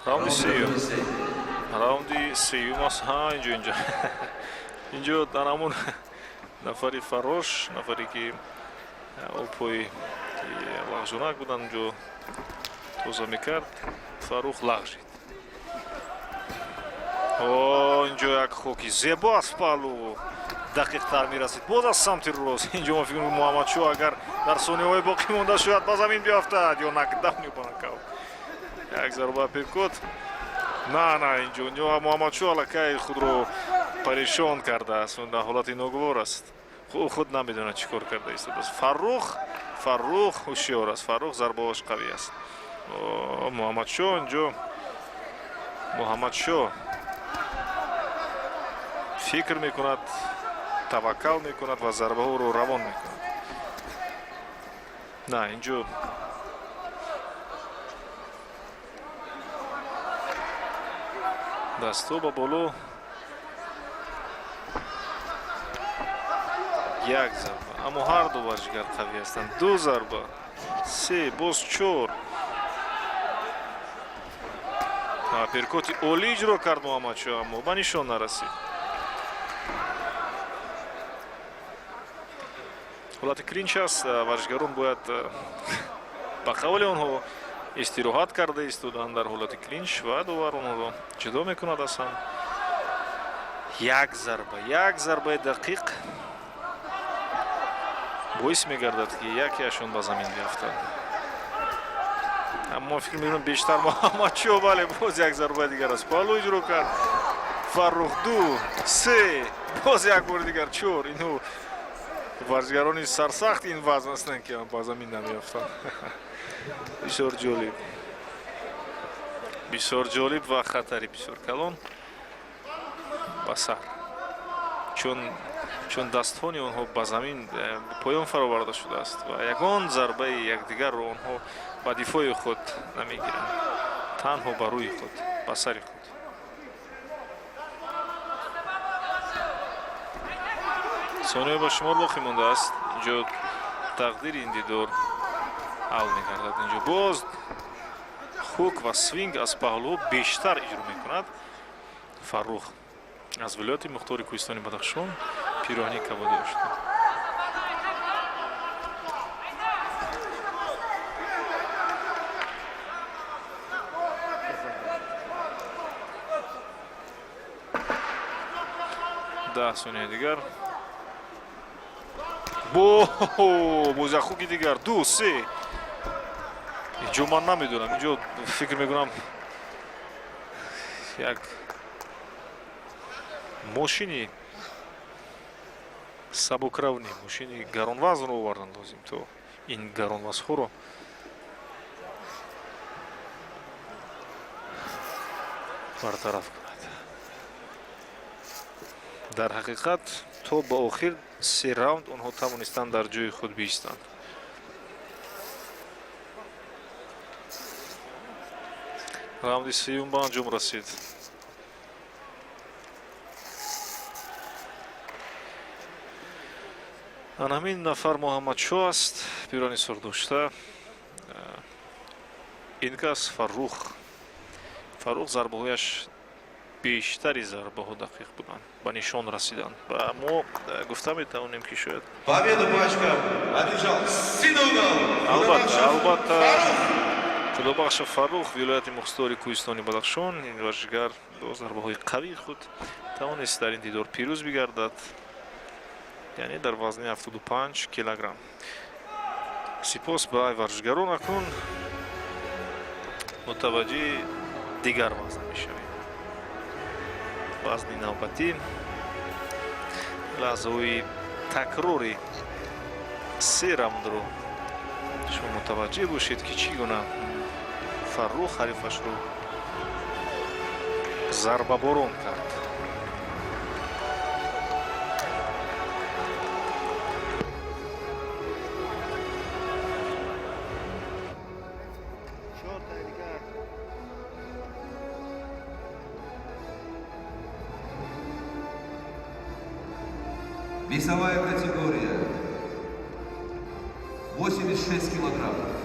Раунди сеюм, раунди сеюм аст. Ҳа, инҷо дар ҳамон нафари фаррош, нафаре ки обҳои лағжонак буданд, унҷо тоза мекард, Фаррух лағжид. О, инҷо як хоки зебо аз паҳлӯ дақиқтар мерасид, боз аз самти рост. Инҷо мо фикр мекунем, Муҳаммадшо агар дар сониҳои боқӣ монда шояд ба замин биафтад ё нокдаун, ё ба нокаут. Як зарба, апперкот. На, на, инҷо Муҳаммадшо аллакай худро парешон кардааст, дар ҳолати ногувор аст, ӯ худ намедонад чӣ кор карда истодааст. Фаррух ҳушёр аст, Фаррух зарбаҳош қавӣ аст. Муҳаммадшо, инҷо Муҳаммадшо фикр мекунад, таваккал мекунад ва зарбаҳоро равон мекунад. На, инҷо дастҳо ба боло. Як зарба, аммо ҳар ду варзишгар қавӣ ҳастанд. Ду зарба, се, боз чор. Апперкоти олӣ иҷро кард Муҳаммадшо, аммо ба нишон нарасид. Ҳолати клинч аст, варзишгарон бояд, ба қавли онҳо, истироҳат карда истоданд дар ҳолати клинч ва довар онҳоро ҷудо мекунад аз ҳам. Як зарба, як зарбаи дақиқ боис мегардад, ки якеашон ба замин биафтад, аммо фикр мекунам, бештар Муҳаммадшо. Бале, боз як зарбаи дигар аз паҳлӯ иҷро кард Фаррух. Ду, се, боз як бори дигар, чор. Инҳо варзишгарони сарсахти ин вазн ҳастанд, ки ба замин намеафтанд. Бисёр ҷолиб, бисёр ҷолиб ва хатари бисёр калон ба сар, чун дастҳони онҳо ба замин поён фароварда шудааст ва ягон зарбаи якдигарро онҳо ба дифои худ намегиранд, танҳо ба рӯи худ, ба сари худ. Сония ба шумор боқӣ мондааст. Инҷо тақдири ин дидор ҳал мегардад. Инҷо боз Хук ва свинг аз паҳлӯ бештар иҷро мекунад. Фаррух аз вилояти мухтори кӯҳистони Бадахшон, пироҳани кабудӣ дошта. 10 сонияи дигар, бо боз як хуки дигар, ду, се. Инҷо ман намедонам, инҷо фикр мекунам, як мошини сабукравни, мошини гаронвазнро овардан лозим, то ин гаронвазҳоро бартараф кунад. Дар ҳақиқат, то ба охир се раунд онҳо тавонистанд дар ҷои худ биистанд. Раунди сеюм ба анҷом расид. Ана ҳамин нафар Муҳаммадшоҳ аст, пирони сурхдошта. Ин кас Фаррух. Фаррух зарбаҳояш, бештари зарбаҳо дақиқ буданд, ба нишон расиданд ва мо гуфта метавонем, ки шояд Победу по очкам одержал синий угол. Албатта, Худобахшов албатта. Фаррух. Худобахшов Фаррух, вилояти мухтори кӯҳистони Бадахшон. Ин варзишгар бо зарбаҳои қавии худ тавонист дар ин дидор пирӯз бигардад, яъне дар вазни 75 килограмм. Сипос ба варзишгарон. Акнун мутаваҷҷиҳи дигар вазн мешавем. Вазни навбатӣ, лаҳзаҳои такрори се раундро шумо мутаваҷҷеҳ бошед, ки чӣ гуна Фаррух ҳарифашро зарбаборон кард. Чорта дигар. Весовая категория 86 килограммов.